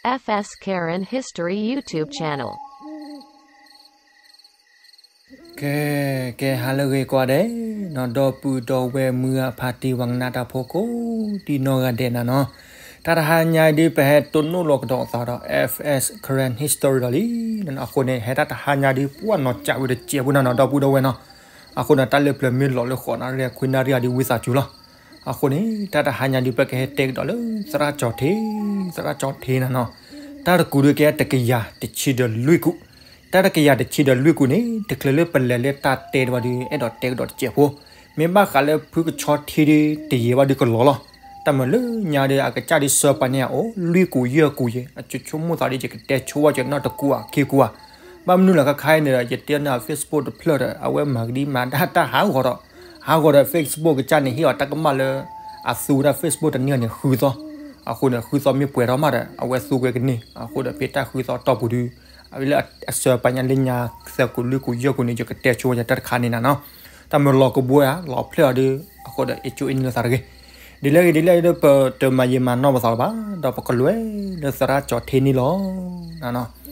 F S Karen History YouTube channel. ကဲ ကဲ ဟါလၢအဂ့ၤကိးဂၤဒဲးနီၤ, ဒီပုၢ်ဒီဝဲၢ်မုၢ်အဖါတံၢ် ပှၤကနၣ်တၢ်ဖိကိးဒံနီၢ်ဂၤဒဲးနၤနီၤ, တၢ်တဟါညါဒုး ပဟဲတိၢ်နီၣ်လီၤကဒီးသးဒီး F S Karen History ဒီးလံ, အဃိန့ၣ် ဟဲတၢ်တဟါညါဒုး ပှၢ်နီၤကးဝံၤတစဲးဖိနၤနီၤ ဒီပုၢ်ဒီဝဲၢ်နီၤ, အဃိန့ၣ် တၢ်လၢပျၢၤမ့ၢ်လီၤလၢဃိးနၣ်ရံၣ်ခွံနၣ်ရံၣ်အဒုးဝံသးစူၤလီၤ, အဃိန့ၣ် တၢ်တဟါညါဒုး ပကဟဲတဲကဒီးလၢ သရၣ်ကၠီၤထ့, သရၣ်ကၠီၤထ့နၤနီၤ, တၢ်တကူးဒုးကဲတကယၤတဆံဒီးလွံၢ်ကူး, တၢ်တကယၤတဆံဒီးလွံၢ်ကူးန့ၣ် တချုးလၢပလဲၤလၢတၢ်တဲတဝီဒုး အဲၣ်ဒိးတဲကဒီးတစဲးဖိ, မ့ၢ်ဘၣ်ဃးလၢဖုကဆီထံဒုး တယံာ်ဘၣ်ဒုးကလီၤလီၤ, တၢ်မၤလၢညါဒုး အကစၢ်ဒုးစၢပာ်န့ၢ်အအိၣ် လွံၢ်ကူးယဲၢ်ကူးယဲၢ် အဆိကမိၣ်သးဒုး ယကတဲဆိဝဲကနီၣ်တကူးဧါခံကူးဧါ, ဘၣ်မနုၤလၢခါခါအံၤန့ၣ်ဒီး ယတဲနၤ Facebook တဖျၢၣ်ဒီး အဝဲမၤကဒံမၤဒၣ်တၢ်ဟးဂီၤဒီး, ဟးဂီၤဒီး Facebook ကစၢ်န့ၣ် ဟ့ၣ်အီၤတၢ်ကမၣ်လၢ အသူဝဲဒၣ် Facebook တနံၤအံၤန့ၣ် ဃုသီ, အဃိန့ၣ် ဃုသီမ့ၢ်ပှဲၤထီၣ်မးဒီး အဝဲသူကွဲကန့ၢ်, အဃိဒီးဖဲတၢ်ဃုသီတီၢ်ပူၤဒုး လၢအစၢပာ်ညါလၢညါသၢကူးလွံၢ်ကူးယဲၢ်ကူးန့ၣ် ယကတဲဆိဝဲယတၢ်တခါန့ၣ်နၤနီၤ, တၢ်မၤလီၤကဘှဲဧါ လီၤဖျၢၣ်အီၤဒုး အဃိဒီး အကၠိအ့န့ၣ်လၢသးတဂ့ၤ, ဒ်လဲၣ်ဂ့ၤဒ်လဲၣ်ဂ့ၤဒီး ပတမၤယံာ်မၤနီၢ်ပသးလၢၤဘၣ်, ဒီးပကလဲၤလၢသရၣ်ကၠီၤထ့န့ၣ်လီၤ နၤနီၤ,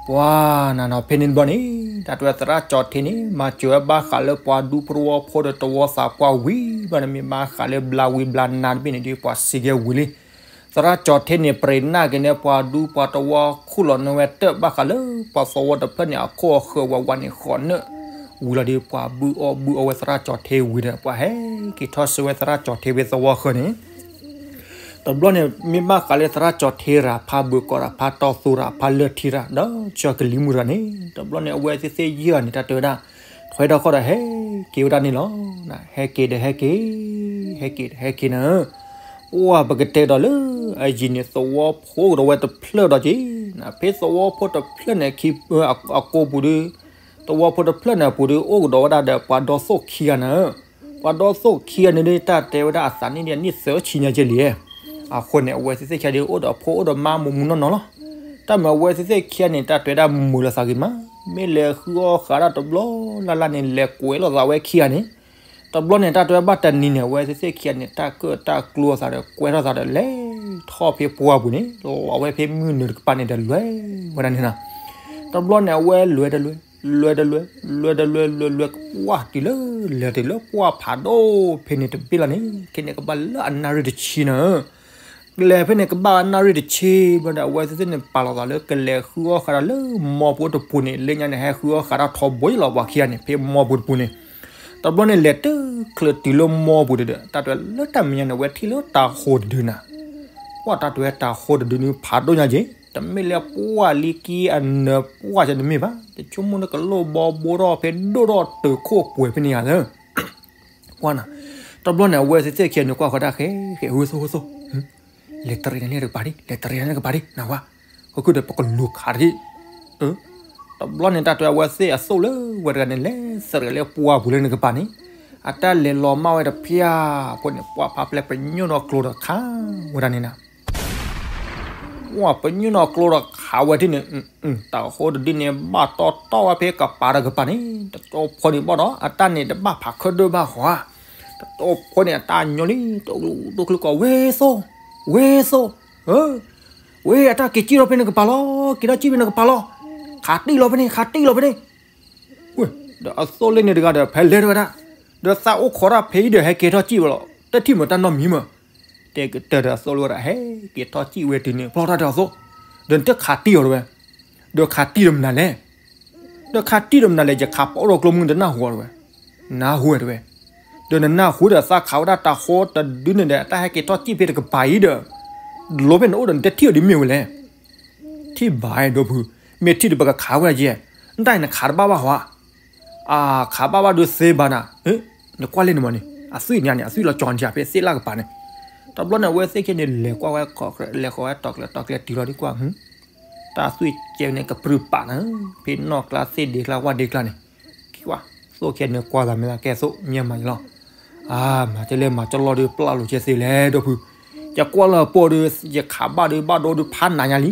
ပှၤနၤနီၤ ဖဲန့ၣ်တဘျီန့ၣ် တၢ်တဲသရၣ်ကၠီၤထ့န့ၣ် မၤစၢၤဝဲဘၣ်ဃးလၢပှၤဒူပရိဝီဖိဒီးတဝီသးပှၢ်ဝံၤဘျီန့ၣ် မ့ၢ်ဘၣ်ဃးလၢဘျါဝံၤဘျါနါတဘ့ၣ်န့ၣ်ဒုး ပှၤစံးကဲဝံၤလံ, သရၣ်ကၠီၤထ့န့ၣ် ပြံးနၢ်က့ၤန့ၣ် ပှၤဒူပှၤတဝီ ခူၣ်လီၤနၢဝဲတၢၢ်ဘၣ်ဃးလၢ ပှၤသဝီတဖျၢၣ်န့ၣ် အခိၣ်အဃၢၤဝးဝးန့ၣ် ဃိးနၢၣ်, ဝံၤလီၤဒုး ပှၤဘုၣ်အီၣ်ဘုၣ်အီဝဲသရၣ်ကၠီၤထ့ဝံၤဒီး ပှၤဟဲက့ၤထီၣ်ဆှၢဝဲသရၣ်ကၠီၤထ့ဝဲသဝီဃၢၤန့ၣ် တဘျီန့ၣ် မ့ၢ်ဘၣ်ဃးလၢသရၣ်ကၠီၤထ့ရၤဖးဘုးကီးရၤဖးတီသူရၤဖးလၢၢ်ထံရၤ ဒီးကၠီၤကလံၤမုၢ်ရၤန့ၣ် တဘျီန့ၣ်အဝဲသ့ၣ်သ့ၣ်ယဲၢ်န့ၣ် တၢ်တဲဝဲဒၣ် ထွဲထီၣ်ခီၣ်ဒီးဟဲက့ၤဝဲဒၣ်န့ၣ်လီၤ. ဟဲက့ၤဒီးဟဲက့ၤ, ဟဲက့ၤဒီးဟဲက့ၤနၤ, ပှၢ်ပကတဲဒီးလၢ အယံၤန့ၣ် သဝီဖိကဒီးဝဲတဖျၢၣ်ဒီးက့ၤ, ဖဲသဝီဖိတဖျၢၣ်န့ၣ် အကိာ်ပူၤဒုး သဝီဖိတဖျၢၣ်န့ၣ်အပူၤဒုး အိၣ်ကဒီးဝဲဒၣ်ဒီးပှၤဒီသိၣ်ခံဂၤနၤ, ပှၤဒီသိၣ်ခံဂၤန့ၣ်ဒုး တၢ်တဲဝဲဒၣ်အသးနံၣ်ဒ်အနံၣ်သၢဆံညါကဲလံ, အဃိန့ၣ် အဝဲသ့ၣ်သ့ၣ်ခံဂၤဒုး အိၣ်ဒီးဖိအိၣ်ဒီးမါမူးမူးနီၢ်နီၢ်လီၤ. တၢ်မၤအဝဲသ့ၣ်သ့ၣ်ခံဂၤန့ၣ် တၢ်တဲဝဲဒၣ်မုာ်လီၤသးဂ့ၤမး, မ့ၢ်လဲၤဃုအီၣ်ဃးဒၣ်တဘျီလၢ်လၢ်န့ၣ် လဲၤကွဲးလိာ်သးဝဲခံဂၤန့ၣ်, တဘျီန့ၣ် တၢ်တဲဝဲဘၣ်တနံၤန့ၣ် အဝဲသ့ၣ်သ့ၣ်ခံဂၤန့ၣ် တၢ်ကၢၣ်တၢ်ကျူအသးဒီး ကွဲထီၣ်သးဒီး လဲၤထီၣ်ဖဲပှၢ်ပူၤန့ၣ် လီၤဝဲဖဲမုၢ်နုာ်တကပၤန့ၣ်ဒီး လဲၤဝဲဒၣ်န့ၣ်နီၤ. တဘျီန့ၣ် အဝဲလဲၤတလဲၤ, လဲၤတလဲၤ, လဲၤတလဲၤ, လဲၤလဲၤ, ပှၢ်တုၤလၢလဲၤတုၤလၢပှၢ်ဖးဒိၣ်ဖဲန့ၣ်တဘ့ၣ်လီၤန့ၣ် ခဲန့ၣ်ကဘၣ်လၢအနၣ်ရံၣ်တဆံနၤ ကလဲၤဖဲန့ၣ်ကဘၣ်အနၣ်ရံၣ်တဆံဘျီဒီး အဝဲသ့ၣ်သ့ၣ်န့ၣ် ပာ်လီၤသးလၢကလဲၤဃုအီၣ်ဃးဒီးလၢမီပူၤတပူၤန့ၣ် လၢညါန့ၣ် ဟဲဃုအီၣ်ဃးဒီးထီဘိလီၤ ပှၤခံဂၤန့ၣ် ဖဲမီပူၤတပူၤန့ၣ်. တဘျီန့ၣ် လဲၤတုၤချုးတုၤလၢမီပူၤဒီး တၢ်တဲလၢတၢ်မဲာ်ညါန့ၣ် အဝဲထံၣ်လၢတၤဟိတဒုနၤ. ပှၢ်တၢ်တဲတၤဟိတဒုန့ၣ် ဖးဒိၣ်ညါက့ၤ, တမ့ၢ်လၢပှၢ်လံက့အနၢၤပှၢ်က့ၤတမ့ၢ်ဘၣ်, တဆိကမိၣ်လၢကလိၣ်ဘီဘိထီၣ်ဖဲဒိၣ်ထီၣ်တုၤခိၣ်ပှဲၤဖဲန့ၣ်ဧါလၢ ပှၢ်နၤ. တဘျီန့ၣ် အဝဲသ့ၣ်သ့ၣ်ခံဂၤန့ၣ် ကွၢ်ဃီၤတၢ်ဃဲဃဲ ဟိသိၣ်ဟိသိၣ်, လဲၤတရံးနၤန့ၣ်တကပၤဒံး, လဲၤတရံးနၤန့ၣ်တကပၤဒံး နၢ်ဟူဧါ, ဃုခုဒီးပကလူၤခးတဒံး. တဘျီန့ၣ် တၢ်တဲအဝဲသ့ၣ်အသိၣ်လၢဝဲတဂၤန့ၣ် လဲၤတရံးလၢပှၢ်ပူၤလၢနကပၤန့ၣ်, အတၢ်လဲၤလီၤမၢ်ဝဲတဖျၢၣ်ဖိန့ၣ် ပှၢ်ဖးဖျဲးပညိၣ်နီၢ်ကျိဒီးခးဝဲဒၣ်န့ၣ်နၤ. ပှၢ်ပညိၣ်နီၢ်ကျိဒီးခးဝဲဒၣ်န့ၣ်, တၤဟိတဒုန့ၣ် ဘၣ်တီတီဝဲဖဲကပၤဒီးကပၤန့ၣ် တတီဖိန့ၣ်ဘၣ်ဒီး အတၢ်န့ၣ်တဘၣ်ဖးခၢၣ်ဒိၣ်ဘၣ်ဃီဧါ. တတီဖိန့ၣ် အတၢ်ညီလံ တကျိၤတကျိၤကိး ဝ့သိၣ်, ဝ့သိၣ်, ဝ့ အတၢ်က့ၤစံၣ်ထီၣ်ဖဲန့ၣ်ကပၤလီၤ, က့ၤထီၣ်စံၣ်ဖဲန့ၣ်ကပၤလီၤ, ခးတံၢ်လီၤဖဲန့ၣ်, ခးတံၢ်လီၤဖဲန့ၣ်. ဒီးအသိၣ်လၢန့ၣ်တဂၤဒီး ဖဲလဲၤတဝဲဒၣ်, ဒီးသးအိၣ်ခိးတၢ်ဖဲအံၤဒီး ဟဲက့ၤထီၣ်စံၣ်ဝဲလီၤ, တထံၣ်မ့ၢ်တၢ်နီတမံၤမး. တဲကတၢၢ်ဒီးအသိၣ်လၢဝဲဒၣ် ဟဲက့ၤထီၣ်စံၣ်ဝဲတုၤန့ၣ် ဖျီထီၣ်ဒီးအသိၣ်, ဒီးနတခးတံၢ်အီၤတဝဲ, ဒီးခးတံၢ်ဒီးမနုၤလဲၣ်, ဒီးခးတံၢ်ဒီးမနုၤလဲၣ်, ယခးပအိၣ်ဒီးကျိမုၢ်နတနၢ်ဟူအီၤတဝဲ, နၢ်ဟူဝဲတဝဲ, ဒီးနနၢ်ဟူဒီးသးခးဝဲဒၣ်တၤဟိတဒုန့ၣ်ဒီး တၢ်ဟဲက့ၤထီၣ်စံၣ်ဖဲတကပၤအံၤဒီး လိၤဖဲနအိၣ်ဒီးနတထံၣ်အီၤဒ်မ့ၢ်ဝဲလဲၣ်. ထံၣ်ဘၣ်ဒိဖု, မ့ၢ်ထံၣ်ဒီးပကခးဝဲဒၣ်က့, နတၢ်အံၤနခးတဘၣ်ဘၣ်ဟီဧါ. အါ, ခးဘၣ်ဘၣ်ဒုးသ့ဘၣ်နၤ, နကွၢ်လၢန့ၣ်မးန့ၣ် အသွံၣ်ညါန့ၣ် အသွံၣ်လီၤကၠီၤန့ၣ်ဖဲသ့ၣ်လၢ်ကပၤန့ၣ်. တဘျီန့ၣ် အဝဲသ့ၣ်ခံဂၤန့ၣ် လဲၤကွၢ်ဝဲ လဲၤဃီၤဝဲတီၤကျဲၤတီၤကျဲၤတုၤလီၤဒ်ကွၢ် တၢ်သွံၣ်ကဲန့ၣ်ကပြုၢ်ပာ်နၤ, ဖဲနီၢ်ကျါသ့ၣ်ဒ့ကျါဝၣ်ဒ့ကျါန့ၣ်, က့ၤကွၢ်, သိၣ်ခံဂၤန့ၣ်ကွၢ်သးမ့ၢ်သးကဲသိၣ်ညါမးယလီၤ. အါ, မၤကဲလဲၣ်မၤကလီၢ်ဒုးပျၢ်လိာ်ကဲသ့လဲၣ်ဒီဖု, ယကွၢ်လၢအပိၢ်ဒုး ယခးဘၣ်ဒုးဘၣ်ဒိဒုးဖးနးညါလံ.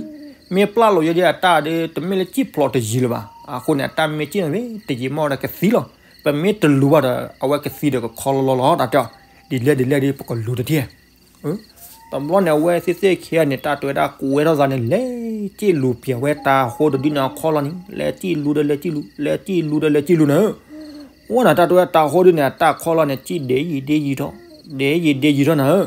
မ့ၢ်ပျၢ်လိာ်ယဲဒ်အတၢ်ဒုး တမ့ၢ်လၢစံၣ်ဖျိးတယံာ်လၢၤဘၣ်. အဃိန့ၣ် အတၢ်မ့ၢ်စံၣ်န့ၣ် တယံာ်မးဒီးကသံလီၤ. ပမ့ၢ်တလူၤဘၣ်ဒီး အဝဲကသံဒီးကခီလီၤလီၤလီၤ တၢ်တဲအီၤ, ဒ်လဲၣ်ဒ်လဲၣ်ဒ်ပကလူၤတထံၣ် တဘျီန့ၣ် အဝဲသ့ၣ်သ့ၣ်ခံဂၤန့ၣ် တၢ်တဲဝဲဒၣ် ကွဲထီၣ်သးန့ၣ် လဲၤစံၣ်လူၤပျဲဝဲတၢ်ဟိတဒုန့ၣ်အခီၣ်လီၢ်န့ၣ် လဲၤစံၣ်လူၤဒီးလဲၤစံၣ်လူၤ လဲၤစံၣ်လူၤဒီးလဲၤစံၣ်လူၤန့ၣ်, ဝဲန့ၣ်တၢ်တဲဝဲတၢ်ဟိဒုန့ၣ် အတၢ်ခီၣ်လီၢ်န့ၣ် စံၣ်ဒ့ယံာ်ဒ့ယံာ်ထီၣ် ဒ့ယံာ်ဒ့ယံာ်ထီၣ်န့ၣ်,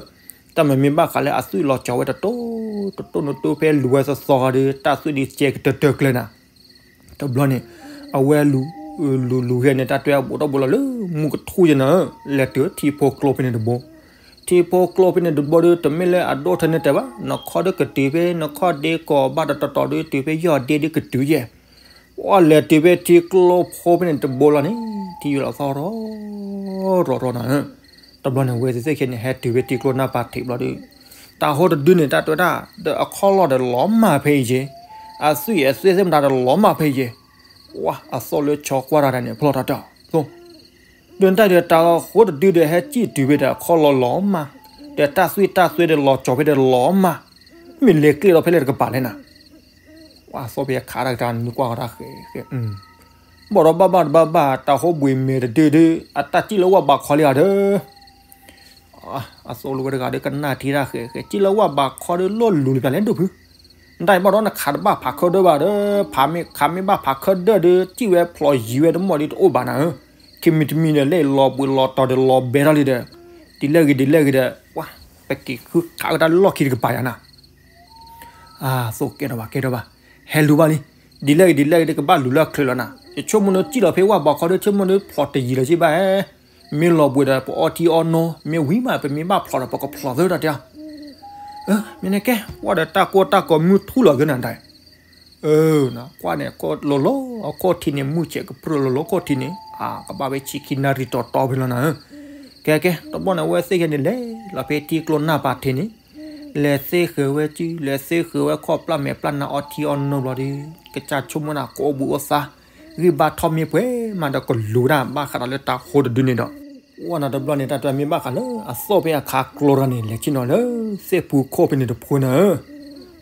တၢ်မ့ၢ်မ့ၢ်ဘၣ်ဃးလၢအသွံၣ်လီၤကၠီၤဝဲတတိၢ်တတိၢ်နတိၢ်ဖဲလူၤဝဲသီသီဂီၤဒီး တၢ်သွံၣ်ဒုစဲကတၢၢ်တၢၢ်ကျၢၤနၤ တဘျီန့ၣ် အဝဲလူၤ လူၤလူၤဂဲၤန့ၣ် တၢ်တဲအဘူးထီၣ်ဘူးလီၤလၢမူကထူၣ်ယဲနၤဧၢ, လဲၤတုၤထံဖိကျိဖဲန့ၣ်တဘိ, ထံဖိကျိဖဲန့ၣ်တဘိဒီး တမ့ၢ်လၢအဒိၣ်ထဲန့ၣ်တဲဘၣ်, နခီၣ်ဒီးကတုၤဖဲ နခီၣ်ဒ့ကီးဘၣ်တတီၤတီၤဒီး တုၤဖဲယီၢ်ဒ့ဒီးကတုၤယဲၢ်, ပှၤလဲၤတုၤဖဲထံကျိဖိဖဲန့ၣ်တဘိလီၤန့ၣ် ထံယိာ်လီၤသီၣ်ရီၣ်ရီၣ်ရီၣ်နၤဧၢ, တဘျီန့ၣ် အဝဲသ့ၣ်သ့ၣ်ခံန့ၣ် ဟဲတုၤဖဲထံကျိနၢ်ပၤထံးဘျီဒီး တၢ်ဟိတဒုန့ၣ် တၢ်တဲဝဲဒၣ် ဒီးအခီၣ်လီၢ်ဒီးလီၤမၢ်ဖဲအံၤယဲၢ်, အသွံၣ်အသွဲသ့ၣ်မတၤဒီးလီၤမၢ်ဖဲအံၤယဲၢ်, ပှၤအသီၣ်လၢဆီကွၢ်တၢ်န့ၣ် ဖျီၣ်တၢ်တၢ်သိၣ်, ဒီးတၢ်ဒီးတၢ်ဟိတဒုဒီးဟဲစံၣ်တုၤဖဲဒီးအခီၣ်လီၢ်လီၤမၢ်, ဒီးတၢ်သွံၣ်တၢ်သွဲဒီးလီၤကၠီၤဖဲဒီးလီၤမၢ်, မ့ၢ်လဲၤကျဲလီၤဖဲလဲၣ်တကပၤလဲၣ်နၤ ပှၤသီၣ်ဖဲခးတၢ်ကတၢၢ်နွံကွၢ်ဃီတၢ်ဃဲးဃဲး, ဘၣ်ဒီးဘၣ်ဘၣ်တဘၣ်ဘၣ် တၢ်ဟိဘှံးမဲာ်တဒုဒီး အတၢ်စံၣ်လၢဝၣ်ဘးခီလံဧါဒီး, အသိၣ်လိဝဲတဂၤဒီးကနၣ်ထံတၢ်ဃဲးဃဲး စံၣ်လၢဝၣ်ဘးခီဒီးလီၢ်လူၤလံပျၢ်လဲၣ်ဒိၣ်ဖု, နတၢ်အံၤဘၣ်ဒီးနခးတဘၣ်ဖးခၢၣ်ဒၢဘၣ်ဒီး ဖးမ့ၢ်ခးမ့ၢ်ဘၣ်ဖးခၢၣ်ဒၢဒီး စံၣ်ဝဲဖျိးယံၤဝဲတမီၢ်ဒီးတအိၣ်ဘၣ်နၤဧၢ, ခံမံၤတမံၤဒီးလၢလီၤဘှံးလီၤတီၤဒီးလီၤဘဲထီၣ်လံဒီး, ဒ်လဲၣ်ဂ့ၤဒ်လဲၣ်ဂ့ၤဒီး ပှၤ ပက့ၤဃုခးကတၢၢ်လၢလီၢ်ခံတကပၤယၤနၤ အသိၣ်ကဲထီၣ်ဘၣ်ကဲထီၣ်ဘၣ်, ဟဲလူၤဘၣ်လံ, ဒ်လဲၣ်ဂ့ၤဒ်လဲၣ်ဂ့ၤဒီးကဘၣ်လူၤလၢအချ့လီၤနၤ, ယဆိကမိၣ်ဒီးစံၣ်လီၤဖဲဝၣ်ဘးခီဒီး ဆိကမိၣ်ဒီးဖျိးတယံၤလၢၤစ့ၢ်ဘၣ်, မ့ၢ်လီၤဘှံးဒီးပအီထံအီနိ, မ့ၢ်ဝံၤမး ပမ့ၢ်ဘၣ်ဖျိးဒီးပကဖျိးသၢတၢ်တဲ, မ့ၢ်န့ၣ်ကဲ, ဝဲဒီးတၢ်ကိၢ်တၢ်ကီမုၢ်ထူၣ်လီၤသၢနၤဒၣ် ကွၢ်န့ၣ် ကိၢ်လီၤလီၤ အခီၣ်ထံးန့ၣ် မုၢ်ဆဲးကပြုၢ်လီၤလီၤ အခီၣ်ထံးန့ၣ် အကဘၣ်ဝဲဆံခံနၣ်ရံၣ်တီၤတီၤဖဲလီၤနၤဧၢ, ကဲကဲ တဘျီန့ၣ် အဝဲသ့ၣ်ခဲန့ၣ် လဲၤလီၤဖဲထံကျိနၢ်ပၤထံးန့ၣ်, လဲၤသ့ဃုာ်ဝဲစု လဲၤသ့ဃုာ်ဝဲခီၣ်ပျၢ်မဲာ်ပျၢ်နါအီထံအီနိဘျီဒီး ကစၢ်ဆိကမိၣ်နၤ ကအိၣ်ဘှံးအိၣ်သါ, ဂံၢ်ဘါထီၣ်မ့ၢ်ပှဲၤမးဒီးကလူၤဒၣ် ဘၣ်ဃးဒီးလၢတၢ်ဟိတဒုန့ၣ်ဒီး ဝဲနၤတဘျီန့ၣ် တၢ်တဲမ့ၢ်ဘၣ်ဃးလၢအသီၣ်ဖဲအခါကျိတဂၤန့ၣ် လဲၤဆ့ၣ်နီၤလၢသ့ၣ်ဖူခိၣ်ဖဲန့ၣ်တဖုနၤဧၢ,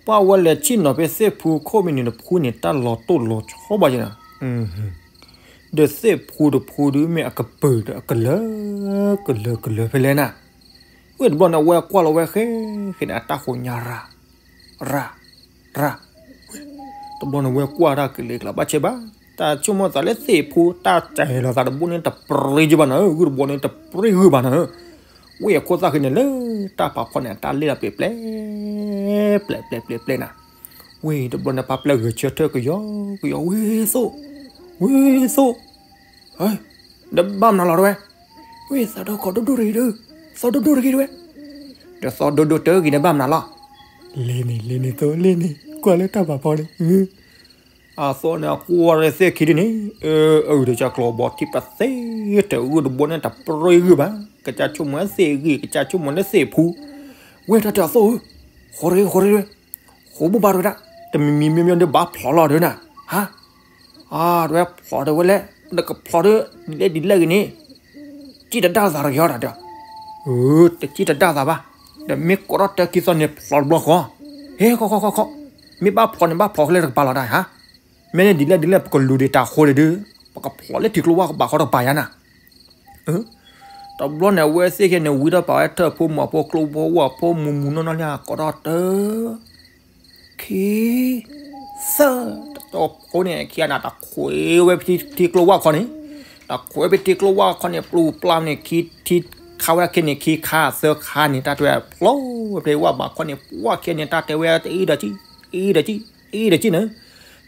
ပှၤဝဲလဲၤဆ့ၣ်နီၤဖဲသ့ၣ်ဖူခိၣ်ဖဲန့ၣ်တဖုန့ၣ် တၢ်လီၤတိၢ်လီၤဆီဘၣ်ယဲနၤ, ဒီးသ့ၣ်ဖူတဖုဒုးမ့ၢ်အကပၤဒီးအကလၢာ် ကလၢာ်ကလၢာ်ဖဲလဲၣ်နၤ, ဝဲတဘျီန့ၣ် အဝဲကွၢ်လီၤဝဲဃဲ ဃဲန့ၣ် အတၢ်ဃိးညါရၤ ရၤ ရၤ တဘျီန့ၣ် ဝဲကွၢ်တၢ်ကလဲၤကျါဘၣ်ဆဲးဘၣ်, တၢ်ဆိကမိၣ်သးလၢသ့ၣ်ဖူ တၢ်စဲၤလီၤသးတဘိန့ၣ် တပြံယဘၣ်နၤဧၢ, ဂုၢ်တဘိန့ၣ် တပြံဂုၢ်ဘၣ်နၤဧၢ, ဝဲအခိၣ်သၣ်ဃံန့ၣ် လၢတၢ်ဖးဖီန့ၣ် အတၢ်လဲၣ်လီၤပျဲၣ်ပျဲၣ် ပျဲၣ်ပျဲၣ်ပျဲၣ်ပျဲၣ်နၤ, ဝဲတဘျီန့ၣ် ပှၤပျဲၢ်ဂဲၤဆၢထၢၣ်ကယီကယီ, ဝ့သိၣ် ဝ့သိၣ် ဒီးဘၣ်မနုၤလီၤတဝဲ, ဝ့သးဒီခိးဒိၣ်ဒိၣ်တဂ့ၤဒီး, သီဒိၣ်ဒိၣ်တဂ့ၤတဝဲ, ဒီးသီဒိၣ်ဒိၣ်တဂ့ၤန့ၣ်ဘၣ်မနုၤလီၤ, လ့န့ၣ် လ့န့ၣ် သိၣ်လ့န့ၣ် ကွၢ်လၢတၢ်ဖးဖီန့ၣ်, အသိၣ်န့ၣ် အကွၢ်လၢသ့ၣ်ခံဒုန့ၣ်, အအုၣ်ဒီးကၢ်ကျိၤဘီထံပသ့, တဂုၢ်တဘိန့ၣ် တပြံဂုၢ်ဘၣ်, ကစၢ်ဆိကမိၣ်လၢသ့ၣ်ဂံၢ် ကစၢ်ဆိကမိၣ်လၢသ့ၣ်ဖူ, ဝဲတၢ်တဲအသိၣ်ဧၢ, ဃိးတဂ့ၤ ဃိးတဂ့ၤတဝဲ, ဃိးဘိၣ်ဘၣ်တဝဲဒၣ်, တမံၤမံၤမံၤမံၤဒီးဘၣ်ဖျိးလီၤတဝဲနၤ, ဟါ အါ တဝဲဖျိးတဝဲလဲၣ်, ဒီးကဖျိးဒီး ဒ်လဲၣ်ဒ်လဲၣ်ဂ့ၤန့ၣ်, စံၣ်တဒၣ်သးတဂ့ၤအီၤတၢ်တဲ, တစံၣ်တဒၣ်သးဘၣ်, ဒီးမ့ၢ်ကိးထီၣ်တၢခံသီန့ၣ်ဖျိးတဘျီဃီ, ဟဲ ခီခီခီခီ, မ့ၢ်ဘၣ်ဖျိးန့ၣ် ဘၣ်ဖျိးခဲလၢာ်တကပၤလီၤတၢ်ဟါ, မ့ၢ်န့ၣ်ဒ်လဲၣ်ဒ်လဲၣ် ပကလူၤဒံးတၢ်ဃိဒံးဒုး, ပကဖျိးလၢထံကျိဝၣ်ကဘၣ်ဃီတကပၤယါနၤ တဘျီန့ၣ် အဝဲသ့ၣ်ခဲန့ၣ် ဝံထီၣ်ပာ်ဝဲထၢၣ်ဖိမီၤဖိကျိဖိဝၣ်ဖိမူမူနီၢ်နီၢ်လၢအကိးထီၣ်တၢ, ခံ, သၢ, တတီဖိန့ၣ် ခံဂၤန့ၣ် တခွဲးဝဲဖဲထံကျိဝၣ်ခီန့ၣ်, တခွဲးဖဲထံကျိဝၣ်ခီန့ၣ် ပျူပျၢ်န့ၣ် ခံထံခါဝဲခဲန့ၣ် ခံခါသၢခါန့ၣ် တၢ်တဲဝဲဖျိဝဲဖဲဝၣ်ဘးခီန့ၣ် ပှၢ်ခဲန့ၣ် တၢ်တဲဝဲတအံၤဒီးကံၣ်, အံၤဒီးကံၣ်, အံၤဒီးကံၣ်န့ၣ်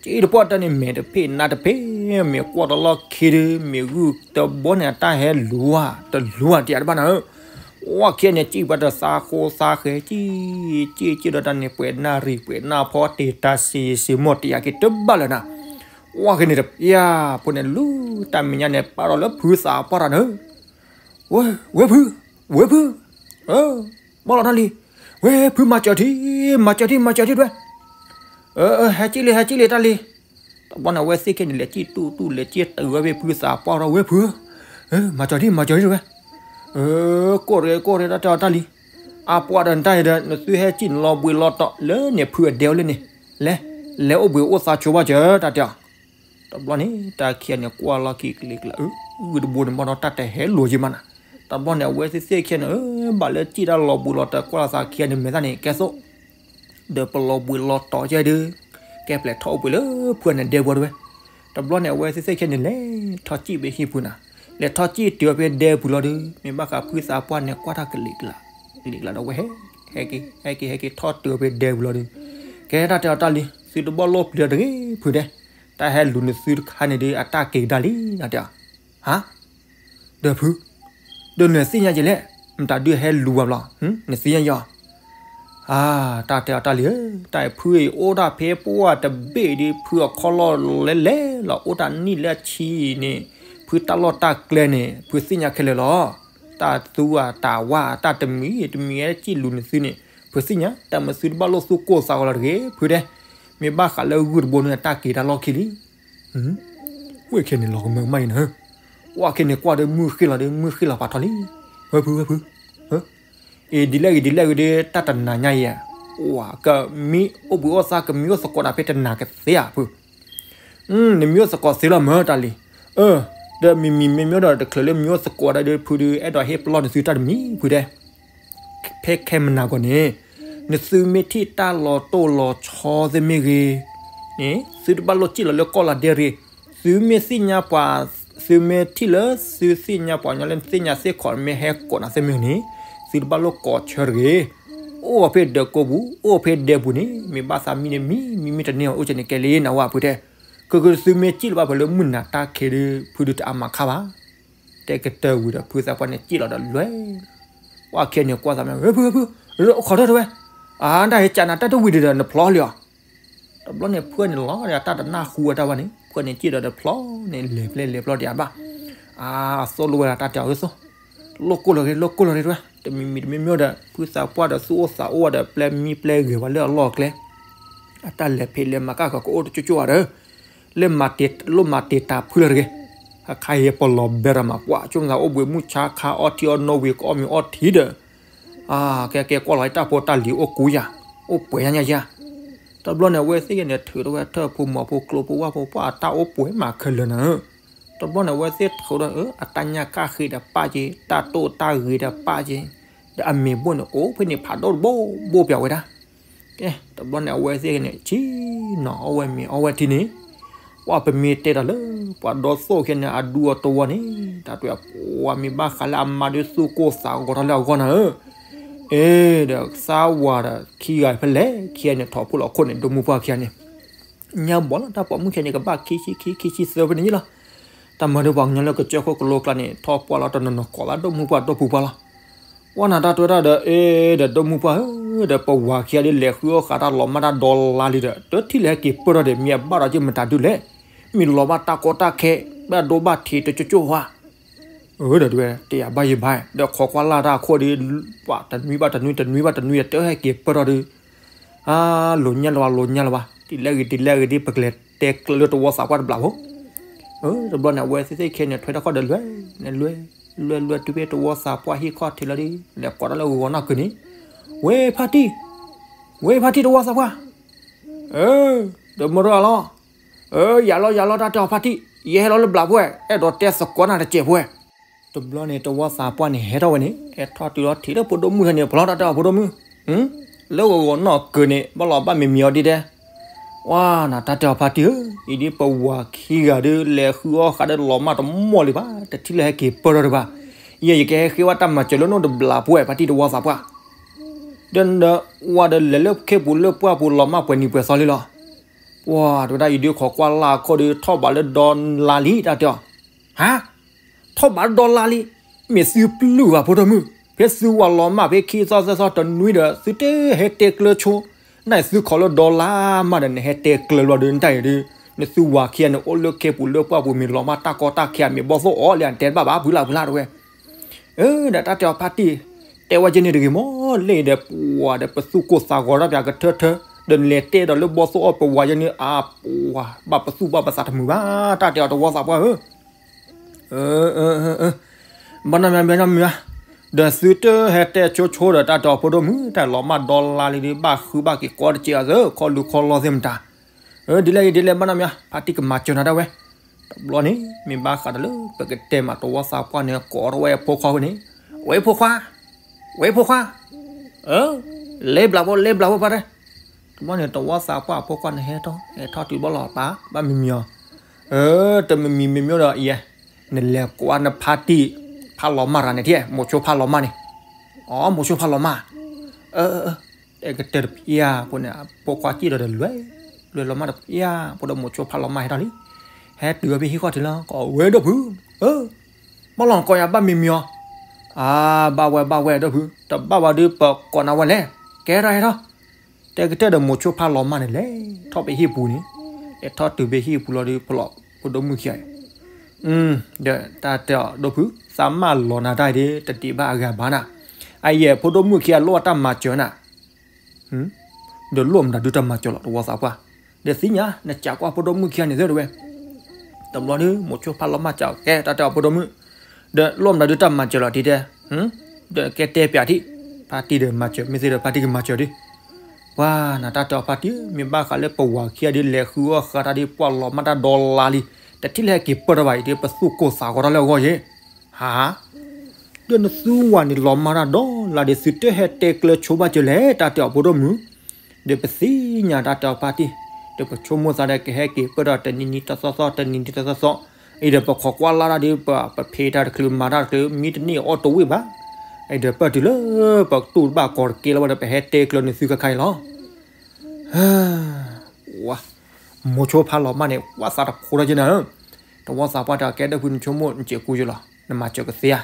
ကံၣ်တပှၢ်တၢ်န့ၣ် မဲာ်တဖ့ၣ်နါတဖ့ၣ်, မ့ၢ်ကွၢ်တလီၢ်ခံဒုး မ့ၢ်ဂုၢ်တဘိန့ၣ် အတၢ်ဟဲလူၤဧါ တလူၤဧါ တယၤတဘၣ်နၤဧၢ, ဝဲခဲန့ၣ် ကံၣ်ပှၤတသးဃိသးဃဲၤ ကံၣ်, ကံၣ်ကံၣ်ဒီးတၢ်န့ၣ် ပှဲၤနၣ်ရံၣ် ပှဲၤနၣ်ဖီ တ့ၢ်တၢ်စံးစံးမိၢ်တယၤက့ၤတဘၣ်လၢၤနၤ, ဝဲခဲန့ၣ်တပျၢ်ဖိန့ၣ် လူၤတၢ်မဲာ်ညါန့ၣ် ပာ်ထီၣ်လၢဖုသးပှၢ်တၢ်နၤဧၢ ဝဲ, ဝဲဖု, ဝဲဖု, ဘၣ်လီၤတၢ်လံ, ဝဲဖုမၤစၢၤထံ, မၤစၢၤထံ မၤစၢၤထံတဝဲ, ဟဲကံၣ်လံ ဟဲကံၣ်လံတၢ်လံ, တဘျီန့ၣ် အဝဲသ့ၣ်ခဲန့ၣ် လဲၤကံၣ်တူၢ်တူၢ် လဲၤကံၣ်တုၤဝဲဖဲဖုသးပှၢ်ဒီး ဝဲဖုဧၢ, မၤစၢၤထံ မၤစၢၤထံတဝဲ, ကိၢ်ရ့ ကိၢ်ရ့ တၢ်တဲအီၤတၢ်လံ, အပှၢ်ဒီးနတၢ်အံၤဒီး နသုဟဲကံၣ်နလီၤဘှံးလီၤတီၤလၢန့ၣ် ဖုအဒဲအိၣ်လၢန့ၣ်, လဲၤ, လဲၤအိၣ်ဘှံးအိၣ်သါဆိဘၣ်စၢၤ တၢ်တဲအီၤ တဘျီန့ၣ် တၢ်ခံဂၤန့ၣ် ကွၢ်လီၤခံကလံၤကျါ အုၣ်တဘိန့ၣ် ဘၣ်ဒီးတၢ်တဟဲလိာ်က့ၤမးနၤ, တဘျီန့ၣ် အဝဲသ့ၣ်သ့ၣ်ခံဂၤန့ၣ် အၢ ဘၣ်လၢစံၣ်တၢ်လီၤဘှံးလီၤတီၤကွၢ်လီၤသးခံဂၤန့ၣ် မဲာ်သၣ်န့ၣ် ကဲသိး ဒီးပလီၤဘှံးလီၤတီၤကဲဒုး ကဲပျဲၢ်ထီၣ်အိၣ်ဘှံးလၢဖုန့ၣ်ဒဲပူၤတဝဲ. တဘျီန့ၣ် အဝဲသ့ၣ်သ့ၣ်ခံဂၤန့ၣ် လဲၤထီၣ်စံၣ်ဖဲဟံၣ်ပူၤနၤ, လဲၤထီၣ်စံၣ်တုၤဖဲဒဲပူၤလီၤဒုး မ့ၢ်ဘၣ်ဃးဖုသးပှၢ်န့ၣ် ကွၢ်တၢ်ကလံၤကျါ ကလံၤကျါဒီးဝဲဟဲ ဟဲက့ၤ ဟဲက့ၤ ဟဲက့ၤထီၣ်တုၤဖဲဒဲပူၤလီၤဒုး ကဲတၢ်တဲအီၤတၢ်လံ သုတဘၣ်လိၣ်ပျံၤတဂ့ၤ ဖုတဲ, တၢ်ဟဲလူၤနသုတခါန့ၣ်ဒုး အတၢ်က့ၤကဒါလံ တၢ်တဲအီၤ ဟါ ဒီးဖု, ဒီးနသ့ၣ်ညါက့ၤလဲၣ်, မတၤဒုးဟဲလူၤဘၣ်ဘျီ, နသ့ၣ်ညါယီၤ, အါ, တၢ်တဲအီၤတၢ်လံဧၢ, တၢ်အံၤဖုအံၤအိၣ်ဒၣ်ဖဲပှၢ်တဘ့ၣ်ဒီး ဖုအခီၣ်လီၢ်လဲၤလဲၤလီၤ အိၣ်တၢ်နံၣ်လၢအဆံန့ၣ်, ဖုတၢ်လီၢ်တၢ်ကျဲန့ၣ် ဖုသ့ၣ်ညါခဲလၢာ်လီၤ, တၢ်သူအတၢ်ဝါ တၢ်တမံၤတမံၤဟဲစံၣ်လူၤနသုန့ၣ် ဖုသ့ၣ်ညါ, တၢ်မ့ၢ်သုတဘၣ်လိၣ်သူၣ်ကိၢ်သးဂီၤလီၤတဂ့ၤ ဖုတဲ, မ့ၢ်ဘၣ်ဃးလၢဂုၢ်တဘိန့ၣ် တၢ်က့ၤတၢ်လီၢ်ခံလံ ဝဲခဲန့ၣ်လီၤကမၢကမၣ်အံၤနၤ, ဝဲခဲန့ၣ်ကွၢ်ဒီးမုၢ်ဃ့ၢ်လီၤဒီး မုၢ်ဃ့ၢ်လီၤပာ်ထီၣ်လံ, ဝဲဖုဝဲဖု, အ့ ဒ်လဲၣ်ဂ့ၤဒ်လဲၣ်ဂ့ၤဒီး တၢ်တနၤညါအံၤ, ဝဲကမံအိၣ်ဘှံးအိၣ်သါ ကမံအိၣ်သကိးနၤဖဲတနၤကသ့ဧါဖု, နမံအိၣ်သကိးသ့လီၤမၢတၢ်လံ, အၢ, ဒီးမံၤမံၤမ့မ့ၢ်ဒီးတချုးလၢမံၤအိၣ်သကိးဒၣ်ဒီး ဖုဒုးအဲၣ်ဒိးဟ့ၣ်ပလီၢ်နသုတၢ်တမံၤဖုတဲ ဖဲခဲမနၤဂီၢ်န့ၣ်, နသုမ့ၢ်ထံၣ်တၢ်လီၤတိၢ်လီၤဆီသ့ၣ်မ့ၢ်ဂ့ၤန့ၣ် သုတဘၣ်လိၣ်စံၣ်လီၤလၢကီၢ်လီၤဒဲရ့ၣ်, သုမ့ၢ်သ့ၣ်ညါပှၤ, သုမ့ၢ်ထံၣ်လၢသုသ့ၣ်ညါပှၤကညီလၢ နသ့ၣ်ညါသ့ၣ်ခီၣ်မ့ၢ်ဟဲကိးနၤသ့ၣ်မ့ၢ်ဂ့ၤန့ၣ်, သုတဘၣ်လိၣ်ကိးဆၢတဂ့ၤ, အိၣ်ဖဲဒၢးကိးပူၤ အိၣ်ဖဲဒဲပူၤန့ၣ် မ့ၢ်ဘၣ်သးမံန့ၣ်မံ မံမ့ၢ်တန့ၢ်အီၤအိၣ်ကဲန့ၣ်ကဲလံ နဝဲဖုတဲ, ကကသုမ့ၢ်စံၣ်လီၤဘၣ်ဖဲလၢမုၢ်နၤတၢ်ခံးဒီး ဖုဒုးတအါမးခါဘၣ် တဲကတၢၢ်ဝံၤဒီး ဖုသးပှၢ်န့ၣ်စံၣ်လီၤဒီးလွဲၢ်, ပှၢ်ခဲန့ၣ်ကွၢ်သးမ့ၢ် ဖုဖု, ခီၣ်ထၢၣ်တဝဲ, အါ တၢ်ဟဲကးနၤတၢ်တဝံၤဒီး နဖျီလံအီၤ, တဘျီန့ၣ်ဖုန့ၣ်လီၤဒီးတၢ်တနၢ်ဟူဝဲတၢ်ဘၣ်န့ၣ် ဖုန့ၣ်စံၣ်လီၤဒီးဖျီန့ၣ် လဲၤပျဲလဲၤပျီတယၤဘၣ်, အါ သိၣ်လိဝဲဒၣ်တၢ်တဲအီၤသိၣ်, လိၣ်ကိၢ်လီၤဂ့ၤ လိၣ်ကိၢ်လီၤဂ့ၤတဝဲ, တမံၤမံၤတမံၤမ့ၢ်ဒီး ဖုသးပှၢ်ဒီးသူၣ်အိၣ်သးအိၣ်ဒီး ပျဲမံပျဲဂဲၤဝဲလၢအလီၢ်အကျဲ အတၢ်လဲၤဖံးလဲၤမၤကၣ်ဃီၤကအိၣ်တကၠိကၠိဧါဒီး, လၢမၤတ့ၢ်လိၣ်မၤတ့ၢ်တၢ်ဖုလီၤတဂ့ၤ, အခါအံၤပလီၤဘဲရမး ပှၢ်ကၠိမသးအိၣ်ဘှံးမုၢ်ဆါခါအီထံအီနိဝံၤ ကအီၣ်မ့ၤအီထံဒီး, အါ ကဲကဲကွၢ်လီၤတၢ်ဖိတၢ်လံၤအိၣ်ကူယၤ, အိၣ်ပှဲၤညါညါယၤ, တဘျီန့ၣ် အဝဲသ့ၣ်ယဲန့ၣ် ထုးထီၣ်ဝဲထၢၣ်ဖိမီၤဖိကျိဖိဝၣ်ဖိပှၢ်အတၢ်အိၣ်ပှဲၤမးခဲလၢာ်နၤ တဘျီန့ၣ် အဝဲသ့ၣ်ထုးဒီး အတၢ်ညၣ်ကၣ်ဃ့ဒီးပၣ်က့ၤ တၢ်တိၢ်တၢ်ဂ့ၤဒီးပၣ်က့ၤ, ဒီးအမ့ၤဘိၣ်န့ၣ် အိၣ်ဖဲန့ၣ်ဖးဒိၣ်တဘိဘိပျးဝဲဒၣ်. ကဲ တဘျီန့ၣ် အဝဲသ့ၣ်န့ၣ် ဆံနီၤအီၣ်ဝဲမ့ၤအီဝဲထံန့ၣ်, ပှၢ်ပမ့ၢ်တဲဒီးလၢ ပှၤဒီသိၣ်ခဲန့ၣ် အဒူအတဝီန့ၣ် တၢ်တွဲပှၤမ့ၢ်ဘၣ်ဃးလၢအမါဒုးသူၣ်ကိၢ်သးဂီၤထီၣ်လၢအဂီၢ်နၤဧၢ, အ့ ဒီးသးဝၤဒီးခံဂၤဖဲလဲၣ်ခံဂၤန့ၣ် ထီၣ်ဖိလီၤခိၣ်န့ၣ် ဒိၣ်မုၢ်ပှၢ်ခံဂၤန့ၣ် ညါဘီလီၤ တၢ်ပိာ်မုၣ်ခဲန့ၣ် ကဘၣ်ခံဆံခံ ခံဆံသၢဖဲန့ၣ်လီၤ. တၢ်မၤဒုးပှၤကညီလၢကစၢၢ်ခိၣ်ကလိကျါန့ၣ် ထီၣ်ပှၢ်လီၤတနီၤနီၤကိးသးဒိၣ်မုၢ်ပှၢ်ဒိၣ်ပူၤပှၢ်လီၤ. ပှၢ်နၤတၢ်တွဲတၢ်ဒီး အ့ ဒီးဒိၣ်မုၢ်ပှၢ်ဧၢ, ဒီးပဝၤခံဂၤဒ်လဲၤဃုအီၣ်ဃာ်တၢ်လီၤမၢ်တၢ်ဒီလါလံဒီး တထံၣ်လၢဟဲက့ၤပၢၢ်ထီၣ်ဒီး မ့ၢ်အဘၣ်ဒီးက့ၤမတၤဒုလဲၣ်. မ့ၢ်လီၤဘၣ်တၢ်ကီတၢ်ခဲ ဘၣ်ဒိဘၣ်ထံးတကၠိကၠိဧါ. အၢ ဒီးတဝဲ တယာ်ဘၣ်ယဘၣ် ဒီးခိးကွၢ်လၢ်တၢ်အခိၣ်ဒီး ပှၤတနွံဘၣ်တနွံ တနွံဘၣ်တနွံ တဟဲက့ၤပၢၢ်ထီၣ်ဒီး အါ လိၤညါလၢၤဘၣ် လိၤညါလၢၤဘၣ် ဒ်လဲၣ်ဂ့ၤ ဒ်လဲၣ်ဂ့ၤဒ် ပကလဲၤတဲကျၢၤလၢတဝီသးပှၢ်တဘျီဖိ. အၢ တဘျီန့ၣ် အဝဲသ့ၣ်သ့ၣ်ခဲန့ၣ် ထွဲတၢ်ခီၣ်ဒီးလွဲၢ် လွဲၢ် လွဲၢ် လွဲၢ်တုၤဖဲတဝီသးပှၢ်ဟံၣ်ခီၣ်ထံးလီၤဒီး လဲၤကိးတၢ်လၢဂီၤဂီၤနီၢ်ကုၤန့ၣ်, ဝဲဖါတံၢ်, ဝဲဖါတံၢ်တဝီသးပှၢ်, အၢ ဒီးမၢထီၣ်လီၤ, အၢ ယၤလီၤ ယၤလီၤ တၢ်တဲအီၤဖါတံၢ် ယဟဲလီၤလၢဘျးဖိဝဲ အဲၣ်ဒိးတဲသကိးနၤတစဲးဖိဝဲ. တဘျီန့ၣ် တဝီသးပှၢ်န့ၣ် ဟဲထီၣ်ဝဲန့ၣ် ဟဲထီၣ်တုၤလီၤထံးလၢဖိဒိၣ်မုၣ်ဟဲန့ၣ် ပလီၢ်တၢ်တဲအီၤဖိဒိၣ်မုၣ်, လၢဂီၤဂီၤနီၢ်ကုၤန့ၣ် ဘၣ်လီၤဘၣ်မံၤမံၤအီၤဒ်တဲ, ဝါ နတၢ်တဲအီၤဖါတံၢ်ဧၢ, အံၤဒ်ပဝၤခံဂၤဒီး လဲၤဃုအီၣ်ဃာ်ဒီးလီၤမၢ်တမီၢ်လံဘၣ် တထံၣ်လၢဟဲက့ၤပၢၢ်ထီၣ်ဒံးဘၣ်. ယဲယကဟဲဃ့ဝဲတၢ်မၤစၢၤလၢနအိၣ်တဘျးဖိဝဲ ဖါတံၢ်တဝီသးပှၢ်, ဒီးဝဲဒီးလဲၤလၢခ့ပူၤလၢပှၢ်ပူၤလီၤမၢ်ပှဲၤနံၤပှဲၤသီလံလီၤ. ပှၤ တဝဲဒၣ်အံၤဒုးခိးကွၢ်လၢ်အခိၣ်ဒီး ထီၣ်ဘးလၢဒီလါလံ တၢ်တဲအီၤ, ဟါ, ထီၣ်ဘးလၢဒီလါလံ, မ့ၢ်သုပျုၢ်ဘၣ်ဖိဒိၣ်မုၣ်, ဖဲသုဝၤလီၤမၢ်ဖဲခံသီသၢသီတနွံဒီး သုတဟဲတဲကျၢၤဆိ, နၢ်အံၤသုခိးလၢဒီလါမၢ်ဒီး နဟဲတဲကျၢၤလီၤဒီး နတၢ်အံၤဒုး, နသုဝၤခံဂၤန့ၣ် အိၣ်လၢခ့ပူၤလၢပှၢ်ပူၤ မ့ၢ်လီၤမၢ်တၢ်ကီတၢ်ခဲ မ့ၢ်ဘီၣ်သိၣ်အီၤလံ နတဲတဘၣ်ဘၣ် ဖုလၢ်ဖုလၢ်တဝဲ အၢ ဒီးတၢ်တဲအီၤဖါတံၢ်, တဲဝဲကဲန့ၣ်တဂ့ၤမး လၢအံၤဒီး ပှၤဒီးပသူၣ်ကိၢ်သးဂီၤထီၣ်ပှၤကထၢထၢ, ဒီးနလဲၤတဲဒီးလၢဘီၣ်သိၣ်အီၤပဝၤယဲန့ၣ် အါ ပှၤ ဘၣ်ပသူၣ်ဘၣ်ပသးတမုာ်ဘၣ် တၢ်တဲအီၤတဝီသးပှၢ်ဧၢ, ဘၣ်နီၢ်မၠါ ဘၣ်နီၢ်မၠါ, ဒီးသုတဟဲတဲဆိဆိဒီး တၢ်တဲအီၤဖိဒိၣ်မုၣ် တၢ်လီၤမၢ်ဒီလါလံဒီး ဘၣ်ဃုဘၣ်က့ၤကီတစဲးအသး ခီလူၤခီလီသ့ၣ်မတၤ အၢ ဒ်လဲၣ်ဂ့ၤဒ်လဲၣ် ဘၣ်နီၢ်မၠါ ဖါတံၢ်ကမၤစၢၤနၤဒၣ်ဝဲ, တဘျီန့ၣ် မ့ၢ်ဘၣ်ဃးဒီးလၢ ပကတဲမးတဝီသးပှၢ်န့ၣ် ကိးထီၣ်ဝဲအဖိခွါဝဲန့ၣ်, ဝဲဖိခွါ, ဝဲဖိခွါ, လဲၤဘျးဖိ လဲၤဘျးဖိဖါတဲ, တဘျီန့ၣ် တဝီသးပှၢ်ဖိခွါန့ၣ်ဟဲထီၣ် ဟဲထီၣ်တုၤဘၣ်လီၤပၢ် ဘၣ်မံမံၤအီၤ, တမံၤမံၤမံမံၤဒီးယဲ, နလဲၤကွၢ်နဖါတံၢ်, ဖါလီၤမၢ်တဂၤန့ၣ်ထံၣ် မိၤဆိဖါလီၤမၢ်န့ၣ်, အိ မိၤဆိဖါလီၤမၢ်, တဲကတၢၢ်တပျၢ်ဖိန့ၣ် ဖိခွါစံၣ်ဒီးတလဲၤ, လဲၤလီၤမၢ်တပျၢ်ဖိဒီးမိၤဆိဖါလီၤမၢ်ဟဲထီၣ်လံ, ဟဲတုၤဝဲဖဲဟံၣ်ခီၣ်ထံးလီၤ ကီးဝဲဒီပုၢ်, ဘၣ်လီၤကီးယၤဘၣ်မံမံၤအီၤ, အါ ဘၣ်ဝဲဘၣ်ဝဲဒီပုၢ် တဘၣ်ဝဲဒုးပကိးနၤဝဲလဲၣ်, ကဲထီၣ်ဟဲထီၣ်, တဲကတၢၢ်ဒီးမိၤဆိဖါလီၤမၢ်န့ၣ်လဲၤထီၣ်ဖဲဟံၣ်ပူၤန့ၣ်, လဲၤထီၣ်တုၤဖဲဟံၣ်ပူၤလီၤဒီးဖီလီၤ ဖိဒိၣ်မုၣ်ခံဂၤအံၤ, ဒီးတၢ်တဲအီၤဒီပုၢ် သးမၢလီၤနၤတၢ်အံၤဒီး တဒံးဘၣ်အဂၤဘၣ်နၤ, အယဲၢ်ဖိဒိၣ်မုၣ်ခံဂၤလိၣ်ဘၣ်တၢ်မၤစၢၤနၤ ဒီးလိၣ်မတၤဒုးတၢ်မၤစၢၤလီၤ တဝီသးပှၢ်, ဒီးသ့ၣ်ညါ နကးကွၢ်ဖိဒိၣ်မုၣ်ခံဂၤန့ၣ်သ့ၣ်တဝဲ, တဘျီဒီး မိၤဆိဖါလီၤမၢ်ကးကဲ တၢ်တဲအီၤဖိဒိၣ်မုၣ်, ဒီးလိၣ်မတၤဒုးတၢ်မၤစၢၤလီၤဒ်တဲ, ဒီးကဲတဲပၠးထံၣ်, ဖါတံၢ်ဒီးမၤစၢၤ မ့ၢ်သ့ၣ်ဒီးဖါတံၢ်ကမၤစၢၤဒုး, ပှၤနတၢ်တဲအီၤဖါတံၢ် မ့ၢ်ဘၣ်ဃးလၢပဝၤခံဂၤဒုး လဲၤဃုအီၣ်ဃာ်တၢ်ဒုး ပှၤလီၤမၢ်တၢ်ဒီလါလံ, တထံၣ်လၢဟဲက့ၤပၢၢ်ထီၣ်ဘၣ်အံၤဒီး ပသူၣ်ကိၢ်သးဂီၤတၢ်လၢအဂီၢ်ယဲ, ဟါ ဒီးနသုဝၤန့ၣ်လီၤမၢ်တၢ်ဒီလါဒီး သုတဟဲတဲကျၢၤဆိဘၣ်စၢၤလဲၣ် တၢ်တဲအီၤဖိဒိၣ်မုၣ်, ဒီးပသ့ၣ်ညါတၢ်တဲအီၤဖါတံၢ်, ဒီးပဆိကမိၣ်သးဒီးကဟဲက့ၤပၢၢ်ထီၣ်တနံၤနံၤတသီသီ တနံၤနံၤတသီသီ, အံၤဒီးပခိးကွၢ်လၢ်တၢ်ဒီး ပဖံးတၢ်တချုးမၤတၢ်တချုး မံတန့ၢ်အီၣ်တဝ့ၢ်ဘၣ်, အံၤဒီးပၢၢ်တုၤလၢ ပတူၢ်တဘၣ်ကီးတက့ၢ်လီၤဝဲဒီး ပဟဲတဲကျၢၤနသုခါခါအံၤလီၤ ဝါ, မိၤဆိဖါလီၤမၢ်န့ၣ် ကွၢ်သးတဖိတၢ်က့နၤဧၢ, တဝီသးပှၢ်တဲအီၤကဲဒီပုၢ် နဆိကမိၣ်နစဲးကူယလီၤ နမၤစၢၤကသ့ဧါ,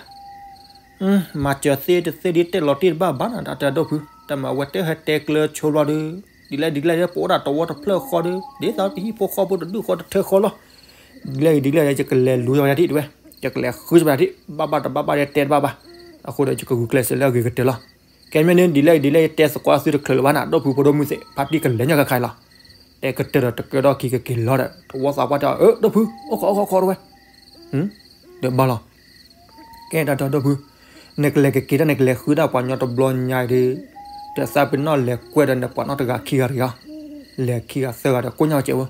မၤစၢၤသ့တသ့ဒ်တဲလီၤတ့ၢ်တဘၣ်ဘၣ်နၤ တၢ်တဲဒီပုၢ် တၢ်မၤဝဲတဲဟဲတဲကျၢၤဆိဘျီဒီး, ဒ်လဲၣ်ဒ်လဲၣ်ပအိၣ်ဒၣ်တဝီတဖျၢၣ်ဃီဒီး ဒ်သိးပဟံၣ်ဖိဃီဖိတဒူၣ်ဃီတထၢဃီလီၤ, ဒ်လဲၣ်ဒ်လဲၣ်ယကလဲၤလူၤဝဲဒၣ်ဒံးတဝဲ, ယကလဲၤဃုဘၣ်ဒၣ်ဒံး ဘၣ်ဘၣ်တဘၣ်ဘၣ်ဒီးတဲတဘၣ်ဘၣ်, အဃိဒီးယကဂုာ်ကျဲးစၢးလၢအဂ့ၤကတၢၢ်လီၤ ကဲမ့ၢ်န့ၣ် ဒ်လဲၣ်ဒ်လဲၣ် ယတဲသကိးသုတချုးလၢၤဘၣ်နၤ ဒီပုၢ်ဖိဒိၣ်မုၣ်သ့ၣ် ဖါတံၢ်ကလဲၤညီခါခါအံၤလီၤ, တဲကတၢၢ်ဒီးတကၢထီၣ်ခံကက့ၤလီၤဒီး တဝီသးပှၢ်တဲအီၤ အၢ ဒီပုၢ် အိၣ်ခိးအိၣ်ခိးခိးတဝဲ, ဒီးဘၣ်လီၤ, ကဲတၢ်တဲဒီပုၢ်, နကလဲၤကက့ၤတၢ် နကလဲၤဃုဒၣ်ပှၤညီတဘျီညါအံၤဒီး, ဒီးသးပ့ၤနီၣ်လဲၤကွဲဒီးနပှၤနီၢ်တဂၤခံဂၤတဂ့ၤ, လဲၤခံဂၤသၢဂၤဒီးကိးညါဝဲစဲးဝဲ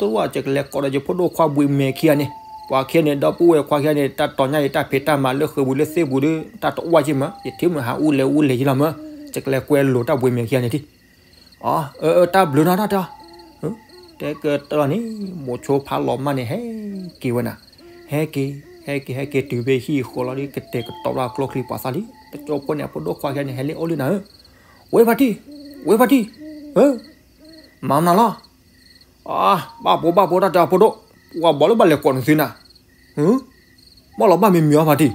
တဝီ ယကလဲၤကိးဒီးယဖိဒိၣ်ခွါဘှံးမဲာ်ခံဂၤန့ၣ်, ပှၤခံဂၤန့ၣ် ဒီပုၢ်ဝဲၢ်ခွါခံဂၤန့ၣ် တၢ်တီၤညါအံၤတၢ်ဖံးတၢ်မၤလၢဃုာ်ပူၤလၢသ့ၣ်ပူၤဒီး တၢ်တအိၣ်ဝဲက့မး, ယထံၣ်မုာ်ဟးအူလဲၤအူလဲၤယံလီၤမး, ယကလဲၤကွဲလိာ်တၢ်ဘှံးမဲာ်ခံဂၤန့ၣ်ထံၣ်, အၢ တၢ်ဘျုးနီၤတၢ်တဲအီၤ, တဲကတၢၢ်လီၤန့ၣ်, မိၤဆိဖါလီၤမၢ်န့ၣ် ဟဲက့ၤဝဲနၤ, ဟဲက့ၤ, ဟဲက့ၤ ဟဲက့ၤတုၤဖဲဟံၣ်ဃီလီၤဒီး ကတဲာ်ကတီၤဘၣ်ကျိချံပှၤသၣ်လံ, တကၠိဖိန့ၣ် အဖိဒိၣ်ခွါခံဂၤန့ၣ် ဟဲလၢအအိၣ်လံနၤဧၢ, ဝဲဖါတံၢ်, ဝဲဖါတံၢ်, မၤမနုၤလီၤ အါ, ဘၣ်ဖိဘၣ်ဖိတၢ်တဲအီၤဖိဒိၣ်, ပှၤဘၣ်လၢဘၣ်လဲၤကိးနသုနၤ, ဘၣ်လီၤဘၣ်မံမံၤအီၤဖါတံၢ်,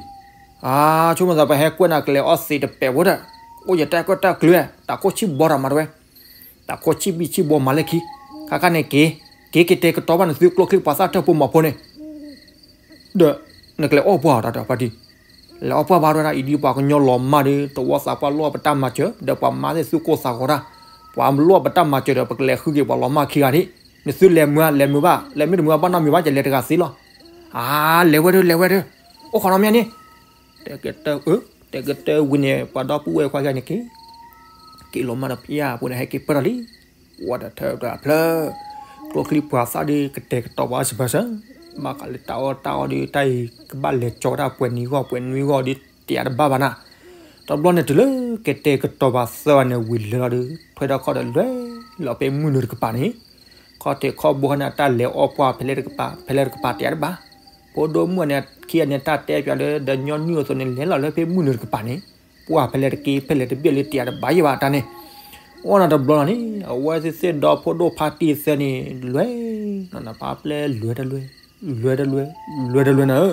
အါ, ဆိကမိၣ်သးပဟဲကွဲနၤကလဲၤအီသံးတပဲာ်ဖိဒီး, အိၣ်ယတၢ်ကွဲးတၢ်ကျၢၤ, တၢ်ခိၣ်ဆံၣ်ဘီတၢ်မၤတဝဲ, တၢ်ခိၣ်ဆံၣ်ဘံၣ်ဆံၣ်ဘီမၤလၢခံ, ခါခါန့ၣ်က့ၤ, က့ၤက့ၤတဲာ်ကတီၤဘၣ်နသုကျိချံပှၤသၣ်တၢ်ဖိမၤဖိန့ၣ် ဒီး နကလဲၤအီၣ်ပှၢ်အီၤတၢ်တဲအီၤဖါတံၢ်, လဲၤအီၣ်ပှၢ်ဘၣ်တဝဲဒၣ် အံၤဒ်ပှၤကညီလီၤမၢ်ဒီး တဝီသးပှၢ်လိၣ်ပတၢ်မၤစၢၤ ဒီးပှၤမါသ့ၣ်သူၣ်ကိၢ်သးဂီၤတၢ်, ပှၤလိၣ်ပတၢ်မၤစၢၤဒီး ပကလဲၤဃုက့ၤပှၤလီၤမၢ်ခံဂၤဒၣ်, နသုလဲၤမုာ်ဧါ လဲၤမုာ်ဘၣ်, လဲၤမ့ၢ်တမုာ်ဘၣ် ဘၣ်နီတမံၤဘၣ် ယလဲၤတဂၤသ့လီၤ, အါ, လဲၤဝဲဒီး လဲၤဝဲဒီး, အိၣ်ခိးနီတမံၤန့ၣ်, တဲကတၢၢ်, တဲကတၢၢ်ဝံၤန့ၣ် ပှၤဒီပုၢ်ဝဲၢ်ခွါခံဂၤန့ၣ်က့ၤ က့ၤလီၤမၢ်ဒီးဖဲအပူၤန့ၣ် ဟဲက့ၤပၢၢ်ထီၣ်လံ, ဝဲဒီးထၢဒီးဖျၢၣ်, ကျိချံပှၤသၣ်ဒီးကတဲာ်ကတီၤဘၣ်စၢၤစၢၤ, ဘၣ်ဃးလၢတၢ်အီၣ်တၢ်အီဒီး တၢ်အံၤကဘၣ်လဲၤကၠီတၢ်ပှဲၤနွံဂီၢ်ပှဲၤနွံဂီၢ်ဒီး တယးတဘၣ်ဘၣ်နၤ, တဘျီန့ၣ်တုၤလၢကတဲာ်ကတီၤဘၣ်သၢဂၤန့ၣ်ဝံၤလၢာ်လီၤဒီး ထွဲထီၣ်ခီၣ်ဒီးလဲၤလီၤဖဲမုၢ်နုာ်တကပၤန့ၣ်, ခီၣ်ထံးခီၣ်ဘိခါန့ၣ် တၢ်လဲၤအီၣ်ပှၢ်ဖဲလဲၣ်တကပၤ ဖဲလဲၣ်တကပၤတယးတဘၣ်, ဖိဒိၣ်မုၣ်န့ၣ် ခံဂၤန့ၣ် တၢ်တဲပၠးလၢ ဒီးညီနုၢ်အသိးန့ၣ် လဲၤလီၤလၢဖဲမုၢ်နုာ်တကပၤန့ၣ်, ပှၢ်ဖဲလဲၣ်တက့ၢ် ဖဲလဲၣ်တဘ့ၣ်လၢတယးတဘၣ်ယဲၢ်ဘၣ်တၢ်န့ၣ်, အိၣ်နၤတဘျီလီၤန့ၣ် အဝဲသ့ၣ်သ့ၣ်ဒီဖိဒိၣ်ဖါတံၢ်သၢန့ၣ် လဲၤ, နနဖါပျဲလဲၤတလဲၤ, လဲၤတလဲၤ, လဲၤတလဲၤနၤဧ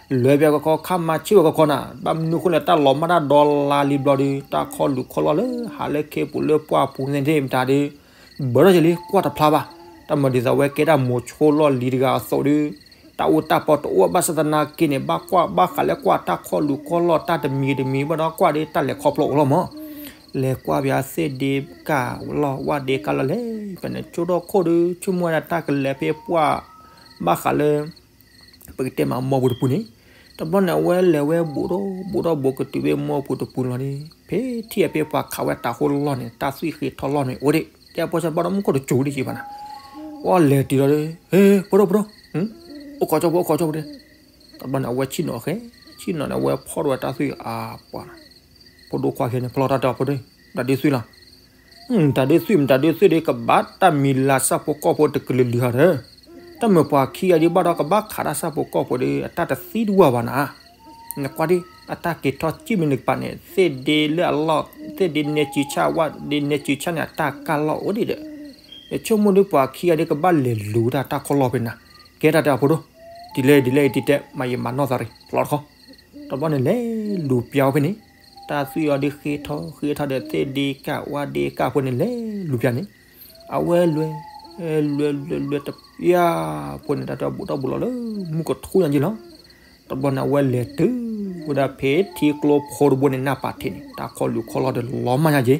ၢ, လဲၤပၠးကခီခါမၤဆ့ၣ်ဝဲကခီနၤ, ဘၣ်မနုၤဃိလဲၣ် တၢ်လီၤမၢ်တၢ်ဒီလါလံဘျီဒီး တၢ်ခီၣ်လူၤခီၣ်လီၢ်လၢဟးလၢခ့ပူၤလၢပှၢ်ပူၤန့ၣ်သ့ၣ်မတၤဒီး ဘၣ်ထီၣ်က့ၤလံ ကွၢ်တဖျါဘၣ်, တၢ်မၤဒ်သိးဝဲကဲတၢ်မိၤဆိလီၢ်လံၤတဂၤအသိးဒီး တၢ်အိၣ်တၢ်ပီတအိၣ်ဘၣ်ဆၣ်သနာ်က့န့ၣ် ဘၣ်ကွၢ်ဘၣ်ဃးလၢကွၢ်တၢ်ခီၣ်လူၤခီၣ်လီၢ်တၢ်တမံၤတမံၤဘၣ်ဒီးကွၢ်ဒီးတၢ်လဲၤခီဖျိအိၣ်လီၤမး, လဲၤကွၢ်ပၠးသ့ၣ်ဒ့ကၢ်လီၢ်ဝၣ်ဒ့ကၢ်လီၢ်လဲၤ, ဖဲန့ၣ်ကၠိထီၣ်ခိၣ်ဒီး ဆိကမိၣ်ဝဲဒၣ်တၢ်ကလဲၤဖဲပှၢ် ဘၣ်ဃးလၢ ပကတဲမးမိၢ်ပူၤတပူၤန့ၣ်, တဘျီန့ၣ် အဝဲလဲၤဝဲဘူးထီၣ်ဘူးထီၣ်ဘူးကတုၤဖဲမိၢ်ပူၤတပူၤလီၤန့ၣ် ဖဲထံၣ်ဖဲပှၤခးဝဲတၢ်ဃိၣ်လီၢ်န့ၣ် တၢ်သွံၣ်ဃ့ထီၣ်လီၢ်န့ၣ် အိၣ်ဒံး တဲအပီၢ်ဆၢဘၣ်ဒီးမူခိၣ်တစိၤဒံးက့ၤဘၣ်နၤ, အီၣ်လဲၤတုၤလီၤဒီး ဟ့ ဖိဒိၣ်ဖိဒိၣ်, အိၣ်ခိးကၠိဖိ အိၣ်ခိးကၠိဖိဒံး, တဘျီန့ၣ် အဝဲဆ့ၣ်နီၤအီၤဃဲ ထံၣ်နီၤန့ၣ် အဝဲဖီၣ်ထီၣ်ဝဲတၢ်သွံၣ်အါပှၤနီၤ, ဖိဒိၣ်ခွါခံဂၤန့ၣ် ဖျီတၢ်တဲအီၤဖိဒိၣ်, တၢ်ဒုးသွံၣ်လီၤ, တၢ်ဒုးသွံၣ် မ့ၢ်တၢ်ဒုးသွံၣ်ဒီး ကဘၣ်တၢ်မံၤလၤဆၣ်ဖိကီၢ်ဖိတကလုာ်လုာ်ဟီဒီး, တၢ်မ့ၢ်ပှၤခံဂၤဒ်ဘၣ်ဒီးကဘၣ်ခးတၢ်ဆၣ်ဖိကီၢ်ဖိဒီး အတၢ်တသံတဝၢ်ဘၣ်နၤ, နကွၢ်ဒ် အတၢ်က့ၤထီၣ်စံၣ်မ့ၢ်နကပၤန့ၣ် သ့ၣ်ဒ့လၢအလီၢ် သ့ၣ်ဒ့နဲစုဆၣ်ဝၣ်ဒ့နဲစုဆၣ်န့ၣ် အတၢ်ကၢ်လီၢ်အိၣ်ဒံးဒီး, ယဆိကမိၣ်ဒ်ပှၤခံဂၤဒ်ကဘၣ်လဲၤလူၤတၢ်တၢ်ခီၣ်လီၢ်ဖဲနၤ, ကဲတၢ်တဲအီၤဖိဒိၣ်, ဒ်လဲၣ်ဒ်လဲၣ်ဒ်တဲ မၤယမၤနီၢ်သးရံၤ ဖျီတခီ, တဘျီန့ၣ်လဲၤလူၤပျါဝဲဖဲန့ၣ်, တၢ်သွံၣ်အီၤဒ်ဃ့ထီၣ်ဃ့ထီၣ်ဒီး သ့ၣ်ဒ့ကၣ်ဝၣ်ဒ့ကၣ်ဖိန့ၣ်လဲၤလူၤပျါန့ၣ်, အဝဲလွဲ လွဲလွဲလွဲတပျၢ်ဖိန့ၣ် တၢ်တဲအီၤဘူးထီၣ်ဘူးလီၤလၢမူကထူညါက့လီၤ. တဘျီန့ၣ် အဝဲလဲၤတုၤဝဲဒၣ်ဖဲထံကျိဖိတဘိန့ၣ် နၢ်ပာ်ထံးန့ၣ် တၢ်ခီၣ်လူၤခီၣ်လီၢ်ဒီးလီၤမၢ်ညါက့,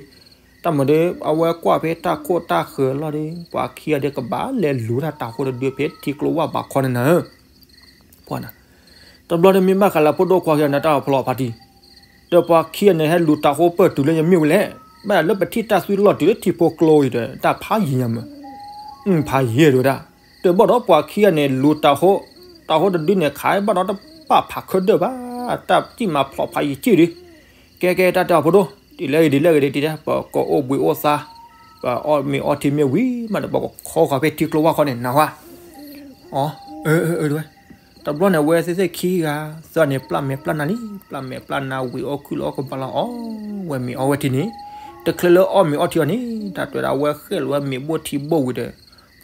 တၢ်မၤဒီး အဝဲကွၢ်ဖဲတၢ်ခိၣ်တၢ်ဃၢၤလီၤဒီး ပှၤခံဂၤဒီးကဘၣ်လဲၤလူၤတၢ်တၢ်ဃိတဒုဖဲထံကျိဝၣ်ဘးခီန့ၣ်နၤဧၢ, ပှၤနၤ, တဘျီဒီးမ့ၢ်ဘၣ်ဃးလၢဖိဒိၣ်ခွါခံဂၤန့ၣ် တၢ်ဖျီဖးတံၢ်, ဒီးပှၤခံဂၤန့ၣ် ဟဲလူၤတၢ်ဃိပၢၢ်တုၤလၢယမ့ၢ်ဝဲလဲၣ်, ဘၣ်လၢပထံၣ်တၢ်သွံၣ်လီၢ်တုၤလၢထံဖိကျိအံၤဒီး တၢ်ဖးယံၤညါမး, ဖးယံၤဒိၣ်ဒၣ်, ဒီးဘၣ်ဒီးပှၤခံဂၤန့ၣ် လူၤတၢ်ဃိ, တၢ်ဃိတဒုန့ၣ် ခးဘၣ်ဒီးတပာ်ဖးခၢဒၢၣ်ဘၣ်, တၢ်စံၣ်မၤဖျိးဖးယံၤက့ဒု, ကဲကဲတၢ်တဲအီၤဖိဒိၣ်, ဒ်လဲၣ်ဂ့ၤဒ်လဲၣ်ဂ့ၤဒ်တဲ ပကိးအိၣ်ဘှံးအိၣ်သါ, ပအီၣ်မ့ၤအီထံမ့ၢ်ဝံၤမးဒီး ပကခီဃီၤဖဲထံကျိဝၣ်ခီန့ၣ်နၤဝဲ, အၢ အၢ အၢ တဝဲ, တဘျီန့ၣ် အဝဲသ့ၣ်သ့ၣ်ခံဂၤ သၢဂၤန့ၣ် ပျၢ်မဲာ်ပျၢ်နါလံ, ပျၢ်မဲာ်ပျၢ်နါဝံၤအီၣ်ခုၣ်လီၤအီၣ်ကဘၣ်လီၤအီၣ်ဝဲမ့ၤအီဝဲထံန့ၣ်, တချုးလၢအီၣ်မ့ၤအီထံအီၤန့ၣ် တၢ်တဲဝဲဒၣ် အဝဲဃဲၣ်လီၤဝဲမ့ၤဘိၣ်ထံဘိၣ်ဝံၤဒီး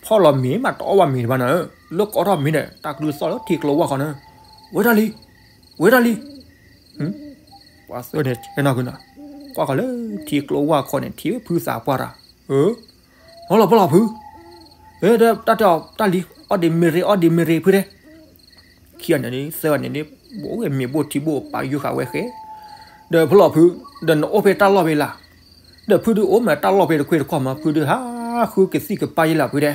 ဖီၣ်လီၤမ့ၤမးတအီၣ်ဘၣ်မ့ၤတဘၣ်နၤဧၢ, လၢကအီၣ်ထီၣ်မ့ၤဒီး တၢ်ကလုၢ်သီၣ်လၢထံကျိဝၣ်ခီန့ၣ်, ဝဲဒၣ်လံ, ဝဲဒၣ်လံ, ပှၤသၢဂၤန့ၣ် ဆဲနီၢ်ခုနီၤ, ကွၢ်ဃီၤလၢထံကျိဝၣ်ခီန့ၣ် ထံၣ်ဝဲဖုသးပှၢ်တၢ်, အၢ ဟီလီၤဖီလီၤဖု, တၢ်တဲအီၤတၢ်လံ, အီၣ်ဒံးမ့ၤရ့ အီၣ်ဒံးမ့ၤရ့ဖုတဲ, ခံဂၤန့ၣ် သၢဂၤန့ၣ် ဘိးဝဲမ့ၤဘိၣ်ထံဘိၣ်ပာ်ယုၢ်ဃာ်ဝဲဃဲ, ဒီးဖီလီၤဖု, ဒီးနအိၣ်ဖဲတၢ်လီၢ်ဖဲလၢ်, ဒီးဖုဒုးအိၣ်မးတၢ်လီၢ်ဖဲတခွ့တခီၣ်မး ဖုဒုးဟးဃုကသံၣ်ကပၢ်ယဲလၢ်ဖုတဲ,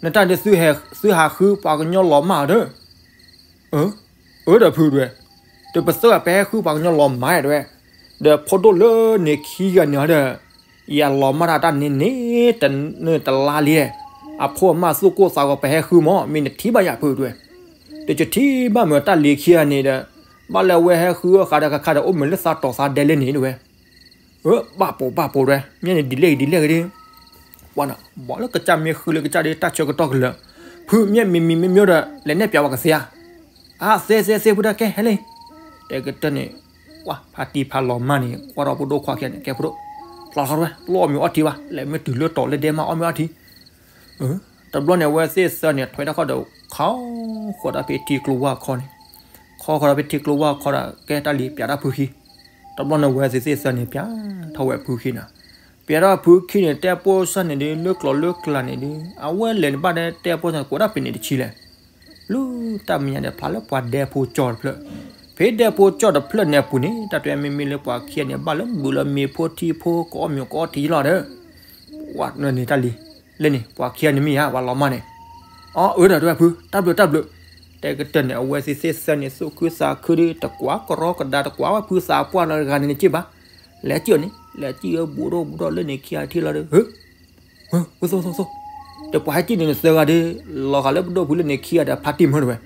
နတၢ်ဒုးသုဟဲသုဟးဃုပှၤကညီလီၤမၢ်ဒီး အၢ အၢဒီးဖုဒွဲ, ဒီးပသၢဂၤပဟဲဃုပှၤကညီလီၤမၢ်ဒွဲ, ဒီးဖိဒိၣ်လၢန့ၣ်ခံဂၤန့ၣ်ဒီး ယလီၤမၢ်တၢ်တၢ်န့ၣ်န့ၣ် တနၢၤတလါလံ, အဖိအမါသူၣ်ကိၢ်သးဂီၤပဟဲဃုမး မ့ၢ်နထံၣ်ဘၣ်ယၤဖုဒွဲ, ဒီးယထံၣ်ဘၣ်မ့ၢ်တၢ်လံၤခံဂၤန့ၣ်ဒီး ဘၣ်လၢအဝဲဟဲဃုအီၣ်ဃာ်ဒီးခါခါဒီး အိၣ်မ့ၢ်လၢသးတီၤသးဒဲလဲၣ်န့ၣ်ဒွဲ အၢ ဘၣ်ပိာ်ဘၣ်ပိာ်ဒွဲ မ့ၢ်န့ၣ်ဒ်လဲၣ်ဂ့ၤဒ်လဲၣ်ဂ့ၤဒ် ပှၤနီၤ ဘၣ်လၢကစၢ်မ့ၢ်ဃုလၢကစၢ်ဒ်တၢ်ဆၢကတီၢ်ကလၢာ်, ဖုမ့ၢ်မံၤမံၤမ့ၢ်မ့ၢ်ဒီး လဲၤနဲၣ်ပျးဝဲကသ့ဧါ, အါ သ့သ့သ့ဖုတၢ်ကဲဟဲလံ, တဲကတၢၢ်န့ၣ်, ပှၤဖါတံၢ်ဖးလီၤမၢ်န့ၣ် ကွၢ်ထီၣ်ဖိဒိၣ်ခွါခံဂၤန့ၣ် ကဲဖိဒိၣ်, ဖျီထီၣ်ဝဲ ပလီၢ်အီၣ်မ့ၤအီထံဘၣ် လဲၤမ့ၢ်တုၤလၢတီၤလၢဒဲမးအီၣ်မ့ၤအီထံ တဘျီန့ၣ် အဝဲသ့ၣ်သၢန့ၣ် ထွဲတၢ်ခီၣ်ဒီး ခီဃီၤဒၣ်ဖဲထံကျိဝၢ်ခီန့ၣ်, ခီဃီၤဒၣ်ဖဲထံကျိဝၢ်ခီဒီး ကဲတၢ်လံၤပျးတၢ်ဖုခံ, တဘျီန့ၣ် အဝဲသ့ၣ်သ့ၣ်သၢန့ၣ် ပျးထီၣ်ဝဲဖုခံန့ၣ်, ပျးထီၣ်ဖုခံန့ၣ် တဲပိၢ်စၢ်န့ၣ်ဒုး လၢကျိၤလၢကျါန့ၣ်ဒုး အဝဲလဲၤန့ၣ်ဘၣ်ဒီး တဲပိၢ်စၢ်န့ၣ် ကိးဒၣ်ဖဲန့ၣ်တဆံလဲၣ် လၢတၢ်မဲာ်ညါဒီး ဖျါလၢပှၤဒဲဖိကၠီတဖျၢၣ်, ဖဲဒဲဖိကၠီတဖျၢၣ်န့ၣ်အပူၤန့ၣ် တၢ်တဲမ့မ့ၢ်လၢပှၤခံဂၤန့ၣ် ဘၣ်လၢဘူးလၢမ့ၤဖိထံဖိ ကအီၣ်မ့ၤကအီထံလီၤဒီး, ဝဲန့ၣ်တၢ်လံၤ, လၢန့ၣ် ပှၤခံဂၤန့ၣ်မ့ၢ်ဧါ ပှၤလီၤမၢ်န့ၣ်, အီ အၢဒီးတဝဲဖု တၢ်ဘျုးတၢ်ဘျုး, တဲကတၢၢ်န့ၣ် အဝဲသ့ၣ်သ့ၣ်သၢန့ၣ် သူၣ်ခုသးခုဒီး တကွၢ်ကရီကဒါ တကွၢ်ဝဲဖုသးပှၢ်လၢတဂၤန့ၣ်န့ၣ်က့ၢ်ဘၣ်, လဲၤက့ၢ်အီၤန့ၣ် လဲၤက့ၢ်အီၤဘူးဒီးဘူးဒီးလၢန့ၣ်ခံဂၤထံၣ်လီၤဒီး ဝဲ ဝဲသိသိသိ, ဒီးပှၤဟဲက့ၢ်န့ၣ်နသၢဂၤဒီး လီၤဂာ်လၢပဒိၣ်ဖုလၢန့ၣ်ခံဂၤဒီးဖါတံၢ်မၢတဝဲ,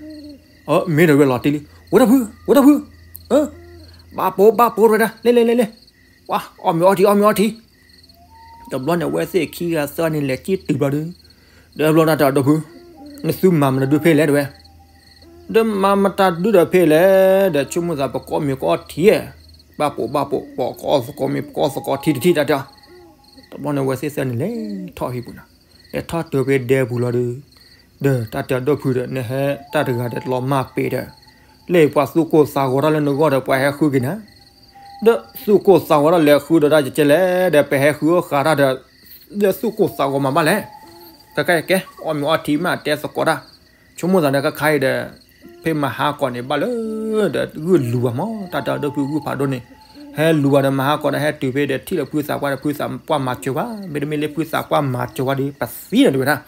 အၢ မ့ၢ်ဒီးဝဲလီၤတံၢ်လံ, ဝဲဒၣ်ဖု ဝဲဒၣ်ဖု, အၢ ဘၣ်ပိာ်ဘၣ်ပိာ်ဝဲဒၣ် လဲၤလဲၤလဲၤလဲၤ, ပှၤအီၣ်မ့ၤအီထံ အီၣ်မ့ၤအီထံ, တဘျီန့ၣ် အဝဲသ့ၣ်ခံဂၤသၢဂၤန့ၣ် လဲၤက့ၢ်တုၤဘျီဒီး, ဒီးဘျီတၢ်တဲအီၤဒိၣ်ဖု, နသုမၤမတၤဒုးဖဲလဲၣ်တဝဲ, ဒီးမၤမတၤဒုးဒီးဖဲလဲၣ်, ဒီးဆိကမိၣ်သးပကအီၣ်မ့ၤကအီထံဧါ, ဘၣ်ပိာ်ဘၣ်ပိာ် ပကအီၣ်သကိးမ့ၤ ပကအီၣ်သကိးထံတထံၣ်တၢ်တဲအီၤ, တဘျီန့ၣ် အဝဲသ့ၣ်သၢန့ၣ် လဲၤထီၣ်ဟံၣ်ပူၤနၤ, လဲၤထီၣ်တုၤဖဲဒဲပူၤလီၤဒီး, ဒီးတၢ်တဲအီၤဒိၣ်ဖုဒီး နဟဲတၢ်တဂၤဒီးလီၤမၢ်ပ့ၤဒီး, လၢပှၤသူၣ်ကိၢ်သးဂီၤတၢ်လၢနဂီၢ်ဒီးပှၤဟဲဃုက့ၤနၤ ဒီးသူၣ်ကိၢ်သးဂီၤတၢ်လဲၤဃုဒီးတၢ်ကကဲလဲၣ်, ဒီးပဟဲဃုအီၣ်ဃာ်တၢ်ဒီး, ဒီးသူၣ်ကိၢ်သးဂီၤမးဘၣ်လဲၣ်, ကဲကဲကဲ အီၣ်မ့ၤအီထံမးတဲသကိးတၢ်, ဆိကမိၣ်သးဒီးခါခါအံၤဒီး, ဖဲမဟါကီးန့ၣ်ဘၣ်လၢ, ဒီးဂုာ်လူၤဘၣ်မး တၢ်တဲအီၤဒိၣ်ဖုဂုာ်ဖးဒိၣ်န့ၣ်, ဟဲလူၤဘၣ်ဒီးမဟါကီးဒီးဟဲတုၤဖဲဒီးထံၣ်လၢဖုသးပှၢ်ဒီးဖုသးပှၢ်မၤစၢၤဝဲ, မ့တမ့ၢ်လၢဖုသးပှၢ်မၤစၢၤဝဲဒီး ပသံဒီးတဝဲဒၣ်,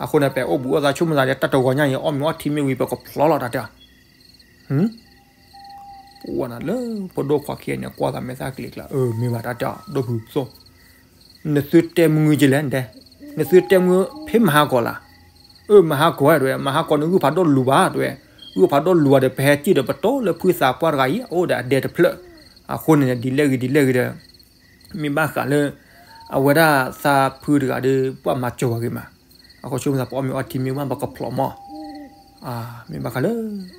အဃိန့ၣ် ပအိၣ်ဘူးအိၣ်သးဆိကမိၣ်သးဒီးတၢ်တဂီၤညါအံၤ အီၣ်မ့ၤအီထံမ့ၢ်ဝံၤ ပကဖျီလီၤတၢ်တဲအီၤ ပဝဲနၤလၢ ဖိဒိၣ်ခွါခံဂၤန့ၣ် ကွၢ်သးမဲာ်သၣ်ကလံၤကျါ အၢ မ့ၢ်ဘၣ်တၢ်တဲအီၤ ဒိၣ်ဖုသိၣ်, နသုတဲမုၢ်ဂုၢ်ကလဲၣ်တဲ, နသုတဲမုၢ်ဖဲမဟါကီးလၢ်, အၢ မဟါကီးတဝဲ မဟါကီးန့ၣ်ဂုာ်ဖးဒိၣ်လူၤဘၣ်တဝဲ, ဂုၢ်ဖးဒိၣ်လူၤဒီး ပဟဲစံၣ်ဒီးပတီၢ်လၢဖုသးပှၢ်တဂၤအံၤ အအိၣ်ဒီးအဒဲတဖျၢၣ်. အဃိန့ၣ် ဒ်လဲၣ်ဂ့ၤဒ်လဲၣ်ဂ့ၤဒီး မ့ၢ်ဘၣ်ဃးလၢ အဝဲဒၣ်သးဖုတဂၤဒီး ပှၤမၤစၢၤဝဲဂ့ၤမး. အဃိဆိကမိၣ်သး ပအီၣ်မ့ၤအီထံမ့ၢ်ဘၣ် ပကဖျိးမး. မ့ၢ်ဘၣ်ဃးလၢ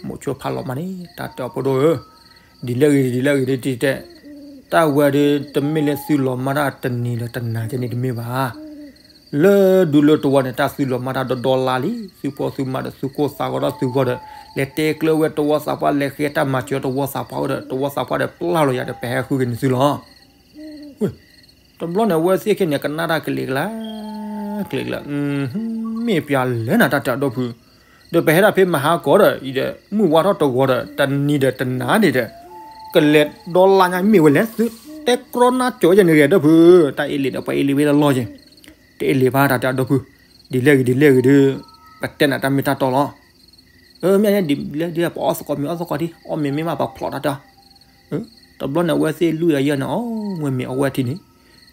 မိၤဆိဖးလီၤမးန့ၣ် တၢ်တဲအီၤဖိဒိၣ်ဧၢ, ဒ်လဲၣ်ဂ့ၤဒ်လဲၣ်ဂ့ၤဒ်တဲ, တၢ်ဝဲဒီး တမ့ၢ်လၢသုလီၤမၢ်တၢ်တနံၤဒီးတနၤကဲန့ၣ်တမ့ၢ်ဘၣ်. လၢဒူလၢတဝီန့ၣ် တၢ်သုလီၤမၢ်တၢ်ဒီဒီလါလံ, သုဖိသုမါဒီးသုခိၣ်သးဂီၤဒီးသုဂီၢ်ဒီး လဲၤတဲကျၢၤဝဲတဝီသးပှၢ် လဲၤဃ့တၢ်မၤစၢၤတဝီသးပှၢ်အိၣ်ဒီး တဝီသးပှၢ်ဒီးပျၢ်လီၤယၤဒီး ပဟဲဃုက့ၤန့ၢ်သုလီၤ. တဘျီန့ၣ် အဝဲသ့ၣ်ခဲန့ၣ် ကနၣ်တၢ်ကလံၤကျါ ကလံၤကျါ, မ့ၢ်ပျၢ်လဲၣ်နၤ တၢ်တဲအဒိၣ်ဖု, ဒီးပဟဲဒၣ်ဖဲမဟါကီးဒီး အံၤဒီး မုၢ်ဝါထီၣ်တဂီၤဒီး တနံၤဒီးတနၤန့ၣ်ဒီး ကလဲၤဒီလါညါ မ့ၢ်ဝဲလဲၣ် သုတဲကြီနါကၠီယဲန့ၣ်ဂ့ၤ ဒီးဖု, တၢ်အ့ၣ်လိာ်ဒီး ပှၤအ့ၣ်လိာ်ဝဲလၢလီၢ်ယဲ, တအ့ၣ်လိာ်ဘၣ် တၢ်တဲအဒိၣ်ဖု, ဒ်လဲၣ်ဂ့ၤဒ်လဲၣ်ဂ့ၤဒီး ပတဲနၤတၢ်မ့ၢ်တၢ်တီလီၤ. မ့ၢ်ဒ်လဲၣ်ဒ် ပအီၣ်သကိးမ့ၤအီၣ်သကိးထံ အီၣ်မ့ၤမ့ၢ်ဘၣ်ပဖျိးတၢ်တဲ, တဘျီန့ၣ် အဝဲသ့ၣ်လွံၢ်ဂၤယဲၢ်န့ၣ် အီၣ်ဝဲမ့ၤအီၣ်ဝဲထံန့ၣ်,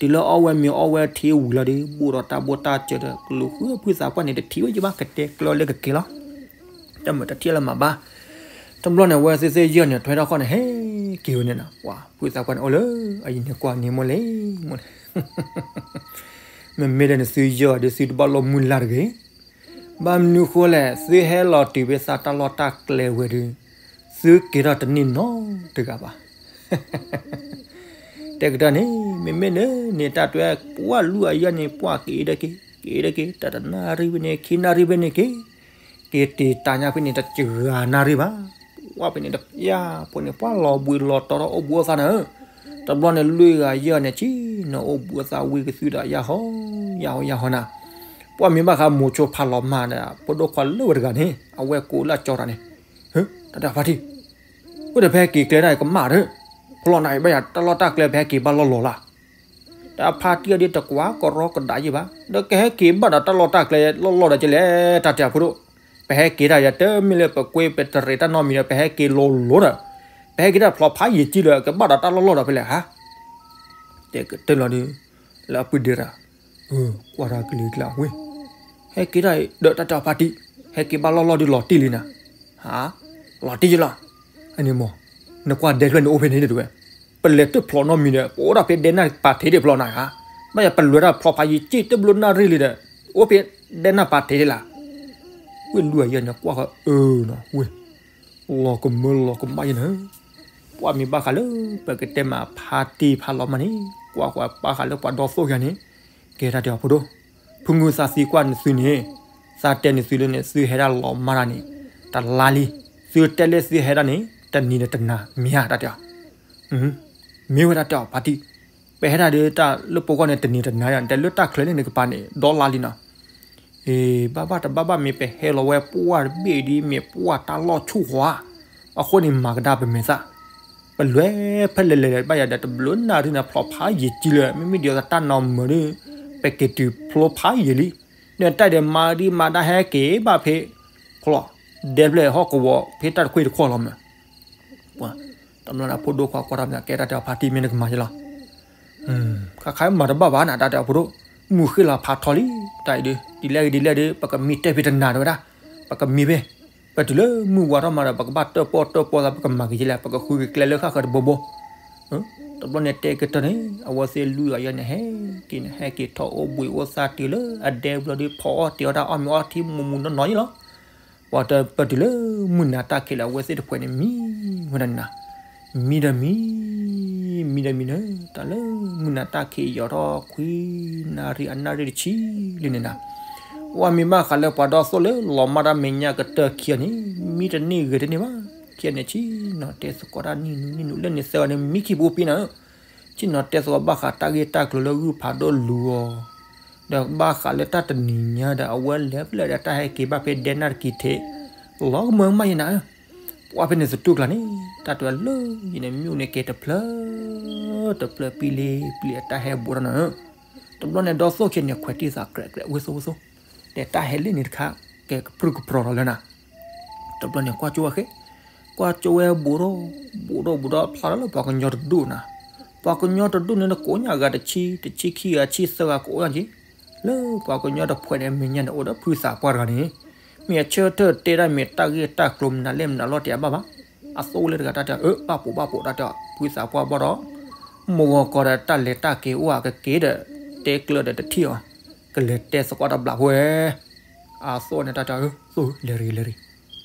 တုၤလၢအီၣ်ဝဲမ့ၤအီၣ်ဝဲထံဝံၤလီၤဒီး ဘိၣ်ဒီးတၢ်ဘိၣ်တၢ်စၢၤဒီး ကလူၤဃုဖုသးပှၢ်န့ၣ် တထံၣ်ဝဲယဘၣ် ကတဲကျၢၤလၢကက့ၤလီၤ. တမုာ်တထံၣ်လၢမၤဘၣ်. တဘျီန့ၣ် အဝဲသ့ၣ်သ့ၣ်ယဲၢ်န့ၣ် ထွဲထီၣ်ခီၣ်န့ၣ် ဟဲက့ၤဝဲန့ၣ်နီၤ, ပှၤဖုသးပှၢ်န့ၣ် အိၣ်လၢအယံၤန့ၣ်ကွၢ်န့ၣ်မိၢ်လဲၣ်, မိၢ်လဲၣ်, မ့မ့ၢ်ဒီးန့ၣ် သုယဲၢ်ဒီး သုတဘၣ်လိၣ်မုၢ်လၢ်တဂ့ၤ. ဘၣ်မနုၤဃိလဲၣ်, သုဟဲလီၤတုၤဖဲသးတၢ်လီၢ်တၢ်ကျဲဝဲဒီး သုက့ၤထီၣ်တန့ၢ်နီတဂၤဘၣ်. တဲကတၢၢ်န့ၣ် မ့မ့ၢ်န့ၣ်န့ၣ် တၢ်တွဲပှၤလွံၢ်ဂၤယဲၢ်န့ၣ် ပှၤက့ၤဒီးက့ၤ က့ၤဒီးက့ၤ တၢ်တနၣ်ရံၣ်ဖဲန့ၣ် ခံနၣ်ရံၣ်ဖဲန့ၣ်က့ၤ က့ၤတ့ၢ်တၢ်ညါဖဲန့ၣ် တစှၤနၣ်ရံၣ်ဘၣ်. ပှၤဖဲန့ၣ်တပျၢ်ဖိန့ၣ် ပှၤလီၤဘှံးလီၤတီၤထီၣ်အိၣ်ဘှံးအိၣ်သါနၤဧၢ, တဘျီန့ၣ် လွံၢ်ဂၤယဲၢ်န့ၣ် ဆ့ၣ်နီၤအိၣ်ဘှံးအိၣ်သါဝံကသုဒီး ယၢ်ဟီ ယၢ်ဟီ ယၢ်ဟီနၤ. ပှၤမ့ၢ်ဘၣ်ဃးမိၤဆိဖးလီၤမၢ်ဒီး ဖိဒိၣ်ခွါလၢဝဲတဂၤန့ၣ် အဝဲကိးလၢအကၠီတၢ်န့ၣ်, တၢ်တဲအဖါတံၢ်, အိၣ်ဒီးပဟဲက့ၤကျဲဒၣ်ကမၣ်ဒီး, ဖျီနၤအံၤဘၣ်ယၤ တၢ်လီၢ်တၢ်ကျဲပဟဲက့ၤဘၣ်လီၢ်လီၤလၢ် တၢ်ဖါတံၢ်အဒ့တကွၢ်ကရီကဒးယံၤဘၣ်, ဒီးကဟဲက့ၤဘၣ်ဒီးတၢ်လီၢ်တၢ်ကျဲလီၢ်လီၢ်ဒီးကလဲၣ် တၢ်တဲအဖိဒိၣ်, ပဟဲက့ၤတၢ်ယၤတမ့ၢ်လၢပကွ့ပတရံးတၢ်နီတမံၤဒီး ပဟဲက့ၤလိၤလိၤဒီး, ပဟဲက့ၤတၢ်ဖျိဖးယံာ်ကံလၢာ် ကဘၣ်ဒီးတၢ်လီၢ်လီၢ်ဒီးဖဲလဲၣ်ဧါ. တဲကတၢၢ်လီၤဒီး, လၢအပုၢ်ဒ့ရၤ, ကွၢ်တၢ်ကလံၤကျါဝဲ, ဟဲက့ၤတၢ်ဒီးတၢ်တဲအဖါတံၢ်, ဟဲက့ၤဘၣ်လီၢ်လီၢ်ဒီးလီၤတံၢ်လံနၤ, ဟါ, လီၤတံၢ်ယလီၤ, အန့ၣ်မ့ၢ်, နကွၢ်ဒဲဖျၢၣ်န့ၣ်အိၣ်ဖဲန့ၣ်တဝဲ, ပလဲၤတဖျိနီတမံၤဒီး ပအိၣ်ဒၣ်ဖဲဒဲနၢ်ပာ်ထံးဒံးဖျိနၤဧါ, ဘၣ်ယၤပလဲၤတၢ်ဖျိဖးယံာ်ကံ တဘျုးနၣ်ရံၣ်လံဒီး, အိၣ်ဖဲဒဲနၢ်ပာ်ထံးဒံးလၢ်. ဝ့ၢ်လွံၢ်အယဲၢ်န့ၣ် ကွၢ်ဃီအၢနီၤဝ့ၢ်, လီၤကမၢလီၤကမၣ်ယဲၢ်န့ၣ်, ပှၤမ့ၢ်ဘၣ်ဃးလၢ ပကတဲမးဖါတံၢ်ဖးလီၤမၢ်န့ၣ် ကွၢ်ဃီဘၣ်ဃးလၢပှၤဒီသိၣ်ယၤန့ၣ်, ကဲတၢ်တဲအီၤဖိဒိၣ်, ဖုငုသးသံကွၢ်န့ၣ်သုန့ၣ်, သးတဲန့ၣ်သုလၢန့ၣ် သုဟဲဒၣ်လီၤမၢ်တၢ်န့ၣ်, တလါလံ, သုတဲလၢသုဟဲဒၣ်န့ၣ် တနံၤဒီးတနၤမ့ၢ်ဧါ တၢ်တဲအီၤ မ့ၢ်ဝဲဒၣ်တဲအီၤဖါတံၢ်, ပဟဲဒၣ်ဒီးတၢ်လၢပဂီၢ်န့ၣ် တနံၤတနၤယၤ တဲလၢတၢ်ချၢန့ၣ်နကပၤန့ၣ် ဒီလါလံနီၤ. အ့ ဘၣ်ဘၣ်တဘၣ်ဘၣ်မ့ၢ်ပဟဲလီၤဝဲပှၢ်တဘ့ၣ်ဒ်မ့ၢ်ပှၢ်တၢ်လီၢ်ဆူၣ်ဃီဧါ, အဃိန့ၣ်မၤကဒါပမဲာ်သၣ်, ပလဲၤဖဲလဲၣ်လဲၣ်ဘၣ်ယၤဒီးတဘျုးနၣ်ရံၣ်န့ၣ် ဖျိဖးယံာ်ကံလၢာ် မ့မ့ၢ်ဒ်သိးတၢ်နီၢ်မုာ်ဒီး ပက့ၤတုၤဖျိဖးယံာ်လံ, ဒီးတၢ်ဒီးမၤဒံးမၤဒါဟဲက့ၤဘၣ်ဖဲ ဖျိ ဒဲဖျၢၣ်ဟီၣ်ကဝီၤ ဖဲတၢ်တခွံတခီၣ်လီၤမး ပှၤ, တဘျီန့ၣ် ဖိဒိၣ်ခွါကွၢ်တၢ်မး ကဲတၢ်တဲအီၤဖါတံၢ်မ့ၢ်နကမၤယလီၤ. ခါခါမၤတဘၣ်ဘၣ်နၤ တၢ်တဲအီၤဖိဒိၣ်, မုၢ်ဃ့ၢ်လီၤဖးထီလံ, တၢ်အံၤဒုး ဒ်လဲၣ်ဂ့ၤဒ်လဲၣ်ဒီး ပကမံတဲဖဲတနၤတဝဲဒၣ်, ပကမံဖဲ, ပတုၤလၢမုၢ်ဝါထီၣ်မးဒီး ပကဘၣ်တၢၣ်ပီၣ်တၢၣ်ပီၣ်သး ပကမၤက့ၤယလဲၣ် ပကဃုက့ၤကျဲလၢဃၣ်ဃၢၤတဘိဘိ တဘျီန့ၣ်တဲကတၢၢ်န့ၣ် အဝဲသ့ၣ်လွံၢ်ဂၤယဲၢ်န့ၣ် ဟဲက့ၤန့ၣ် ဟဲက့ၤထီၣ်အိၣ်ဘှံးအိၣ်သါတုၤလၢအဒဲဘျီဒီး ဖီအီၣ်တ့ၤအီၣ်တၢ်အီၣ်မ့ၤအီထံမူးမူးနီၢ်နီၢ်ယလီၤ. ပှၤတပတုၤလၢမုၢ်နၤတၢ်ခံးလၢအဝဲသ့ၣ်တဖှဲးန့ၣ် မံဝဲဒၣ်န့ၣ်နၤ, မံဒီးမံ, မံဒီးမံန့ၣ် တၢ်လၢမုၢ်နၤတၢ်ခံးယီၤထီၣ်ခွံနၣ်ရံၣ် အနၣ်ရံၣ်တဆံလံန့ၣ်နၤ. ပှၤမ့ၢ်ဘၣ်ဃးလၢပှၤဒီသိၣ်လၢလီၤမၢ်တၢ်မဲာ်ညါကတၢၢ်ခံဂၤန့ၣ် မံတန့ၢ်ဂ့ၤတန့ၢ်ဘၣ်, ခံဂၤန့ၣ် ဆ့ၣ်နီၤတဲသကိးတၢ်နံၣ်နူနံၣ်နူ လၢန့ၣ်သၢဂၤန့ၣ် မံခံဘိပံနၤဧၢ ဆ့ၣ်နီၤတဲသကိးဘၣ်ဃးတၢ်ဂ့ၢ်တၢ်ကျိၤလၢဂုၢ်ဖးဒိၣ်လူၤအီၤ, ဒီးဘၣ်ဃးလၢတၢ်တနံၤညါဒီး အဝဲလဲၤဖဲလဲၣ်ဒီးတၢ်ဟဲက့ၤဘၣ်ဖဲဒဲနၢ်တကံၤထံး, လီၤကမၢကမၣ်ယဲၢ်နၤဧၢ. ပှၤဖဲန့ၣ်သတူၢ်ကျါန့ၣ် တၢ်တဲလၢယန့ၣ် မ့ၣ်အူန့ၣ်ကဲတဖျၢၣ် တဖျၢၣ်ပံလံပံလံအတၢ်ဟဲဘူးထီၣ်နၤဧၢ. တဘျီန့ၣ် ဒီသိၣ်ခံန့ၣ် ခွဲးတံၢ်သးကြဲးကြဲး ဝ့သိဝ့သိ, ဒီးတၢ်ဟဲလၢန့ၣ်တခါ ကဲကပြုၢ်ကပြီၤထီၣ်လၢနၤ တဘျီန့ၣ် ကွၢ်ကၠိဝဲဃ့, ကွၢ်ကၠိဝဲဘူးထီၣ်, ဘူးထီၣ်ဘူးထီၣ် ဖျါထီၣ်လၢပှၤကညီတဒူၣ်နၤ, ပှၤကညီတဒူၣ်န့ၣ် နကိးညါဂၤတဆံ, တဆံခံဂၤ ဆံသၢဂၤကအိၣ်ညါက့ၤ, လၢပှၤကညီတဖှဲးန့ၣ်အမဲာ်ညါန့ၣ် အိၣ်ဒီးဖုသးပှၢ်တဂၤန့ၣ်, မ့ၢ်အဆၢထၢၣ်တဲဒၣ်မ့ၢ်တၢ်ဂ့ၢ်တၢ်ကျိၤမနုၤလဲၣ်မနုၤလီၤ တယၤဘၣ်ဘၣ်. အသိၣ်လၢတဂၤတၢ်တဲအီၤ အၢ ဘၣ်ပိာ်ဘၣ်ပိာ်တၢ်တဲအီၤ ဖုသးပှၢ်ဘၣ်ဒီး မိၢ်ဂီၤကီးဒီးတၢ်လဲၤတၢ်က့ၤအိၣ်အကက့ၤဒီး တဲကျၢၤဒီးတထံၣ်အီၤ ကလဲၤတဲသကိးတဘျးဖိဝဲ အသိၣ်န့ၣ်တၢ်တဲအီၤ အၢ သိၣ်လၢၤတဂ့ၤလၢၤတဂ့ၤ ဘီလီ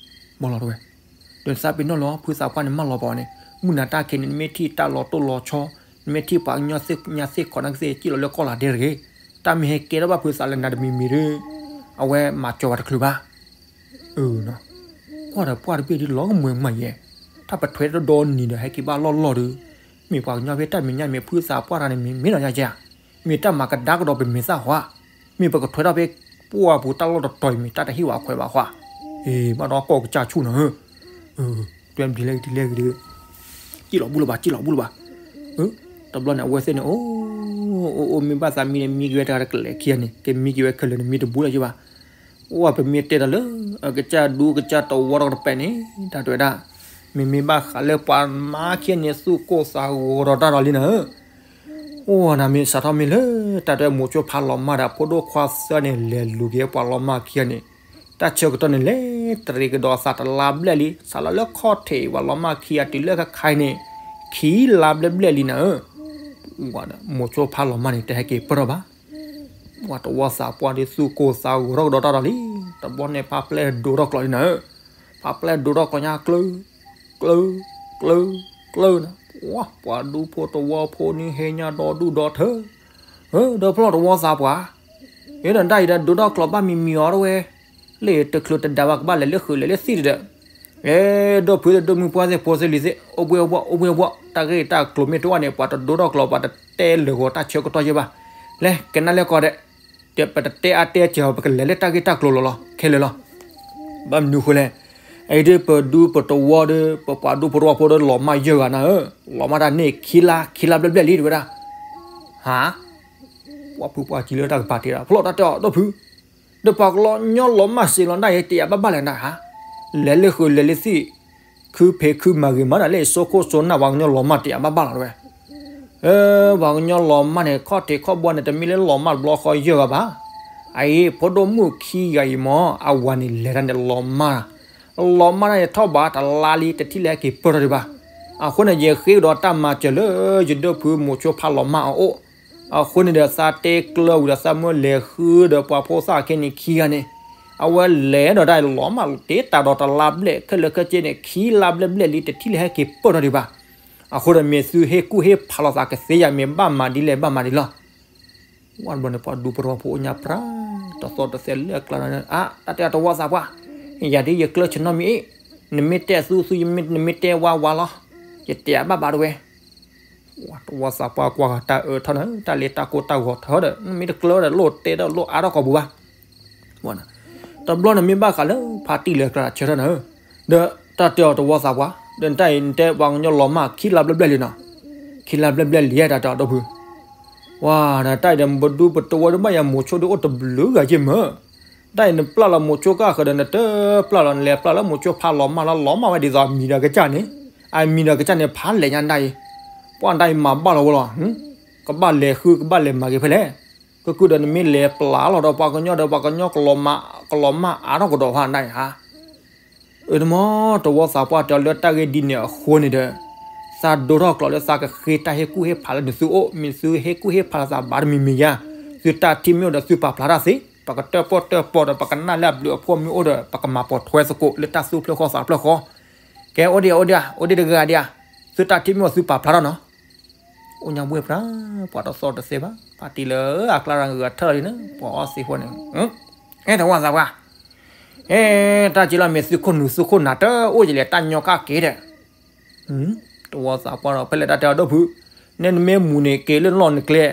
ၤတဝဲ ဒီးသးပ့ၤနီၣ်လီၤ ဖုသးပှၢ်န့ၣ်မၢလီၤပီၤန့ၣ် မုၢ်နၤတၢ်ခံးန့ၣ် နမ့ၢ်ထံၣ်တၢ်လီၤတိၢ်လီၤဆီ နမ့ၢ်ထံၣ်ပှၤကညီသ့ၣ်ညါသ့ၣ်ခီးနၢ်ကသ့ၣ် စံၣ်လီၤလၢကီၢ်လၤဒဲတဂ့ၤ. တၢ်မ့ၢ်ဟဲကဲထီၣ်ဘၣ်ဖုသးလၢနၤတမံၤမံၤဒီး အဝဲမၤစၢၤဝဲတချုးဘၣ်. အၢ ကွၢ်ဒီးပှၢ်တဘ့ၣ်ဒ်လီၤကမၢမးယဲၢ် တၢ်ပထွဲတဒီနံၤဒီးဟဲက့ၤဘၣ်လီၢ်လီၢ်ဒီး မ့ၢ်ပှၤကညီဖဲတၢ်မဲာ်ညါမ့ၢ်ဖုသးပှၢ်တဂၤန့ၣ်မ့ၢ်မ့ၢ်နီၤယါကဲ မ့ၢ်တၢ်မၤကဒါကဒီးပမ့ၢ်သၣ်ဟီဧါ, မ့ၢ်ပကထွဲထီၣ်ဖဲပှၢ်ပူၤတၢ်လီၢ်တတီၤအံၤ မ့ၢ်တၢ်တဟ့ၣ်ဝဲအခွဲးဘၣ်ဟီဧါ, အ့ ဘၣ်ဒီးကီၢ်ကစၢ်ဆူၣ်နီၤဧၢ, တွဲမံၤလဲၣ်ဂ့ၤဒ်လဲၣ်ဂ့ၤဒီး စံၣ်လီၤဘူၣ်လၢၤဘၣ် စံၣ်လီၤဘူၣ်လၢၤဘၣ်, တဘျီန့ၣ် အဝဲသ့ၣ်န့ၣ် အိၣ် အိၣ် အိၣ် မ့ၢ်ဘၣ်သးမံန့ၣ် မံက့ၤဝဲတဂၤတကလဲာ်ခံဂၤန့ၣ် ကမံက့ၤဝဲခဲလၢာ်န့ၣ် မံတဘူလၢၤယဘၣ် အိၣ်ပမ့ၢ်တဲတၢ်လၢ အကစၢ်ဒူကစၢ်တဝီတကတပဲာ်န့ၣ် တၢ်တဲဝဲဒၣ်, မ့မ့ၢ်ဘၣ်ဃးလၢပှၤမါခံဂၤန့ၣ် သူၣ်ကိၢ်သးဂီၤဒီးတၢ်ဒီးလံနၤဧၢ, အိၣ်နၤမ့ၢ်စးထီၣ်မ့ၢ်လၢ တၢ်တဲမိၤဆိဖးလီၤမၢ်ဒီး ဖိဒိၣ်ခွါသၢန့ၣ် လဲၤလူၤက့ၤပှၤလီၤမၢ်ခံဂၤန့ၣ်, တၢ်ဆၢကတီၢ်န့ၣ် လဲၤတရံးကဒီးသးတလါဘျဲၣ်လံ စးလီၤလၢခီၣ်ထံး ပှၤလီၤမၢ်ခံဂၤတုၤလၢခဲခါအံၤန့ၣ် ခံလါဘျဲၣ်ဘျဲၣ်လံနၤဧၢ, မိၤဆိဖးလီၤမၢ်န့ၣ် တဟဲက့ၤပၢၢ်ထီၣ်ဘၣ် ပှၤတဝီသးပှၢ်ဒီးသူၣ်ကိၢ်သးဂီၤထီၣ်ကဒီးတၢ်ဒီးလံ, တဘျီန့ၣ် ဖးပျဲၢ်ဒိထီၣ်ကျိးလံနၤဧၢ, ဖးပျဲၢ်ဒိထီၣ်ကျိးညါကျၢ ကျၢ ကျၢ ကျၢနၤ, ပှၤဒူဖိတဝီဖိန့ၣ်ဟဲညါဒီဒူၣ်ဒီထၢ, ဒီးဖျီၣ်တဝီသးပှၢ်, အ့ဒီးတၢ်အံၤဒီးဒိထီၣ်ကျိးဘၣ်မံၤမံၤအီၤတဝဲ, လၢတချုးတဒါဘၣ်ကဘၣ်လဲၤလၢဃုာ်လဲၤလၢသံၣ်ဒီး အဲ ဒီပုၢ်သ့ၣ်ဒီမုၢ်ပှၢ်သ့ၣ်ဖိသ့ၣ်လံၤသ့ၣ် အိၣ်ဘှ့ၣ်အိၣ်ဘှီၣ် အိၣ်ဘှ့ၣ်အိၣ်ဘှီၣ် တၢ်ဂ့ၢ်တၢ်ကျိၤမ့ၢ်တအိၣ်န့ၣ် ပှၤတဒိထီၣ်ကျိး ပှၤတတဲလၢာ်ဂီၤတၢ်ဆၢကတီၢ်ယဲၢ်ဘၣ်, လဲၤကနၣ်လဲၣ်ကီးဒီး, ဒီးပတတဲအါတဲစၢၤ ပကလဲၤလၢတၢ်ဂ့ၢ်တၢ်ကျိၤလီၤလီၤ ခဲလၢာ်လီၤ, ဘၣ်မနုၤဃိလဲၣ်, အအံၤဒ်ပဒူပတဝီဒီး ပပှၤဒူဖိတဝီဖိဒီးလီၤမၢ်ယဲၢ်ဂၤနၤဧၢ, လီၤမၢ်တၢ်န့ၣ်ခံလါ ခံလါဘျဲၣ်ဘျဲၣ်လံတဝဲဒၣ်, ဟါ, ပှၤဖုပှၢ်ကံလၢတၢ်ကပၤတ့ၢ်ဒီး ဖျီၣ်တၢ်တဲအီၤဒီပုၢ် ဒီးပှၤကညီလီၤမၢ်စ့လီၤနၢ်အံၤ တယာ်ဘၣ်ဘၣ်လဲၣ်နၤဧါ, လဲၤလၢဃုာ်လဲၤလၢသံၣ်, ခုဖံးခုမၤဂ့ၤမးနၤလၢ စိခိၣ်စိနၢ် ပှၤကညီလီၤမၢ်တယာ်ဘၣ်ဘၣ်လီၤတဝဲ, ပှၤကညီလီၤမၢ်န့ၣ် ခီၣ်ထံးခီၣ်ဘီန့ၣ် တမ့ၢ်လၢလီၤမၢ်တဘျီဃီယဲၢ်ဂၤဘၣ်, အအံၤ ဖိဒိၣ်မုၣ်ခံဂၤအံၤမ့ၢ် အဝၤန့ၣ်လဲၤတၢ်န့ၣ်လီၤမၢ်, လီၤမၢ်တၢ်န့ၣ်ထီၣ်ဘးတလါလံ တထံၣ်လၢဟဲက့ၤပၢၢ်ထီၣ်ဒံးဘၣ်, အဃိန့ၣ် ယဃ့ကဒီးတၢ်မၤစၢၤလၢ ယဒီပုၢ်မိၤဆိဖးလီၤမၢ်အအိၣ် အဃိန့ၣ်ဒီး သးတဲကျၢၤဝံၤဒီး သးမၢလဲၤဃုဒီးပှၤဖိသၣ်ခဲန့ၣ်ခံဂၤန့ၣ်, အဝဲလဲၤဒီးတၢ်လီၤမၢ်တ့ၢ်တၢ်ဒီးတလါဘျဲၣ် ခဲလၢာ်ခဲဆ့န့ၣ် ခံလါဘျဲၣ်ဘျဲၣ်လံ တထံၣ်လၢဟဲက့ၤပၢၢ်ထီၣ်ဒံးဘၣ်, အဃိဒီးမ့ၢ်သုဟ့ၣ်ကူၣ်ဟ့ၣ်ဖးလိာ်သးကသ့ယၤ မ့ၢ်ဘၣ်မၤဒ်လဲၣ်ဘၣ်မၤဒ်လီၤ ဝံၤတဘျီန့ၣ် ပှၤဒူဖိတဝီဖိအိၣ်ညါပြၢ် တသီၣ်တသဲလၢအကျါန့ၣ် အါ တၢ်တဲအီၤတဝီသးပှၢ်, ယၤဒ်ယကျၢၤဆၢနီတမံၤအံၤ, နမ့ၢ်တဲသူသူ နမ့ၢ်တဲဝါဝါလီၤ, ယတဲအဘၣ်ဘၣ်တဝဲ, တဝီသးပှၢ်ကွၢ်ဂၤတၢ်အၢထီၣ်န့ၣ် တၢ်လ့တၢ်ကိၢ်တၢ်ဂီၤထီၣ်ဒီး မ့ၢ်တကျၢၤဒီးလိၣ်တဲဒီးလိၣ်အါထီၣ်ကိာ်ပူၤဘၣ် တဘျီန့ၣ်မ့ၢ်ဘၣ်ဃးလၢဖါတံၢ်လၢအကျါဆၢထၢၣ်န့ၣ်, ဒီးတၢ်တဲအီၤတဝီသးပှၢ်, ဒီးနတၢ်အံၤ နတဲပှၤကညီလီၤမၢ်ခံလါဘျဲၣ်ဘျဲၣ်လံနီၤ, ခံလါဘျဲၣ်ဘျဲၣ်လံ တၢ်တဲအီၤဒီပုၢ်, ဝါ နတၢ်အံၤဒီး ပဒူပတဝီဒီးဘၣ်ယၤမိၤဆိဒီးအိၣ်တဘျုးဂၤယ့ၢ်မၢ်, တၢ်အံၤ နပျၢ်လီၤမိၤဆိကၢ်ဃၢၤဒီး နတပျၢ်လီၤ နလဲၤပျၢ်လၢမိၤဆိဖးလီၤမၢ်လီၤ လီၤမၢ်ဝဲဒ်သိးအမံၤဒီးကစၢ်န့ၣ်, အမံၤဒီးကစၢ်န့ၣ် ဖးလဲၣ်ညါနတၢ်အံၤ, ပှၢ်နတၢ်အံၤမၤဘၣ်လီၤဝဲလီၤ, ကဘၣ်လဲၤဃု ကဘၣ်လဲၤမၤက့ၤဖဲလဲၣ်, ကကုၢ်ဒီးနမ့ၢ်လဲၤပျၢ်လီၤဒီးပှၤကညီဒီး ပှၤကညီကလီၤမၢ်အါထီၣ်ကဒီးဟါနတၢ်အံၤဧါ အၢ တမီၤ တဝီသးပှၢ်တဲအီၤလၢတၢ်ဂ့ၢ်ဒ်န့ၣ်အဃိန့ၣ်ဒီး, သးဒိထီၣ်ကျိးလၢသးကဃ့တၢ်ဟ့ၣ်ကူၣ်ဟ့ၣ်ဖးလၢနသုအိၣ် မ့ၢ်သုဟ့ၣ်ကူၣ်ဟ့ၣ်ဖးလၢသးဘၣ်တမံၤမံၤယါ, သုတၢ်ထံၣ်မ့ၢ်အိၣ်ဒီးသုပာ်ဖျါတၢ်သ့, ပကတၢၣ်ပီၣ်တၢၣ်ပီဒီး ပကနၣ်လၢအဘျုးအဖှိၣ်မ့ၢ်အိၣ်ဒီး ပကမၤပိာ်ထွဲသကိးလၢတၢ်သူၣ်ဖျၢၣ်ဃီသးဖျၢၣ်ဃီ, ကဲအိၣ်ဒံးအိၣ်ဒံးဧါ အိၣ်ဒံးတဂၤဒံးဧါ, သုတၢ်ထံၣ်မ့ၢ်အိၣ်သုပာ်ဖျါထီၣ်နီၤ အိၣ်ညါဘှ့ၣ်ပြၢ်, ပှၤတသီၣ်တသဲဘၣ်, ဖါတံၢ်လၢအကျါဂၤထၢၣ်လံန့ၣ် ပှၤအီသံးဖိန့ၣ်, အဲ တဝီသးပှၢ်, အဲ တၢ်က့လီၤမ့ၢ်သုခိၣ်နူာ်သုခိၣ်နၢ်တအိၣ်ယလဲၣ် တၢ်ညီကၣ်က့ၤဒီး, တဝီသးပှၢ်ဒီး ဖဲလဲၣ်တၢ်တဲအီၤဒီပုၢ်, နဲနမ့ၢ်မူၤန့ၣ်က့ၤလၢလီၢ်နကျဲ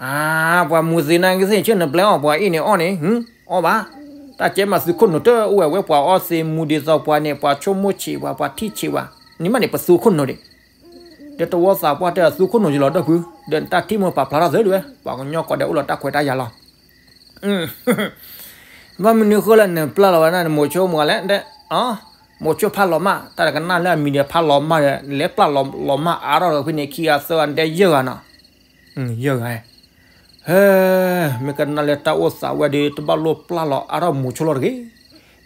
အါ ပှၤမူၤသ့ၣ်နၤကသ့ၣ်ဆၢနပျဲအီၤ ပှၤအ့ၣ်န့ၣ်အီၣ်န့ၣ်, အီၣ်ဘၣ်, တၢ်ကဲမးသုခိၣ်နူာ်တအိၣ်ဝဲ ပှၤအီသံးမူၤဒ်သိးပှၤန့ၣ် ပှၤဆိကမိၣ်ဆံးပှၤ ပှၤထံၣ်ဆံးပှၤ, နမ့ၢ်န့ၣ်ပသုခိၣ်နူာ်ဒံး, ဒီးတဝီသးပှၢ်တဲအီၤသုခိၣ်နူာ်ယလီၤဒီပုၢ်, ဒီးနတၢ်ထံၣ်မ့ၢ်ပာ်ဖျါထီၣ်သ့တဝဲ ပှၤကညီကိးဂၤဒဲးအိၣ်လီၤတၢ်ခွဲးတၢ်ယာ်လီၤ မ့ၢ်မနုၤဃိလၢနပျၢ်လီၤဝဲဒၣ်နမိၤဆိမူၤလဲၣ်, တဲ, မိၤဆိဖးလီၤမၢ်, တၢ်တကနၣ်လၢအမံၤဒီးဖးလီၤမၢ်ဒီး လဲၤပျၢ်လီၤမၢ်အါထီၣ်ဒီးဖဲန့ၣ် ခံဂၤသၢဂၤဒဲးယဲၢ်ဂၤနီၤ, ယဲၢ်ဂၤ, ဟဲ, မ့ၢ်ကနၣ်လၢတၢ်အိၣ်သးဝဲဒီး တဘၣ်လိၣ်ပျၢ်လီၤအါထီၣ်မိၤဆိလီၤတဂ့ၤ,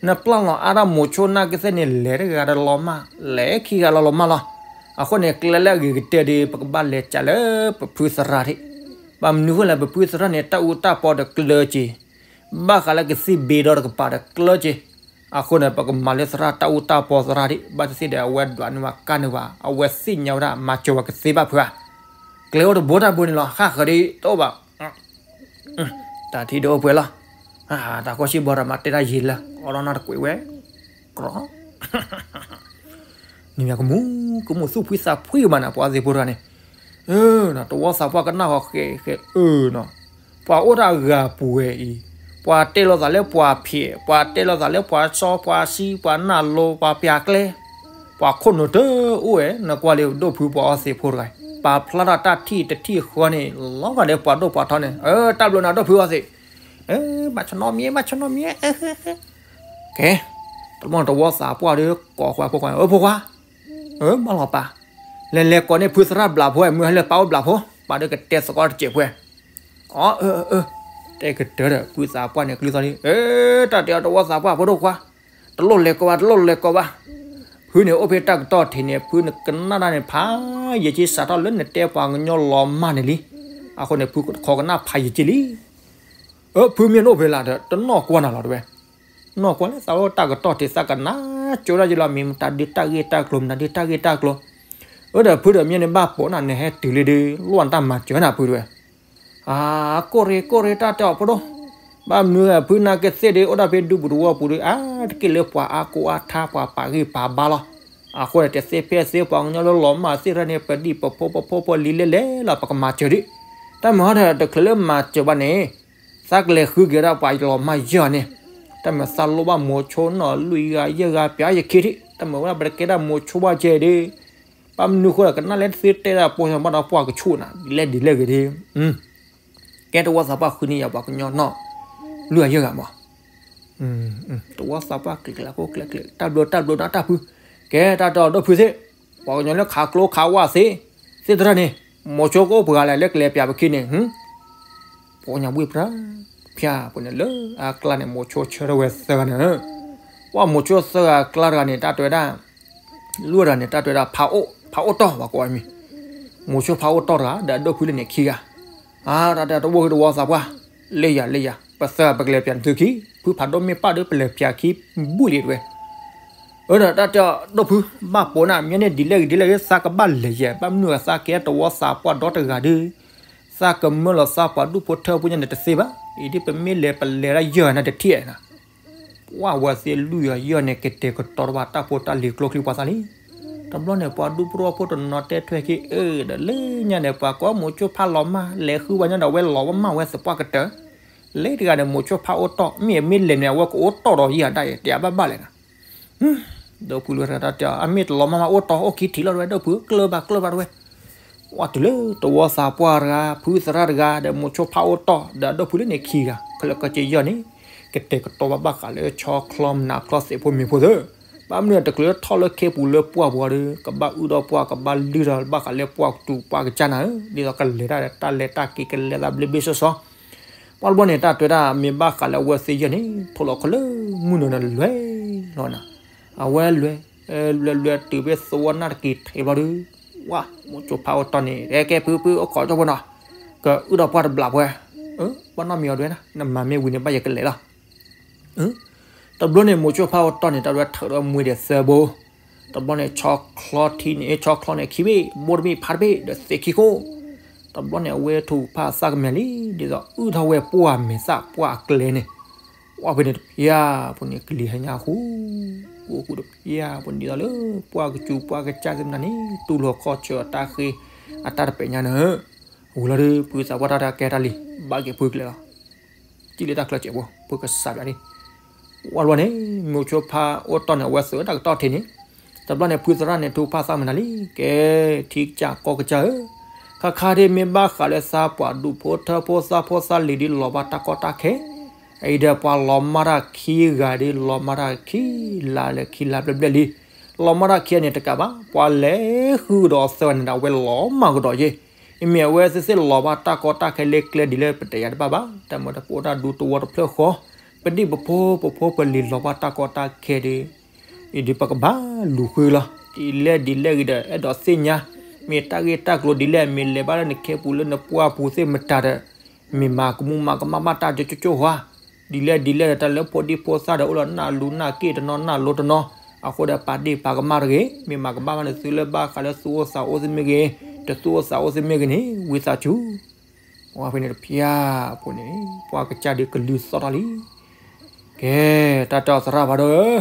နပျၢ်လီၤအါတၢ်မိၤဆိနၢ်ကသ့ၣ်န့ၣ် လဲၤတဂၤဒီးလီၤမၢ်, လဲၤခံဂၤလီၤလီၤမၢ်လီၤ. အဃိန့ၣ် ကျဲလၢအဂ့ၤကတၢၢ်ဒီး ပကဘၣ်လဲၤကးလၢပဖုသရၣ်ထံး. ဘၣ်မနုၤဃိလဲၣ် ပဖုသရၣ်န့ၣ် တၢ်အူတၢ်ပီဒီးကျၢၤက့ၤ, ဘၣ်ဃးလၢကသံၣ်ဘ့ဒီတကပၤဒီးကျၢၤက့ၤ. အဃိန့ၣ် ပကမၤလၢသရၣ်တၢ်အူတၢ်ပီသရၣ်ထံး, ဘၣ်သ့ၣ်သ့ၣ်ဒီး အဝဲဒွးန့ၢ်ဘၣ်ကါန့ၢ်ဘၣ်, အဝဲသ့ၣ်ညါဝဲဒၣ် မၤစၢၤဝဲကသ့ဘၣ်ဖုဧါ. ကျဲအိၣ်တဘိတၢ်ဘိန့ၣ်လီၤ, ဃၣ်ဃၢၤဒ်တအိၣ်ဘၣ် တၢ်ထံၣ်ဒိၣ်အိၣ်ပှဲၤလီၤ. တၢ်ကီၢ်စံၣ်ဘီဒီးမၤတဲတၢ်ယံာ်လၢ အီၣ်ဒီးနီၢ်တကွဲးဝဲ, ကြီ နမ့ၢ်ကမူၣ်ကမူၣ်သူၣ်ဖှံသးဖှံမးနၤ ပှၤသ့ၣ်ဖိတဂၤန့ၣ်, တဝီသးပှၢ်ကနၣ်ဃီဃဲးဃဲး အၢနီၤ, ပှၤအိၣ်တၢ်ဂၤပူၤဝဲအံၤ, ပှၤတဲလိာ်သးလၢပှၤဖျဲး, ပှၤတဲလိာ်သးလၢပှၤစီပှၤဆှံ ပှၤနၢ်လိပှၤပျၢ်ကျဲ ပှၤခိၣ်နူာ်တအိၣ်ဝဲ, နကွၢ်လၢဒိၣ်ဖုပှၤအီသံးဖိတဂၤ, ပာ်ဖျါထီၣ်တၢ်ထံၣ်တထံၣ်ဃီန့ၣ် လီၤဂာ်ဒီးပှၤဒိၣ်ပှၤထီန့ၣ်, တၢ်ဘျုးနၤဒိၣ်ဖုအီသံး, ဘၣ်ဆၢနီတမံၤ ဘၣ်ဆၢနီတမံၤ, ကဲ, တဘျီတဝီသးပှၢ်ဒီးကိးဃီဖိခွါ, အၢဖိခွါ, ဘၣ်လီၤပာ်, လဲၤလဲၤကိးန့ၢ်ဖုသရၣ်ဘျးဖိ မုၢ်ဟဲလၢပၢ်အိၣ်ဘျးဖိ, ပၢ်ဒီးကတဲသကိးတစဲးဖိ, အၢ, တဲကတၢၢ်ဒီး ဖုသးပှၢ်န့ၣ် ကလုၢ်သီၣ်လံ, တၢ်တဲအီၤတဝီသးပှၢ်ဖိဒိၣ်ခွါ, တလိၣ်လဲၤကိးဘၣ် တလိၣ်လဲၤကိးဘၣ်, ဖုန့ၣ်အိၣ်ဖဲတၢ်ကတီၢ်ထံးန့ၣ် ဖုနကနၣ်တၢ်န့ၣ် ဖးယံာ်က့ စးထီၣ်လၢနတဲပှၤကညီလီၤမၢ်န့ၣ်လံ, အဃိန့ၣ် ဖုခီကနၣ်ဖးယံာ်က့လံ. အၢ ဖုမ့ၢ်နအိၣ်ဖဲလဲၣ်ဒီး တနီၢ်ကွၢ်နၤလီၤတဲဝဲ, နီၢ်ကွၢ်လၢသးအိၣ်တၢ်ကတီၢ်ထံး သးကနၣ်ကၠိဒၣ်ယလီၤ မ့ၢ်မတၤဒုးတၢ်ဂ့ၢ်တၢ်ကျိၤ မတၤဒုးတၢ်ဂ့ၢ်တၢ်ကျိၤ, အၢဒီးဖုဒီးမ့ၢ်န့ၣ်ဘၣ်ပိာ်နၤ နဟဲတုၤလံဒီး လိၣ်နတၢ်မၤစၢၤနၤဖုတဲဝဲ, အါ ကိၣ်ရ့ကိၣ်ရ့တၢ်တဲအီၤဖိဒိၣ်, ဘၣ်မနုၤဖုနၢ်ကသ့ၣ်ဒီး အိၣ်ဒၣ်ဖဲဒူပူၤတဝီပူၤဒီး အါတက့ၢ်လၢပှၤအါကိးအါထါ ပှၤပာ်ဂ့ၢ်ပာ်ဘါလီၤ, အဃိန့ၣ် တသ့ဖဲသ့ပှၤကညီလၢလီၤမၢ်သ့ၣ်တဖၣ်န့ၣ် ပဒံၣ်ပဖိပဖိပလံၤလဲၣ်လဲၣ်လီၤ ပကမၤစၢၤဒံး, တၢ်မၤဟီဒီးတချုးလၢမၤစၢၤဘၣ်န့ၣ် သးကလဲၤဃုက့ၤဒၣ်ပှၤလီၤမၢ်ယဲၢ်န့ၣ်, တၢ်မၤသးလိၣ်ဘၣ်မိၤဆိနီၢ်လွံၢ်ဂၤယဲၢ်ဂၤ ပျးယခံထံး တၢ်မၤဝဲဒၣ်ပတကဲဒၣ်မိၤဆိဘၣ်ကဲဒီး, ဘၣ်မနုၤဃိဒီးကနၣ်လၢသုတဲဒၣ်ပိာ်ယီၤဘၣ်ဒီးပှၢ်ကဆူၣ်နၤ ဒ်လဲၣ်ဒ်လဲၣ်ဂ့ၤဒ် ကဲတဝီသးပှၢ်ဃုန့ၢ်ယၤပှၤကညီနီၢ်လွံၢ်ဂၤယဲၢ်ဂၤမး, တဝီသးပှၢ်ကျဲးကျဲးဖိကျဲးကျဲး တၢ်ဘျုးတၢ်ဘျုးနၤတၢ်ဖု, ကဲတၢ်တဲအီၤဒိၣ်ဖုသ့ၣ်, ပှၤကညီလၢခးကျိခးဝၣ်သ့ၣ်, သ့ၣ်တဖၣ်န့ၣ်, မိၤဆိကအိၣ်ပှဲၤဂၤလဲၣ်လၢကလဲၤပျးပခံန့ၣ်, ပှၤကညီဘှ့ၣ်ပြၢ်, ဖၠၣ်ပူၤန့ၣ်လၢအကျါန့ၣ် မိၤဆိဆၢထၢၣ်ဝဲသၢဂၤန့ၣ်, ပှၤမိၤဆိသၢဂၤအကျါတဂၤန့ၣ် တၢ်တဲဝဲဒၣ် လွံၢ်ဂၤန့ၣ် တၢ်တဲဝဲဒၣ် ဖးအိၣ်တီၢ် ပှၤကိးဝဲမံၤ, မိၤဆိဖးအိၣ်တီၢ်တဂၤ ဒီးအဒိၣ်ဖုလၢန့ၣ်ခံဂၤ, အါတၢ်တဲတဝီဃုတဝီသးပှၢ်, လၢယၤလၢယၤ ပသၢဂၤပကလဲၤပျးနသုခံ, ဖုဖးဒိၣ်မ့ၢ်ပၢ်ဒီး ပလဲၤပျးခံဘူၣ်လံတဲဝဲ, အၢဒီးတၢ်တဲအီၤဒိၣ်ဖု, ဘၣ်ပိာ်နၤ မ့ၢ်န့ၢ်ဒ်လဲၣ်ဂ့ၤဒ်လဲၣ်ဂ့ၤ သးကဘၣ်လဲၤယဲၢ် ဘၣ်မနုၤအသးကဲတဝီသးပှၢ်ဒီတဂၤဒီး, သးကမၢလီၤသးပှၤဒူၣ်ဖိထၢဖိညါန့ၣ်တသ့ဘၣ်, အံၤဒ်ပမ့ၢ်လဲၤပလဲၤဒၣ်ယဲၢ်နၤတထံၣ်နၤ ပှၤဝဲသ့ၣ်လွံၢ်ဂၤယဲၢ်န့ၣ် ကတဲာ်ကတီၤတဘၣ်တၢ်ဖိတၢ်လံၤကျိချံပှၤသးလံ. တဘျီန့ၣ် ပှၤဒူၣ်ဖိထၢဖိတနီၤတဲထွဲက့ၤ အၢ ဒီးလၢညါန့ၣ် ပှၤကိးမိၤဆိဖးလီၤမၢ် လဲၤဃုဝဲညါဒီး အဝဲလီၤမၢ်ဝဲသပှၢ်ကတၢၢ်, လၢတဂၤန့ၣ် မိၤဆိဖးအိၣ်တီၢ် မ့ၢ်အမ့ၢ်လဲၤန့ၣ် အဝဲကအိၣ်တီၢ်ဒီးယၤဒၣ်ယဲ တဲအဘၣ်ဘၣ်လဲၣ်နၤ ဒိၣ်ဖုလၢတၢ်တဲ အမ့ၢ်တလီၤမၢ်မးအိၣ်တီၢ် အိၣ်ခံထံၣ်လီၤတဲဝဲ ဒိၣ်ဖုကျၢၢ်ဘၣ်ကျၢၢ်ဘၣ်တဲဝဲ, ဝဲတုၤလၢတဝီသးပှၢ်တဂၤ ဖုသရၣ်တဂၤ ဒီးမိၤဆိဖးအိၣ်တီၢ် ဒီးအဒိၣ်ဖုလၢန့ၣ်ခံဂၤ ခဲလၢာ်ကီၢ်က့ယီၢ်န့ၣ် ကတဲာ်ကတီၤဘၣ်ဘၣ်ဃးလၢဆီချီမနၤချီသ့ၣ်ဖိမ့ၢ်ဖိသၢ, ဘၣ်မနုၤတချုးထီၣ်လၢခ့ပူၤလၢပှၢ်ပူၤဒီး ကဘၣ်အုၣ်ဒီးပှၢ် ကဘၣ်လုၢ်ဒီးဘၣ်ဃးလၢပှၢ်ကတူးပှၢ်ကစၢ်နၤဧၢ, ဒ်သိးကလဲၤတၢ်ဒီးတၢ်လဲၤတၢ်က့ၤ ကလဲၤသးဘျ့ဘျ့ဆှီဆှီ ပှၤတဘျီန့ၣ် တၢ်တဲဝဲဒၣ် မ့ၢ်ဘၣ်ဃးလၢအဝဲသ့ၣ်ယဲၢ်န့ၣ် ထိၣ်လီၤခီလၢမုၢ်နုာ်န့ၣ်လွဲၢ်လီၤနၤ, အဝဲလွဲၢ်, လွဲၢ်လွဲၢ်တုၤဖဲသဝီနၢ်တက့ၤထံးဘျီဒီး, ဝါ မိၤဆိဖးအိၣ်တီၢ်န့ၣ် ကဲကဲဖုဖုအိၣ်ခိးကၠီဖိနီၤ, ကအုၣ်ဒီးပှၢ်တဘျးပှဲၤ, ဘၣ်နီတမံၤအီၤဒွဲၣ်နၤ နမၤမ့ၢ်ဝံၤန့ၣ် ဘၣ်ယကလဲၤလီၤ တဘျီန့ၣ် မိၤဆိဖးအိၣ်တီၢ်န့ၣ် တၢ်ဒွဲၣ်ထၢၣ်ဒီးမှ့ဒီးသၢဘိ, တဘျီန့ၣ် ဆီချီထံန့ၣ် ဆီချီန့ၣ်ခံဘ့ၣ် ဘိတဘ့ၣ်ဖးတဘ့ၣ် ဒီးသ့ၣ်ခံခိၣ်, တဘျီန့ၣ် အဝဲထူၣ်ဖးသးကမဲာ်လံ ဒ်သိးအုၣ်ထီၣ်ဝဲပှၢ်မဲာ်သၣ်ပှၢ်အကျဲန့ၣ်, ဝဲဖဲန့ၣ်တဖျၢၣ်ဖိန့ၣ် ကလံၤဟဲညါဃူ, ဃူဃူတဖျၢၣ်ဖိန့ၣ်ဒ်သိးလၢ ပှၢ်ကစူးပှၢ်ကစၢ်သ့ၣ်မနၤန့ၣ် တူၢ်လိာ်ခီၣ်ဆၢအတၢ်ဃ့ အတၢ်တပဲာ်ညါန့ၣ်, ဝံၤလီၤဒီး ဖုသးပှၢ်တၢ်ကဲတၢ်လံ, ဘၣ်က့ၤဖုကျဲလီၤ စံၣ်လၢတၢ်ချၢစဲးဖိ ဖုကစးပၠးန့ၣ်, ဝဲဘျီန့ၣ် မိၤဆိဖးအိၣ်တီၢ်န့ၣ် အဝဲသုးတၢ်ကတီၢ်ထံးန့ၣ်, တဘျီန့ၣ် ဖုသရၣ်န့ၣ် ထူၣ်ဖးသးမနၤလံ, ကဲ ထံကစၢ်ကီၢ်ကစၢ်ဧၢ, ခါခါဒ်မ့ၢ်ဘၣ်ဃးလၢသးပှၤဒူၣ်ဖိထၢဖိသးဖိသးလံၤဒ်လီၤဘၣ်တၢ်ကီတၢ်ခဲ, အအံၤဒီးပှၤလီၤမၢ်တၢ်ခံဂၤဒ်လီၤမၢ်တၢ်ခံလါလၢခံလါဘျဲၣ်ဘျဲၣ်လံ, လီၤမၢ်တၢ်ခံဂၤန့ၣ်တကးဘၣ် ပှၤလဲၤဃုကဒီးသၢဂၤန့ၣ်ဒီး အဝဲလီၤမၢ်ကဒီးယဲၢ် အမ့ၢ်အဝဲသ့ၣ်သ့ၣ်လီၤဘၣ်တၢ်ကီတၢ်ခဲလၢကျဲဒ်လၢပတဲယၤတဘၣ်ဘၣ်, တၢ်မၤတပအိၣ်တၢ်ဒူတဝီတဖျၢၣ်ဃီ, ပဒံၣ်ပဖိ ပဖိပလံၤလီၤပှၤတၢ်ကီတၢ်ခဲဒီး, အံၤဒုးပကဘၣ်လူၤဃုလီၤ. ဒ်လဲၣ်ဒ်လဲၣ်ဂ့ၤဒီး အဲၣ်ဒိးသ့ၣ်ညါ, မ့ၢ်တၢ်ဂ့ၢ်တၢ်ကျိၤဒ်လဲၣ် မ့ၢ်လဲၤဘၣ်လၢနခဲပူၤလၢနပှၢ်ပူၤသ့ၣ်မတၤဒီး, မ့ၢ်မၤကမူၣ်မၤကမၣ်ဘၣ်တၢ်ကၠိကၠိဟါ, ဒ်လဲၣ်ဒ်လဲၣ်ဒီး တၢ်လၢဖိဒံဖိသၣ်ဒီး အိၣ်ဒီးနၢ်လူနၢ်က့ၣ်တနီၤနၢ်လိတနီၤ, အဃိဒီးပာ်ဒ့ၣ်ပာ်ကမၣ်တဂ့ၤ, မ့ၢ်မၤကမၣ်ဘၣ်နသုလၢဘၣ်ဃးလၢသူၣ်အိၣ်သးအိၣ်သ့ၣ်မ့ၢ်ဂ့ၤ, တသူၣ်အိၣ်သးအိၣ်သ့ၣ်မ့ၢ်ဂ့ၤန့ၣ် ဝံသးစူၤ ပှၤဖဲန့ၣ်တဖျၢၣ်ဖိန့ၣ် ပှၢ်ကစၢ်ဒုးကလုၢ်သီၣ်ထီၣ်လံ. ကဲ, တၢ်တဲအီၤသရၣ်ဖးဒိၣ်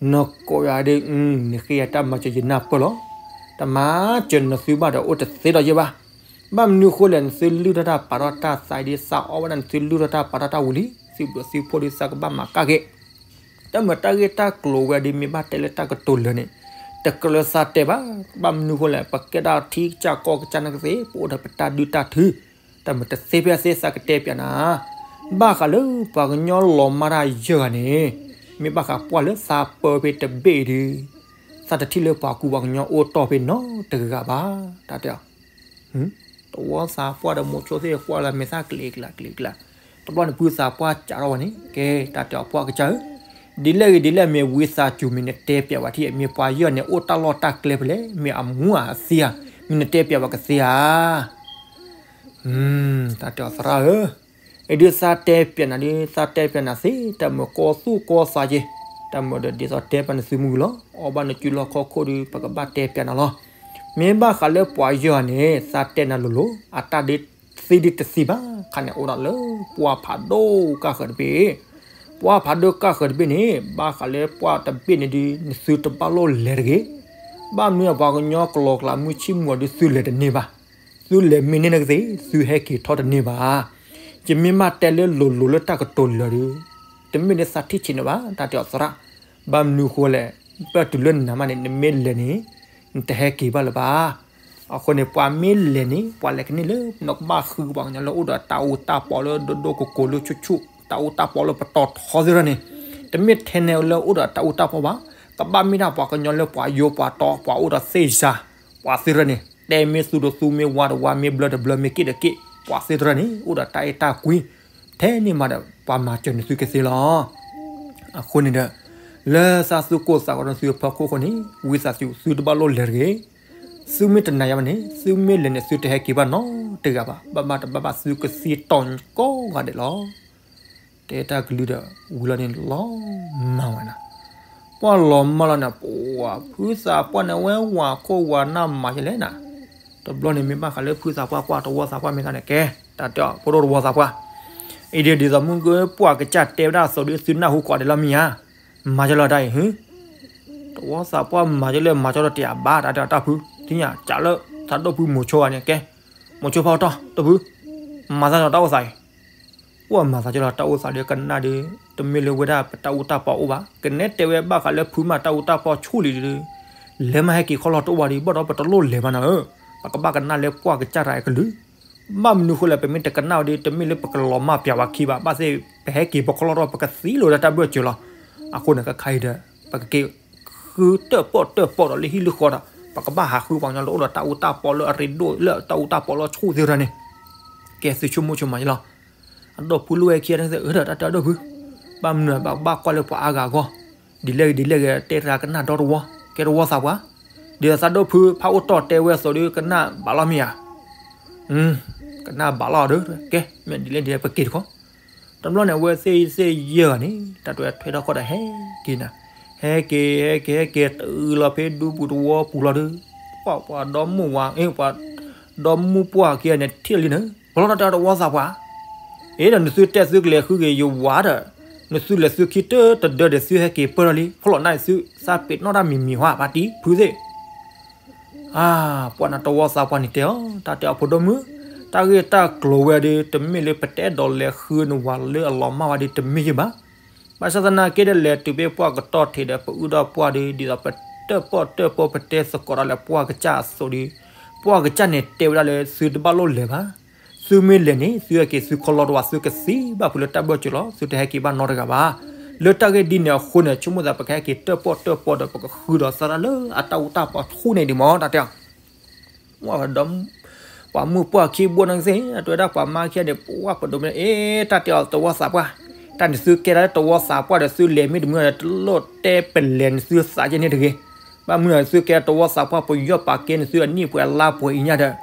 ဧၢ, နကိးယၤဒ်, နဃ့ယၤတၢ်မၤစၢၤယနၢ်ပၢၢ်လီၤ. တမၤစၢၤနသုဘၣ်ဒီးအိၣ်တသ့ဒီးယဲဘၣ်. ဘၣ်မနုၤဃိလဲၣ် နသုလုၢ်ထီၣ်တၢ်ပာ်ထီၣ်တၢ်သးဒ်သးအီၣ်ဝဲဒၣ် နသုလုၢ်ထီၣ်တၢ်ပာ်ထီၣ်တၢ်ဝံၤလံ, သုဘျုးသုဖှိၣ်ဒ်သးကဘၣ်မၤကၣ်က့ၤ တၢ်မၤတၢ်ဂ့ၢ်တၢ်ကျိၤဝဲဒ် မ့ၢ်ဘၣ်တဲလၢတၢ်ကတိၤလၢာ်န့ၣ်, တကြၢးလၢသးတဲဘၣ်. ဘၣ်မနုၤဃိလဲၣ် ပကဲဒၣ်ထံကစၢ်ကီၢ်ကစၢ်နာ်ကသ့ၣ် ပအိၣ်ဒီးပတၢ်ဒုၣ်တၢ်ထု, တၢ်မၤတသ့ဖဲသ့သးကတဲပၠးနၤ, ဘၣ်ဃးလၢပှၤကညီလီၤမၢ်တၢ်ယဲၢ်ဂၤန့ၣ်, မ့ၢ်ဘၣ်ဃးပှၢ်လၢသးပၢဖဲတဘ့ၣ်အံၤဒီး, သးတထံၣ်လၢပှၤကူပှၤကညီအိၣ်တီၢ်ဖဲနီတဂၤဘၣ်. တၢ်တဲအီၤ တဝီသးပှၢ်ဒီးမိၤဆိသ့ၣ်ကွၢ်လၢမဲာ်သၣ်ကျ့ကျးကျ့ကျး, တဘျီန့ၣ်ဖုသးပှၢ်စးထီၣ်ဝဲန့ၣ်, ကဲ တၢ်တဲအီၤပှၢ်ကစၢ်ဧၢ, ဒ်လဲၣ်ဂ့ၤဒ်လဲၣ်မ့ၢ်ဝံသးစူၤမ့ၢ်နတဲပၠးဝဲထံၣ် မ့ၢ်ပှၤယဲၢ်န့ၣ်အိၣ်တၢ်လီၢ်တၢ်ကျဲဖဲလဲၣ် မ့ၢ်အမူအသံဧါ, မ့ၢ်နတဲပၠးဝဲကသ့ဧါ. တၢ်တဲအီၤသရၣ်ဧၢ, အဒုးသးတဲပၠးနၤဒ် သးတဲပၠးနၤသ့ တၢ်မၢကီသူၣ်ကီသးက့ၤ, တၢ်မၢဒီးဒ်သိးတဲပၠးနသုမုၢ်လီၤ. အီၣ်ဘၣ်နစုလီၢ်ခီၣ်ခိၣ်ဒီး ပကဘၣ်တဲပၠးနၤလီၤ. မ့ၢ်ဘၣ်ဃးလၢပှၤယဲၢ်န့ၣ် သးတဲနၤလိၤလိၤ အတၢ်ဒ်သံဒ်တသံဘၣ် ခါန့ၣ်အိၣ်ဒၣ်လၢပှၢ်ဖးဒိၣ်ကၢ်ဃၢၤတဘ့ၣ်, ပှၢ်ဖးဒိၣ်ကၢ်ဃၢၤတဘ့ၣ်န့ၣ် ဘၣ်ဃးလၢပှၢ်တဘ့ၣ်န့ၣ်ဒီး နသုတဘၣ်လိၣ်လဲၤတဂ့ၤ. ဘၣ်မနုၤအပှၤကညီကလီၤကျးမုၢ်ဆ့ၣ်မုၢ်အီၤဒီးသုလဲၤတန့ၢ်ဘၣ်, သုလဲၤမ့ၢ်န့ၢ်နကသ့ သုဟဲက့ၤထီၣ်တန့ၢ်ဘၣ်. ယမ့ၢ်မ့ၢ်တဲလၢလိၤလိၤလၢတၢ်ကတိၤလၢာ်ဒီး, တမ့ၢ်လၢသးထံၣ်ဆံးန့ၣ်ဘၣ် တၢ်တဲအီၤသရၣ်, ဘၣ်မနုၤဃိလဲၣ်, ပၢၢ်တုၤလၢနၤမးန့ၣ် နမ့ၢ်လဲၤန့ၣ် နတဟဲက့ၤဘၣ်လၢၤဘၣ်. အဃိန့ၣ် ပှၤမ့ၢ်လဲၤန့ၣ် ပှၤလဲၤကန့ၢ်လၢ နကဘၣ်ဃုပှၤကညီလၢအိၣ်ဒီးတၢ်အူတၢ်ပီလၢဒိၣ်ဒိၣ်ကိးကိးလၢဆူၣ်ဆူၣ် တၢ်အူတၢ်ပီလၢပတီၢ်ထီသ့ၣ်တဖၣ်န့ၣ်, တမ့ၢ်ထဲန့ၣ်လၢအိၣ်ဒီးတၢ်အူတၢ်ပီဘၣ်, ကဘၣ်မ့ၢ်ဒၣ်ပှၤကညီလၢပှၤယိၤပှၤတီ ပှၤအိၣ်ဒီးသ့ၣ်ယၤ, ပှၤသ့ၣ်တဖၣ်န့ၣ် တဲမ့ၢ်သူၣ်ဒီးသူ မ့ၢ်ဝါဒီးဝါ မ့ၢ်ဘျၢဒီးဘျၢ မ့ၢ်က့ၣ်ဒီးက့ၣ် ပှၤသ့ၣ်တဖၣ်န့ၣ် အိၣ်ဒီးတၢ်အဲၣ်တၢ်ကွံ, ထဲန့ၣ်မးဒီး ပှၤမၤစၢၤနသုကသ့လီၤ. အဃိန့ၣ်ဒီး လၢသးသူၣ်ကိၢ်သးဂီၤနသုအဖီခိၣ်အဃိန့ၣ် ဝံသးစူၤ သုတဘၣ်လိၣ်လဲၤတဂ့ၤ. သုမ့ၢ်တနာ်ယၤဘၣ်န့ၣ် သုမ့ၢ်လဲၤန့ၣ် သုတဟဲက့ၤဘၣ်နီတဂၤဘၣ်, ဘၣ်ဘၣ်တဘၣ်ဘၣ် သုကသံတီၤကိးဂၤဒဲးလီၤ. တဲတၢ်ကလုၢ်ဒီး ဝံၤလီၤန့ၣ်လီၤမၢ်ဝဲနၤ, ပှၢ်လီၤမၢ်လီၤန့ၣ် ပှၤဖုသးပှၢ်န့ၣ် ဝဲဝၤခိၣ်ဝၤနၢ်မၤယလဲၣ်နၤ, တဘျီန့ၣ်မ့ၢ်ဘၣ်ဃးလၢဖုသးပှၢ်ကွၢ်တဝီသးပှၢ်မ့ၢ်သးန့ၣ် ကဲ တၢ်တဲအီၤဖိဒိၣ်တဝီသးပှၢ်, အံၤဒ်သိးမုၢ်ကပှၢ်ကစၢ်တဲဝဲဒၣ်အသိးဒီး သုနၢ်ဟူကိးဂၤဒဲးလီၤမ့ၢ်ဧါ, မၤကလီတၢ်အံၤ တဝီသးပှၢ်မၤကလၢမၤကလီတယၤဘၣ် တၢ်တဲအီၤတၢ်ဖု, ထံၣ်ညါ ကးလၢ သးဒိၣ်ဖုမိၤဆိဂၤန့ၣ် ကဲ မိၤဆိဖီအတီၢ် တဖု, မၤသးကလီတၢ်အိၣ်သးအံၤ, အိၣ်မၤသးကလီတၢ်အိၣ်သးဒီးကနၣ်ဒီး တမ့ၢ်လၢဝဲဒၣ်ပတၢ်အူတၢ်ပီအိၣ်ဘၣ်, ကနဲတဲဝဲဘၣ်ဃးလၢဖုမၤတၢ်အူတၢ်ပီဆူၣ်လံဒီး လဲၤမးဟဲက့ၤခီလီၤတအိၣ်ဘၣ်ဒီး ဘၣ်ဒီးပတလိၣ်လဲၤဘၣ်နၤဧၢ, ပကဘၣ်ကနၣ်လၢပှၢ်ကစၢ်တၢ်အကလုၢ်, ဘၣ်မနုၤဃိလဲၣ် ပမ့ၢ်တကနၣ်ဝဲဒီး တမ့ၢ်လၢပကလီၤမၢ်ပျးဝဲခံဘၣ်, ဘၣ်သ့ၣ်ပဟဲက့ၤပခီလီၤဒီး ပကသံလိာ်ဒီးတၢ်ဘၢၣ်စၢၤလီၤ. အဃိန့ၣ် ခဲခါအံၤဒီး ပကက့ၤ ဃုတၢၣ်ပီၣ်တၢၣ်ပီၣ်ဒီးလၢဟံၣ်လၢဃီဒီး ပကဘၣ်ဟးဃုပှၤကညီလၢအိၣ်ဒီးတၢ်အူတၢ်ပီလၢအရ့ဒိၣ် လၢတၢ်အူတၢ်ပီလၢဆူၣ်သ့ၣ်တဖၣ်န့ၣ်, ကဲသုဆိကမိၣ်ဆိမးယလီၤ. အဒီပုၢ်လိာ်ဝဲခံဂၤန့ၣ် အၢဒီးတၢ်တဲအီၤဒီပုၢ်, ဘၣ်မနုၤဘၣ်ကဘၣ်ကွၢ်လၢပှၤအါဂၤအဂီၢ်, ဒ်လဲၣ်ဂ့ၤဒ်လဲၣ်ဂ့ၤ တဲတဂၤကနၣ်ဒီတဝီ, ကဲတဝီသးပှၢ်, ဒ်သိးသးဒီပုၢ်ဖးအိၣ်တီၢ်တဲဝဲအသိးဒီး ကနၣ်ဘၣ်လီၤမ့ၢ်ဧါ, ကနၣ်ဘၣ်လီၤဒီး ကဲ မ့ၢ်ဒ်လဲၣ်ဒ်လဲၣ်ပက့ၤတခီ တဘျီန့ၣ် အဝဲသ့ၣ်သ့ၣ်ယဲၢ်ဂၤန့ၣ် တၢ်တဲထွဲထီၣ်ခီဒီးဟဲက့ၤနၤ, ဟဲက့ၤ ဟဲက့ၤ ဟဲက့ၤ တုၤလီၤဖဲဒူပူၤတဝီပူၤလီၤဒီး ပှၢ်ပှၤဒီမုၢ်ဝၤ အ့ ပှၤ ဒီမုၢ်ပှၢ်ခံဂၤန့ၣ် ထံၣ်လံန့ၣ် ပလီၢ်တၢ်တဲတဝီသးပှၢ်, အ့ဒီးနသုတဲသုကလဲၤဃုက့ၤယဝၤဒီး နသုလဲၤသုခံတၢတဒၢဒီးသုဟဲက့ၤပၢၢ်ထီၣ်လံ ဖီၣ်လီၤနၢ်သုသးပ့ၤနီၣ်တၢ်မံၤမံၤဟါ ပှၤတံၤဖုသ့ၣ် အါ ပှၢ်နၤတဝီသးပှၢ်န့ၣ်တဲအီၤ တၢ်တဲအီၤဖိဒိၣ်မုၣ်, တၢ်ဂ့ၢ်တၢ်ကျိၤဝဲဒီး တမ့ၢ်လၢပတအဲၣ်ဒိးလဲၤဃုနဝၤလၢအလီၤမၢ်ဝဲဒီးတမ့ၢ်ယဘၣ်. ဘၣ်ဆၣ်သနာ်က့ဒီးလဲၤတုၤဖဲပှၢ်ကတီၢ်ထံးဒီး ပအုၣ်ဒီးပှၢ်ဒီး ဒ်သိးပတၢၣ်ပီၣ်တၢၣ်ပီၣ်ပတဲသကိးတၢ်လၢပှၢ်ကစၢ်အသိးဒီး ပှၢ်ကစၢ်န့ၣ်တဲဝဲဒၣ်လၢသုတဘၣ်လိၣ်လဲၤဘၣ်. သုမ့ၢ်လဲၤန့ၣ် သုဟဲက့ၤသုခီလီၤတဝၤ သုကသံဘၣ်ဖုးလၢတၢ်ဘၢၣ်စၢၤလီၤ သုတဟဲက့ၤဘၣ်နီတဂၤဘၣ်. လၢတၢ်ဂ့ၢ်ဒ်န့ၣ်အဃိန့ၣ် ဆိကမိၣ်သးပကဟဲက့ၤတၢၣ်ပီၣ်တၢၣ်ပီၣ်ဒီး ပကဃုဒီးသရၣ်လၢအတၢ်အူတၢ်ပီၣ်ဆူၣ်န့ၣ်ဒံးမ့ၢ် တၢ်တဲအီၤ ပှၤမုၢ်ပှၢ်ခံဘိနကသ့ၣ် အတဲဝဲဒၣ်ပှၤမါခံဂၤန့ၣ် ပှၤပဒိးမ့ၢ် အ့ တၢ်တဲအီၤတဝီသးပှၢ်, တၢ်န့ၣ်သုကဲတၢ်လၢတဝီသးပှၢ်ဒီး သုလဲၤမ့ၢ်တမုာ်ဒီး တလိၣ်တဲပလဲၤနသုသးကဲန့ၣ်တဂ့ၤ. ဘၣ်မနုၤသုကဲတဝီသးပှၢ် ပယီၤပာ်ကဲနသုအနံၣ်ပှဲၤအလါပှဲၤအံၤညါဒီး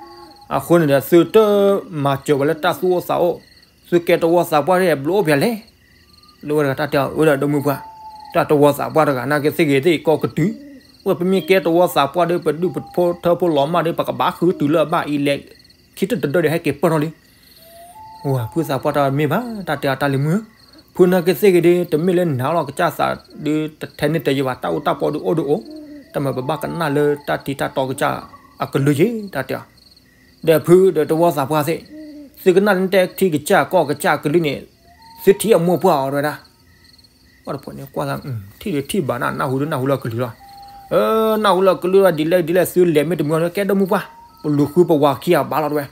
အဃိန့ၣ်ဒီး သုတမၤစၢၤဝဲလၢတၢ်သူၣ်အိၣ်သးအိၣ်, သုကဲတဝီသးပှၢ်ဒီး ဘျုးအိၣ်ဖဲလဲၣ်. လၢဝဲတဂၤတၢ်တဲအီၤ အၢဒီးဒိၣ်မုၢ်ပှၢ်, တၢ်တဝီသးပှၢ်တဂၤ နာ်က့သ့ၣ်ဂ့ၤသ့ၣ်ကီကတုၤ, ဝဲပမ့ၢ်ကဲတဝီသးပှၢ်ဒီး ပဒုၣ်ပဖိထၢဖိလီၤမၢ်ဒီး ပကဘၣ်ဃုတုၤလၢအဘၣ်အံၤလဲၣ်, ခံတတဒၢဒီးဟဲက့ၤပၢၢ်ထီၣ်လံ. ဝဲဖုသးပှၢ်တၢ်မ့ၢ်ဘၣ် တၢ်တဲအီၤတၢ်လံၤမုၢ်ဧၢ, ဖုနာ်က့သ့ၣ်ဂ့ၤဒီး တမ့ၢ်လၢနၤလီၤကစၢ်သးဒီး တထဲန့ၣ်တယံာ်ဘၣ် တၢ်အိၣ်တၢ်ပီဒုးအိၣ်ဒုးအိၣ်, တၢ်မၤပဘၣ်ကနၣ်လၢတၢ်ထံတၢ်တီကစၢ်အကလုၢ်ယ့ၣ် တၢ်တဲအီၤ ဒီးဖုဒီးတဝီသးပှၢ်သ့ၣ်, သုကနၣ်လၢနတဲထံကစၢ်ကီၢ်ကစၢ်အကလုၢ်န့ၣ်, သုထံၣ်အမိၢ်ပှၢ်အီၤတဝဲဒၣ်. ပှၤတဖၣ်န့ၣ်ကွၢ်သး, ထံၣ်ဒီးထံၣ်ဘၣ်နၤ နၢ်ဟူဒီးနၢ်ဟူလၢအကလုၢ်လီၤ. နၢ်ဟူလၢအကလုၢ်လီၤ ဒ်လဲၣ်ဒ်လဲၣ် သုလဲၤမ့ၢ်တမုာ်ဒီး ကဲဒိၣ်မုၢ်ပှၢ်, ပလူၤဃုပဝၤခံဂၤဘၣ်လီၤတဝဲ.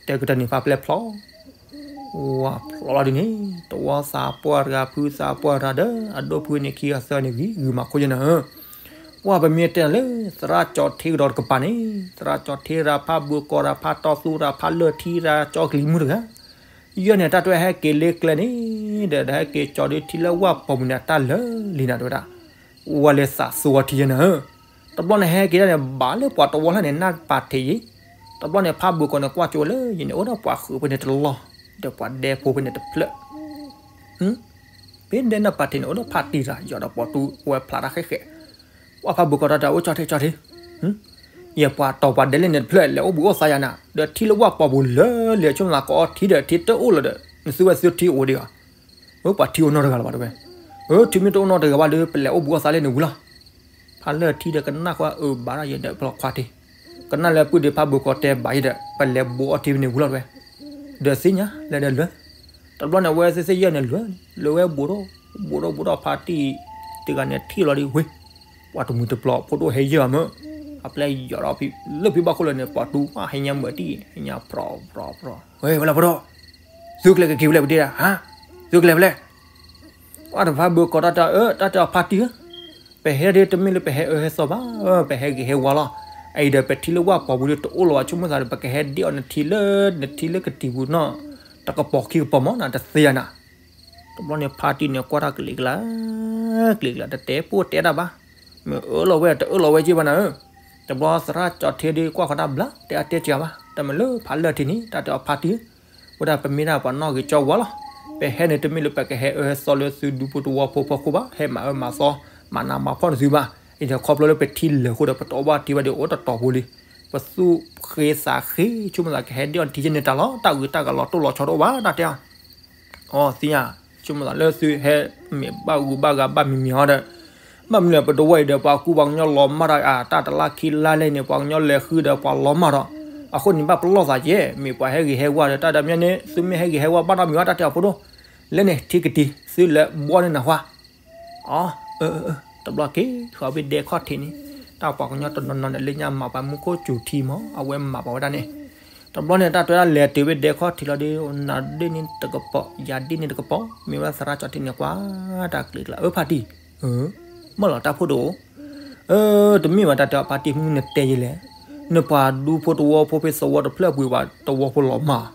တဲကတၢၢ်န့ၣ် ဖးပျဲၢ်ဖျီ ဝၤဖျီလီၤဒ်န့ၣ်, တဝီသးပှၢ်တဂၤ ဖုသးပှၢ်တဂၤဒီး အဒိၣ်ဖုန့ၣ်ခံဂၤသၢန့ၣ် ဂံၤဂုာ်မၤခိၣ်ယဲၢ်နၤဧၢ. ပှၤပမ့ၢ်တဲလၢ သရၣ်ကၠီထ့ကဒီးတကပၤန့ၣ်, သရၣ်ကၠီထ့တဂၤ ဖးဘုးကီးတဂၤ ဖးတီသူတဂၤ ဖးလၢၢ်ထံတဂၤ ကၠီကလံၤမုၢ်တဂၤ ယဲၢ်န့ၣ် တၢ်တဝဲဟဲက့ၤလၢကျဲန့ၣ်, ဒီးဟဲက့ၤကၠီဒီးထံလၢဝၣ်ပီၤပူၤန့ၣ် အတၢ်လၢာ်လံနၤတဝဲဒၣ်. ဝဲလဲၤသးစိအီၤထံယဲၢ်နၤဧၢ. တဘျီန့ၣ်ဟဲက့ၤဒၣ်န့ၣ် ဘၣ်လၢပှၤတဝီလၢ်န့ၣ် နၢ်ပာ်ထံးယံၤ, တဘျီန့ၣ် ဖးဘုးကီးန့ၣ် ကွၢ်ကၠိဝဲလၢယဲၢ်န့ၣ် အိၣ်ဒီးပှၤဃုာ်ဖဲန့ၣ်တလီၢ်, ဒီးပှၤဒဲဖိဖဲန့ၣ်တဖျၢၣ် ဖဲဒဲနၢ်ပာ်ထံးန့ၣ် အိၣ်ဒီးဖးတံၢ်တၢ် ယီၤဒီးပှၤတူဝဲဖျါတၢ်ဃဲးဃဲး, ပှၤဖးဘုးကီးတၢ်တဲ အိၣ်ကၠီထ့ကၠီထ့, ယပှၤတီၤပှၤဒဲလၢန့ၣ်တဖျၢၣ် လဲၤအိၣ်ဘှံးအိၣ်သါယၤနၤ, ဒီးထံလၢဝၣ်ပီၤပူၤလၢာ်လံ ဆိကမိၣ်သးကအီထံဒီး ထံတအိၣ်လၢၤဒီး နသုဝဲသုထံအိၣ်ဒံးဧါ. အၢ ပှၤထံအိၣ်နီတဂၤလၢၤဘၣ်တဝဲ, အၢ ထံမ့ၢ်တအိၣ်နီတဂၤဘၣ်ဒီး ပလဲၤအိၣ်ဘှံးအိၣ်သါလၢန့ၣ်ဝံၤလီၤ. ဖးလၢၢ်ထံဒီးကနၣ်ဃီအၢဘၣ်ဒီးယဲၢ်ဒီးပလီၢ်ခွါထံ, ကနၣ်လၢပုၢ်ဒီးဖးဘုးကီးတဲဘၣ်ယဲၢ်ဒီး ပလဲၤဘှံးအိၣ်ထံဖဲန့ၣ်ဝံၤလီၤတဝဲ, ဒီးသ့ၣ်ညါလၢဒီးလၢ တဘျီန့ၣ် အဝဲသ့ၣ်သ့ၣ်ယဲၢ်န့ၣ်လၢ လၢဝဲဘှံးထီၣ် ဘှံးထီၣ်ဘှံးထီၣ်ဖးတံၢ်တဂၤန့ၣ်ထံၣ်လီၤဒံးဝ့ၢ်, ပှၤတမှံၤတပျီၤဖိဒိၣ်ဟဲယဲၢ်အမၢ, အပျဲၢ်ယီၤဒီးဖံးလၢဖံးဘၣ်ခိၣ်လၢာ်န့ၣ် ပှၤတူၢ်မးဟဲညါမၤတံၢ် ဟဲညါပြီပြီပြီ, ဝဲလၢဖိဒိၣ်, သုကျဲကက့ၤဖဲလဲၣ်ပဒ့ဒၣ်, ဟါ, သုကျဲဖဲလဲၣ် ပှၤတဖးဘုးကီးတၢ်တဲအီၤ အၢ တၢ်တဲအီၤဖးတံၢ်ဧၢ, ပဟဲဒၣ်တမ့ၢ်လၢပဟဲအၢဟဲသီဘၣ်, ပဟဲဂ့ၤဟဲဝါလီၤ. အအံၤဒီးပထံလၢဝၣ်ပီၤပူၤဒီးတအိၣ်လၢၤဘၣ် ဆိကမိၣ်သးဒီး ပကဟဲဒ့ၣ်အီၤနထံလၢ နထံလၢကတံၤပူၤနီၢ် တကပီၤခံကပီၤမးနၤ တသ့ယၤနၤ. တဘျီန့ၣ်ဖးတံၢ်န့ၣ်ကွၢ်တၢ်ကလံၤကျါ ကလံၤကျါ တတဲပိၢ်တဲဒၣ်ဘၣ်, မ့ၢ်အၢလီၤဝဲတအၢလီၤဝဲက့ဘၣ်နၤဧၢ. တဘျီသရၣ်ကၠီထ့ဒီးကွၢ်ဃီတၢ်ဘျါ တဲအါတဲစှၤဘၣ် တမ့ၢ်လၢဖးလၢၢ်ထံန့ၣ် တၢ်တဲအီၤဖးတံၢ် ဝဲဒၣ်ပမ့ၢ်ဒၣ်ပှၤနီၣ်ဂံၢ်ကၠီဝါလီၤ. ပဟဲန့ၣ်တမ့ၢ်လၢပကဟဲအၢဟဲသီလၢသုဒူဖိတဝီဖိဖီခိၣ်ဘၣ်, ဟဲမၤအၢမၤသီ မၤနးမၤဖှီၣ်နသုဘၣ်. အံၤဒီးခီဖျိလၢပထံလၢာ်အဃိဒီး ပတအိၣ်ဘၣ်ထံဝဲဒီးအိၣ်တတီၤဖိလံ. ပသူၣ်ဃ့သးဃ့ ဆိကမိၣ်သးကဟဲဒ့ၣ်အီၤနထံယဲၢ်န့ၣ်တၢ်လီၤ, တၢ်ဂုၤတၢ်ဂၤလီၤတိၢ်လီၤဆီတအိၣ်ဘၣ် တၢ်တဲအီၤ အီ သ့ၣ်ညါ, ဆိကမိၣ်သးလၢသုဟဲမ့ၢ်ဘၣ်ဂုၤဘၣ်ဂၤဘၣ်မံၤမံၤအီၤဒီး, ဘၣ်မနုၤလဲၣ် ပတဝီအံၤဒီး ပှၤကူပှၤကညီလီၤမၢ်ဒီး အတၢ်တလါခံလါလဲၣ်န့ၣ် ပှၤကညီလဲၤဃုဒီးပှၤလီၤမၢ်ဒီး, အဃိန့ၣ်ဘၣ်ပလီၢ်သးကဲ, မ့ၢ်ပှၤဟဲဂ့ၤဟဲဝါဒီး တၢ်တမံၤန့ၣ် သုမ့ၢ်ဟဲဂ့ၤဟဲဝါဘၣ်နီတမံၤဘၣ် တၢ်တဲအီၤဖိဒိၣ်, လဲၤန့ၣ်ထံကတံၤ သုလဲၤဘှီန့ၢ်နၤဃီ အီ အၢ အၢ တဘျီက့ၤ ဃီၤဝဲဒဲခီၣ်ထံးန့ၣ်, တၢ်ပှၤကညီတနီၤနီၤန့ၣ် လၢညါမၤပှၤမူခိၣ်စူၤထံမး အဝဲမၤပှၤဝဲဒၣ်န့ၣ်, တဘျီန့ၣ် တၢ်တဲဝဲဒၣ်လဲၤတုၤဝဲဒဲခီၣ်ထံးလီၤဒီး နၤဒ့ၣ်န့ၣ်တကပီၤ ယၤဒ့ၣ်န့ၣ်တကပီၤ မ့ၢ်ဝဲသရၣ်ကၠီထ့န့ၣ်ကွၢ် တၢ်ကလံၤကျါ အၢ ဖါတံၢ်, မၢလီၤတၢ်ဖိဒိၣ်, အၢ တမ့ၢ်ဘၣ် တၢ်တဲအီၤဖါတံၢ် မနုၤနတဲယဲလဲၣ်, နပှၤဒူဖိတဝီဖိဖဲသဝီတဖျၢၣ်ပူၤဘၣ် တဝီဖိလီၤမၢ်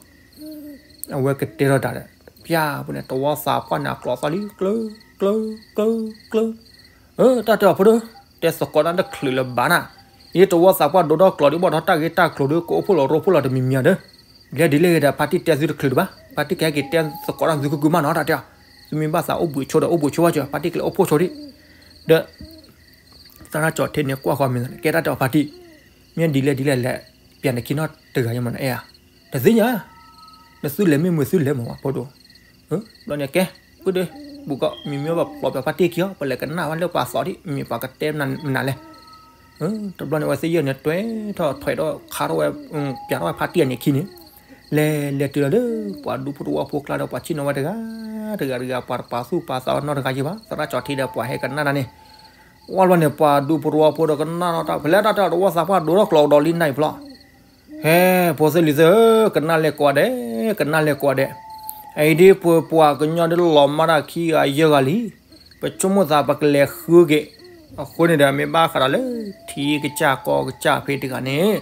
အဝဲကတဲထီၣ်တၢ်ဒီး ပျၢ်ပူၤန့ၣ် တဝီသးပှၢ်န့ၣ် အကျိးသီလံ ကျၢ ကျၢ ကျၢ ကျၢ, အၢ တၢ်တဲအီၤဖိဒိၣ်, တဲသကိးတၢ်တချုးလၢၤဘၣ်နၤ, ယတဝီသးပှၢ်ဒိးထီၣ်ကျိးဒီး ဘၣ်ထီၣ်တၢ်ဂ့ၢ်တၢ်ကျိၤဒီး ကအိၣ်ဖှိၣ်လီၤရိဖှိၣ်လီၤတမံၤမံၤဒီး, ဒ်လဲၣ်ဒ်လဲၣ်ဂ့ၤဒီး ဖါတံၢ်တဲသုတချုးတဘၣ်, ဖါတံၢ်ကဟဲက့ၤတဲသကိးတၢ်သုကကုမၣ်နီၤ တၢ်တဲအီၤ, သုမ့ၢ်ဘၣ်သးအိၣ်ဘှံးဆိဒီး အိၣ်ဘှံးဆိဘၣ်စၢၤ ဖါတံၢ်ကလဲၤအိၣ်ဖှိၣ်ဆိဒံး, ဒီး သရၣ်ကၠီထ့န့ၣ် ကွၢ်ဃီမ့ၢ် ကဲတၢ်တဲအီၤဖါတံၢ်, မ့ၢ်ဒ်လဲၣ်ဒ်လဲၣ်လဲၣ်, ပျၢ်နခံနီတဂၤယမၤနၤအဲၣ်ဧါ, တသ့ၣ်ညါ, နသုလဲၤမ့ၢ်မုာ်သုလဲၤမၤဝဲဖိဒိၣ်, ဘျီန့ၣ်ကဲ, ပုၢ်ဒီး, ဘူးကီး မံၤမံၤဘၣ်ပျီပျီဖါတံၢ်ခံအီၤ ပလဲၤကနၣ်ဝဲလၢပှၤသီဒံး မ့ၢ်ပှၤကတဲမနုၤလဲၣ် တဘျီန့ၣ် အဝဲသ့ၣ်ယဲၢ်န့ၣ် တွဲထီၣ်ထွဲးထီၣ်ခါထီၣ်ဝဲ, ပျၢ်ထီၣ်ဝဲဖါတံၢ်အန့ၣ်ခံန့ၣ်, လဲၤလဲၤတုၤလီၤလၢ ပှၤဒူဖိတဝီဖိကျါဒီး ပှၤဆ့ၣ်နီၤဝဲတဂၤ, တဂၤတဂၤ ပှၤတပာ်သူၣ်ပာ်သးဝဲနီတဂၤယဲၢ်ဘၣ်, သရၣ်ကၠီထ့ဒီးပှၤဟဲကနၣ်တၢ်န့ၣ်, ဝံၤလီၤန့ၣ် ပှၤဒူဖိတဝီဖိဒီးကနၣ်ထီၣ်တၢ် ဖဲလဲၣ်တၢ်တဲအီၤတဝီသးပှၢ်ဒိးထီၣ်ကျိးကဒီးလံနံၤဖျီ ဟဲ, ဖိသ့ၣ်လံၤသ့ၣ်ဧၢ, ကနၣ်လဲၤကိးဂၤဒဲး, ကနၣ်လဲၤကိးဂၤဒဲး, အအံၤဒ်ပပှၤကညီဒ်လီၤမၢ်တၢ်ခံဂၤယဲၢ်ဂၤလံ, ပဆိကမိၣ်သးပကလဲၤဃုက့ၤ, အဃိန့ၣ်ဒီး မ့ၢ်ဘၣ်ဃးဒီးလၢ ထံကစၢ်ကီၢ်ကစၢ်ဖဲတဂၤန့ၣ်,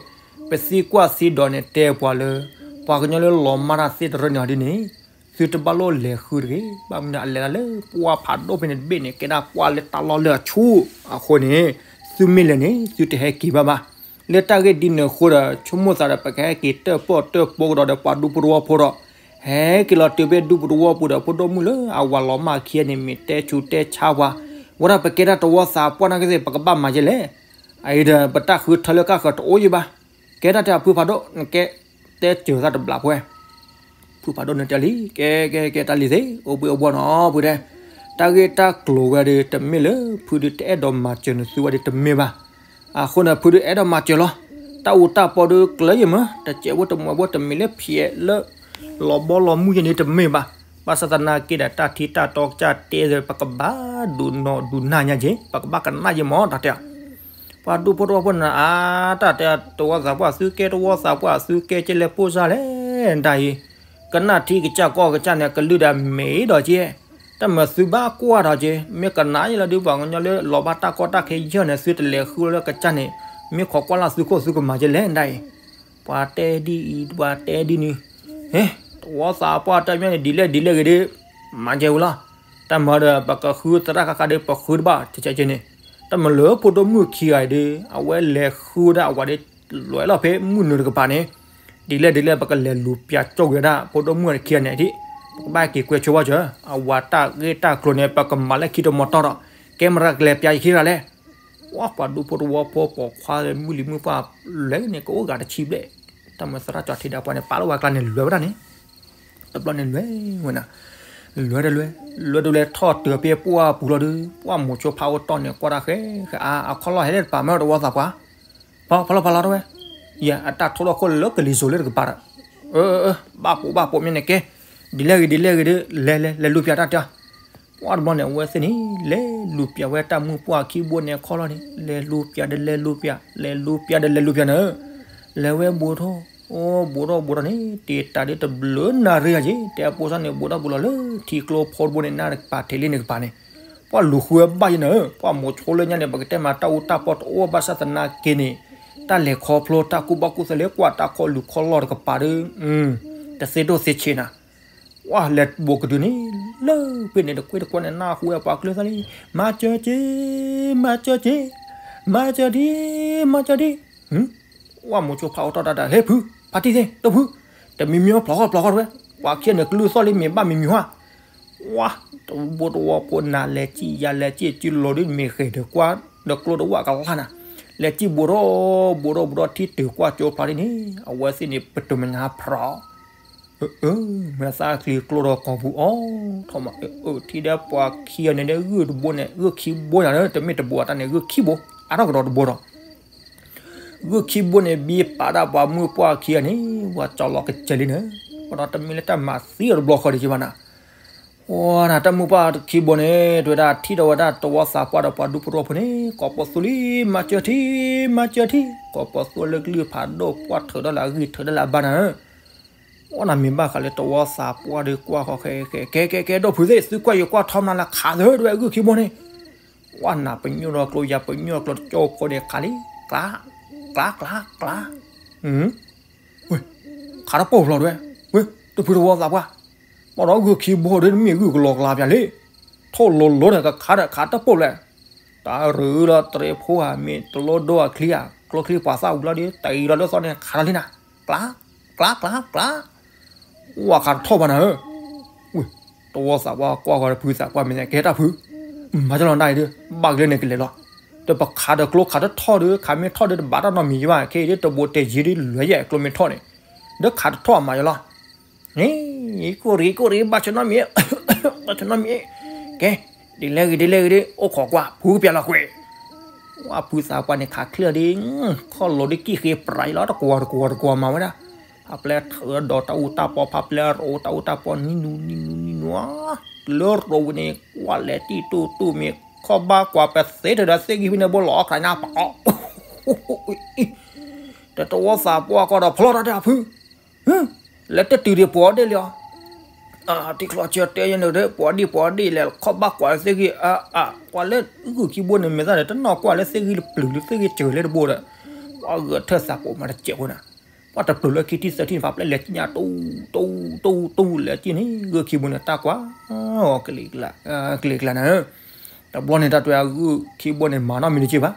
ပသံကွၢ်သံဒိးန့ၣ်တဲပှၤလၢ, ပှၤကညီလၢလီၤမၢ်တၢ်သ့ၣ်တရၢန့ၣ်အီၤဒ်န့ၣ်, သုတဘၣ်လိၣ်လဲၤဃုတဂ့ၤ. ဘၣ်မနုၤအလဲၤဒၣ်လၢပှၢ်ဖးဒိၣ်ဖဲန့ၣ်တဘ့ၣ်န့ၣ် ကဲဒၣ်ပှၢ်လၢတၢ်လီၢ်လၢအဆူၣ်အဃိန့ၣ်, သုမ့ၢ်လဲၤန့ၣ် သုတဟဲက့ၤဘၣ်ဘၣ်. လၢတၢ်ဂ့ၢ်ဒ်န့ၣ်အဃိဒီး ဆိကမိၣ်သးဒီး ပကဟဲက့ၤတၢၣ်ပီၣ်တၢၣ်ပီကဒီးဒီးပှၤဒူဖိတဝီဖိဒီး ဟဲက့ၤလီၤတုၤဖဲဒူပူၤတဝီပူၤဒီး ဖိဒိၣ်မုၣ်လၢအဝၤလီၤမၢ်ခံဂၤန့ၣ် မ့ၢ်တဲဆူးတဲဆါပှၤ, ဝဲဒၣ်ပကဲဒၣ်တဝီသးပှၢ်နာ်က့သ့ၣ် ပကဘၣ်မၤယဲလဲၣ်. အအံၤဒီး ပတၢ်ဃုထၢလၢကၣ်ဃၢၤတအိၣ်ယံၤဘၣ်. ကဲဒၣ်တဲအဖုဖးဒိၣ် နကဲတဲစၢၤသးတဘျးဖဲ ဖုဖးဒိၣ်န့ၣ်တဲလံ, ကဲကဲကဲ တၢ်လံၤသ့ၣ် အိၣ်ဘှံးအိၣ်ဘှီၣ်နီၤ ဖုတဲ, တၢ်ဂ့ၢ်တၢ်ကျိၤဝဲဒီး တမ့ၢ်လၢဖုဒုးတအဲၣ်ဒိးမၤစၢၤနသုဝဲဒီးတမ့ၢ်ဘၣ်. အဃိန့ၣ် ဖုဒုးအဲၣ်ဒိးမၤစၢၤလီၤ. တၢ်အူတၢ်ပီဒုးကျၢၤယမၢ, တစဲးဖိတမှဲးဖိ တမ့ၢ်လၢဖျဲးလၢ လီၤဘီလီၤမုၢ်ယဲန့ၣ်တမ့ၢ်ဘၣ်. ဘၣ်ဆၣ်သနာ်က့ဒီး တၢ်ထံတၢ်တီကစၢ်တဲဒီး ပကဘၣ်ဒုးနီၢ်ဒုးနၢ်ညါက့ၤ ပကဘၣ်ကနၣ်ယဲမၢ တၢ်တဲ ပှၤဒူဖိတဝီဖိန့ၣ် အါ တၢ်တဲတဝီသးပှၢ် သုကဲတဝီသးပှၢ် သုကဲကဲလဲၤပိၢ်စၢ်လဲၣ် ဒ်အံၤ, ကနၣ်ထံကစၢ်ကီၢ်ကစၢ်န့ၣ် ကလုၢ်ဒီးမ့ၢ်ဒီးက့, တၢ်မၤသုဘၣ်ကွၢ်ဒီးက့, မ့ၢ်ကနၣ်ယဲလီၤဒုး ပှၤကညီလၢလီၤဘၣ်တၢ်ကီတၢ်ခဲယဲၢ်န့ၣ် သုတလဲၤဃုလၢကစၢ်န့ၣ်, မ့ၢ်ခိးကွၢ်လၢသုခိၣ်သုကမၤကဲလဲၣ် ဒ်အံၤ, ပှၤတဲဒ်အံၤ ပှၤတဲဒ်နုၤ, ဟ့ တဝီသးပှၢ်တၢ်မ့ၢ်န့ၣ် ဒ်လဲၣ်ဒ်လဲၣ်ဂ့ၤဒီး မၤကဲဝံၤလီၤ. တၢ်မၤဒီး ပကဃုသရၣ်ဃၣ်ဃၣ်ဒီး ပဃုတဘၣ် ကကဲကဲန့ၣ်, တၢ်မၤလၢဖိဒိၣ်မုၣ်ခံဂၤအံၤဒီး အဝဲလဲၤဃုဒၣ်အဝၤဒီး လွဲလီၤဖဲမုၢ်နုာ်တကပၤန့ၣ်, ဒ်လဲၣ်ဒ်လဲၣ် ပကလဲၤလူၤပၠးကၠီၣ်က့ၤဝဲဒၣ် ဖိဒိၣ်မုၣ်ခံဂၤန့ၣ်ဒ်, ပကဘၣ်က့ၤကွဲးဆိဝဲကၢၤ, အဝၤတၢ်ဂ့ၢ်တၢ်ကျိၤန့ၣ် ပကမၤလၢခံတမီၤတီၢ်ဒီး, ကဲမရၤကလဲၤပၠးယခံဂၤလဲၣ်. ပှၤဒူဖိတဝီဖိပိာ်ခွါမုၢ်လံၤမုၢ်ပှၢ် လဲၤန့ၣ် ကအိၣ်ဂၤတဆံဘျဲၣ်, တၢ်မၤသရၣ်ကၠီထံဒၣ်ပှၤန့ၣ် ပာ်လီၤဝဲကျါန့ၣ် လွဲဝဲဒၣ်န့ၣ် တဘျီန့ၣ်လွဲဝဲနၤ, လွဲတလွဲ, လွဲတလွဲထီၣ်တုၤဖဲပှၢ်ပူၤလီၤဒီး ပှၢ်မိၤဆိဖးအိၣ်တီၢ်န့ၣ် ကွၢ်တၢ်ဃဲဃဲအါ, အခီၣ်လီၢ်ဟဲလၢတပၤမ့ၢ်တဝီသးပှၢ်, ဖီဖီလီၤဖီလီၤတဝဲ, ယဲအတၢ်ထိၣ်လီၢ်ခိၣ်လၢကလံၤစိးလၢတကပၤဒီး, အၢ ဘၣ်ပိာ်ဘၣ်ပိာ်မ့ၢ်န့ၣ်ကဲ, ဒ်လဲၣ်ဂ့ၤဒ်လဲၣ်ဂ့ၤဒီး လဲၤလဲၤလဲၤလူၤပၠးတၢ်တၢ် ပှၢ်တဘျီန့ၣ် အဝဲသ့ၣ်န့ၣ် လဲၤလူၤပၠးဝဲတၢ်မုၢ်ပှၢ်ခံဘိန့ၣ်အခီၣ်လီၢ်န့ၣ် လဲၤလူၤပၠးဒီးလဲၤလူၤပၠး လဲၤလူၤပၠးဒီးလဲၤလူၤပၠးန့ၣ်, လဲၤဝဲဘူးထီၣ်, အိၣ်ဘူးထီၣ်ဘူးထီၣ်န့ၣ် တ့တၢ်ဒ်တဘျုးနၣ်ရံၣ်ယၤက့ၤ တဲအပိစၢ်န့ၣ် ဘူးထီၣ်ဘူးလီၤလၢထံကျိဖိတဘိန့ၣ် နၢ်တကပၤထံးလံန့ၣ်ကပၤန့ၣ်, ပှၢ်လူၤဃုဝဲဘၣ်ယဲန့ၣ်, ပှၢ်မိၤဆိလၢညါန့ၣ် ပကတဲမးတၢ်အူတၢ်ပီတအိၣ်ဘၣ်ဆၣ်သနာ်က့န့ၣ်, တၢ်လဲၤခီဖျိတၢ်ကူၣ်ဘၣ်ကူၣ်သ့လၢကွၢ်တၢ်ခီၣ်လူၤခီၣ်လီၢ်တကပၤဒီး, တသ့ဒိၣ်သ့ဆံးနၤ ပှၢ်လဲၤဘူးကဒုန့ၣ်, လၢဖဲန့ၣ်တကွ့တကွၢ်န့ၣ် နၢ်ဟူဝဲပှၤကျၢၢ်သၣ်လံ, မၤစၢၤက့ၤ, မၤစၢၤက့ၤ, မၤစၢၤဒံး, မၤစၢၤဒံး, ပှၢ်မိၤဆိဖးအိၣ်တီၢ်တၢ်ဒီး ဟ့ၣ်ဖု, ဖါတံၢ်သ့ၣ် တိၢ်ဖု, တမံၤမံၤဖျိးဃီဖျိးဃီတဝဲ, ပှၤခံဂၤန့ၣ် ကလုၢ်သီၣ်လံမ့ၢ်ဘၣ်မံၤမံၤဟါ, ပှၢ်တဘိတဝီဖိနၤလဲၤစံၣ်ယၤလဲၤစံၣ် စုလိၤဒ်မ့ၢ်ဃဲၤဒီးကွၢ်, ဒီးကျိတဝၢ်ကလါနၤ, လဲၤစံၣ်ဘူးထီၣ်, ဘူးထီၣ်ဘူးထီၣ်ထံတုၤကွၢ်ကၠိဖျါဒ်န့ၣ်, အဝဲသ့ၣ်န့ၣ် ပတုာ်မနၤဖျိး မ့ၢ်သးချံကျိဒီးကိာ်ပူၤအီၤ, ထီၣ်မး, ထံဒီးပှၤခံဂၤန့ၣ်ဒီး ဂုၢ်တဘိန့ၣ် ဂုၢ်ခံဘိယၤလၢ တမ့ၢ်တဘိအတၢ်န့ၣ် ဂုၢ်ခံဘိ, အါထီၣ်ကဒီးတဘိဒီး, ဂုၢ်ခံဘိန့ၣ် ဘံပာ်ဒၣ်ပှၤမုၢ်ပှၢ်ခံဂၤန့ၣ် ပှၤကၠီလီၤကစဲးလံန့ၣ်, ပဒီးတမ့ၢ်လၢတၢ်မၤသံအီၤတဘျီဃီဒံးက့ဘၣ်နၤ ပှၤနၤတၢ်မုၢ်ပှၢ်ခံဘိန့ၣ် တဝဲဒၣ်ထံၣ်ဒီးဝဲဒၣ်တဝီသးပှၢ်ဒီးပှၤဒူဖိတဝီဖိန့ၣ် ကိးပသူလံ မၤစၢၤထံ, မၤစၢၤထံ, ကိးပသူလၢကလုၢ်ဖးဒိၣ်ပှၢ်ထုးဒီးလၢအဂံၢ်ထုးဒီးလၢအဘါနၤ, ပှၢ်နၤမ့ၢ်ဘၣ်ဃးလၢတဝီသးပှၢ်ဒီးကွၢ်ဃီဃဲဃဲ ကဲကဲကဲ ဒိၣ်ဖုသ့ၣ် သုကွၢ်ယကွၢ်ထီမနၤလၢခးသၢတဝဲဂုၢ်ခံဘိန့ၣ်, ပှၢ်နၤပညိၣ်ဒီးကျိယၤပညိၣ်ဒီးကျိတကၠိဖိန့ၣ်ခးလံ, ကျါ, ကျါကျါကျါ, ဝဲ, ခးတပိာ်ဖျိးတဝဲ, ဝဲ, တဖုတဝီသးပှၢ်, ဘၣ်ဒီးဂုၢ်ခံဘိဒီး မ့ၢ်ဂုၢ်ကလီကလါပၠးလံ, ထိၣ်လိၤလိၤန့ၣ် ကခးဒီးခးတပိာ်လဲၣ်, တၢ်ရုၢ်လီၤတြဲၤဖိဧါ မ့ၢ်တလိဒိအချံဧါ ကျိချံပှၤသၣ်ဝံၤလီၤဒီး တအံၤလီၤလၢသီန့ၣ် ခးလီၤလံနၤ, ကျါ, ကျါကျါကျါ, ဝဲခးတထီၣ်ဘၣ်နၤဧၢ, ဝဲ, တဝီသးပှၢ်ကွၢ်ဃီတဖုသးပှၢ်မ့ၢ်ကဲတၢ်ဖု, မၤကလီၤနၤအံၤဒီး ဘၣ်ကလၢန့ၣ်ကလဲၤလီၤ, ဒီးပခးဒီးကျိခးတထီၣ်ဒီး ခးမ့ၢ်ထီၣ်ဒီးတဘၣ်တၢ်နီတမံၤယဘၣ် ခဲအံၤဒီး တဘိတဲယ့ၤဒီးလွဲယဲၢ်ကျိမ့ၢ်ထီၣ်န့ၣ်, ဒီးခးတထီၣ်မၤယလီၤ, ကိၢ်ရံးကိၢ်ရံး ဘၣ်ဆၢနီတမံၤ, ဘၣ်ဆၢနီတမံၤ, ကဲ, ဒ်လဲၣ်ဂ့ၤဒ်လဲၣ်ဂ့ၤဒီး အိၣ်ခိးကွၢ် ဖုကပျးလီၤကွဲး ဝဲဖုသးပှၢ်န့ၣ်ခးချ့ဒီး, ခီၣ်လိၤဒ်ကံၢ်ဃ့ပြးအံၤလီၤ တကွီၤတကွီၤတကွီၤမၤဝဲဒၣ်, ဖးပျဲထၢဒီးတၢ်အူတၢ်ပီ ဖးပျဲရိတၢ်အူတၢ်ပီ နံၤနူၤနံၤနူၤနံၤနူၤ, လၢရိဝံၤန့ၣ် ကွၢ်လဲၤတံၢ်တူၢ်တူၢ်မ့ၢ်ခီၣ်ဘၣ်ကွၢ် ပသ့ထဲဒီးသ့ၣ်ဂံၢ်ဖဲန့ၣ်ဘိလီၤ ခးညါပီ ဒီးတဝီသးပှၢ်ကီၢ်ဒီးဖျီတၢ်တဲအဖု လဲၤတတုၤဒံးပှၤဒ့ၣ်လံအီၤ, ထံချီဆၢတဲယဲန့ၣ်ဒီး ပှၤဒ့ၣ်ပှၤဒ့ၣ်လဲၤခီၣ်ဘၣ်ကွၢ်သ့ၣ်ဂံၢ်အါအါ ကွၢ်လၢဂုၢ်ခံဘိန့ၣ် မ့ၢ်သးဒီး တနီၣ်ကွၢ်လၢသ့ၣ်ဂံၢ်တပျုၤလၢသ့ၣ်ဂံၢ်စၢၤလၢတဘိဒီး ပှၤဂဲၤထၢၣ်သးပိာ်မၤတစဲးဖိနၤ, ပှၤတပျၢၤလၢခံထံၣ်သၢထံၣ်န့ၣ် ဖးဖျဲၣ်လဲၤကံၣ်ညါတူၢ်တူၢ်တူၢ်တူၢ်လဲၤကံၣ်န့ၣ် ဂုၢ်ခံဘိန့ၣ် တၢ်ကွၢ် ကလံၤကျါ ကလံၤကျါန့ၣ်. တဘျီန့ၣ် တၢ်တဲအဂုၢ်ခံဘိန့ၣ် မၤနီတမံၤတက့ၢ်ဘၣ်.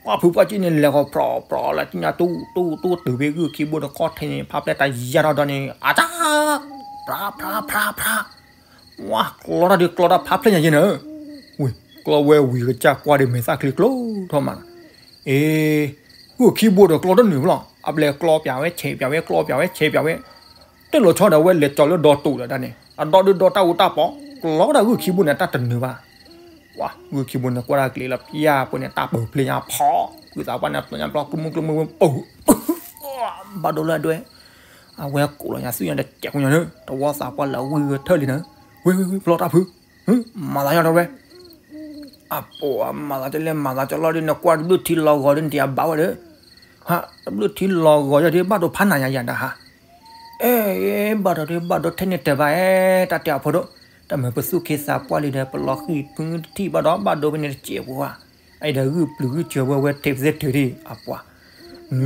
ပှၤဖုပှၢ်ကံၣ်န့ၣ် လဲၤဃီၤဖြီဖြီလဲၤကံၣ်ညါတူၢ်တူၢ်တူၢ်တုၤဖဲဂုၢ်ခံဘိန့ၣ် ခီၣ်ထံးန့ၣ် ဖးဖျဲၣ်တယၢ်ထီၣ်ဒီးန့ၣ် အတၢ် ဖြးဖြးဖြးဖြး ဝါ ကျီတၢ်ဒုးကျီတၢ်ဖးဖျဲၣ်ညါယဲၢ်န့ၣ်, ဝ့ၢ် ကျီဝဲဝံၤကစၢ်ကွၢ်ဒီးမဲာ်သၣ်ချံကျိထီၣ်မး, အ့ ဂုၢ်ခံဘိဒီးကျီတနုာ်ဘၣ်လီၤ, အပျဲၢ်ကျီပျးဝဲ ဆဲးပျးဝဲ ကျီပျးဝဲ ဆဲးပျးဝဲ, တၢ်လီၤဆီဒီးဝဲလဲၤကၠီၤလၢဒီတူာ်ဒီးတၢ်န့ၣ် အဒီဒုဒီတၢ်အူတၢ်ပီ, ကျီဝဲဒၣ်ဂုၢ်ခံဘိန့ၣ် တၢ်တနုာ်ဘၣ်. ဝါ ဂုၢ်ခံဘိန့ၣ်ကွၢ်တၢ်ကလံၤလီၤ ပျၢ်ပှဲၤန့ၣ် တၢ်ပၢၢ်ဖျဲၣ်ညါဖီ, ဖုသးပှၢ်န့ၣ် ပျၢ်ညါပျီ ကျိမုၢ်ကျိမုၢ်ပူၤ ဘၣ်ဒိလၢအဒွဲ အဝဲကိးလီၤညါသုညါဒီးကဲးခိညါန့ၣ် တဝီသးပှၢ်လၢအဝံၣ်ဝဲထၢၣ်လံန့ၣ်, ဝ့ၢ်ဝ့ၢ်ဝ့ၢ် ဖျီတၢ်ဖု, မၤသးယီၤဒီးဝဲ, အပှၤမၤသးတလဲၣ် မၤသးကလီၢ်ဒ်န့ၣ် ကွၢ်တဘျုးထံလီၤဂီၤဒ်န့ၣ် တယၤဘၣ်ဝဲဒီး, ဟး တဘျုးထံလီၤဂီၤယီၤဒ် ဘၣ်ဒိဖးနးယၤယၤဒၣ်ဟါ အဲ ဘၣ်ဒီးဒ် ဘၣ်ဒိထဲန့ၣ်တဘၣ်အဲ, တၢ်တဲအီၤဖိဒိၣ်, တၢ်မ့ၢ်ပသူၣ်က့သးပှၢ်လံဒီး ပလီၤဃံၤဖုတထံၣ်ဘၣ်ဒီး ဘၣ်ဒိဖဲန့ၣ်တစဲးပူၤဧါ, အအံၤဒီးဂုၢ်ပျုၤဂုၢ်စၢၤဝဲဝဲထဲပသဲထုးဒံး အပှၤ,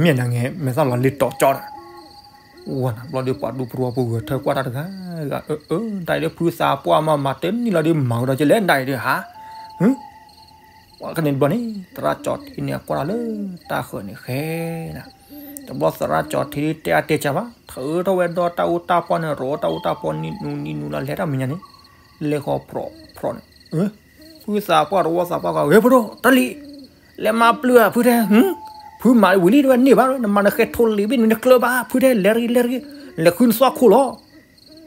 မ့ၢ်နၤငဲ မဲာ်သၣ်လီၤလ့ၤတီၤကၠီဒီး ဝဲနၤဘျီဒီး ပှၤဒူပရူအဖိဂဲၤထၢၣ်ကွၢ်တၢ်တဂၤဂၤ အၢ အၢ တၢ်အံၤဒီးဖုသးပှၢ်မး မၤတန့ၢ်လီၤဒီး မၤကဒီးကလဲၣ်ဒၣ်အံၤဒီးဟါ, ပှၤကန့ၣ်တဘျီန့ၣ် သရၣ်ကၠီထံန့ၣ် အကွၢ်တၢ်လၢတၢ်ဃၢၤန့ၣ်ဃဲနၤ, တဘျီသရၣ်ကၠီထံတဲအါတဲစှၤဘၣ် ထုးထီၣ်ဝဲဒီးတၢ်အူတၢ်ပီန့ၣ် ရိးတၢ်အူတၢ်ပီနံၤနူနံၤနူလီၤ လဲၤတၢ်မဲာ်ညါန့ၣ် လဲၤဃီၤဖြီဖြီန့ၣ်, ဖုသးပှၢ်တဝီသးပှၢ်ဂၤ ဂဲၤဖိဒိၣ် တၢ်လံၤ လဲၤမၤပျုၤဧါ ဖုထဲ, ဖုမၤဝံၤလံတဝဲန့ၢ်ဘၣ် နမၤနဃဲထိလံၤဘ့ၣ်နုၤနကျၢၤဘၣ် ဖုထဲ လဲၤတဂ့ၤ လဲၤတဂ့ၤ လဲၤဃုနသွၣ်ခိၣ်လီၤ.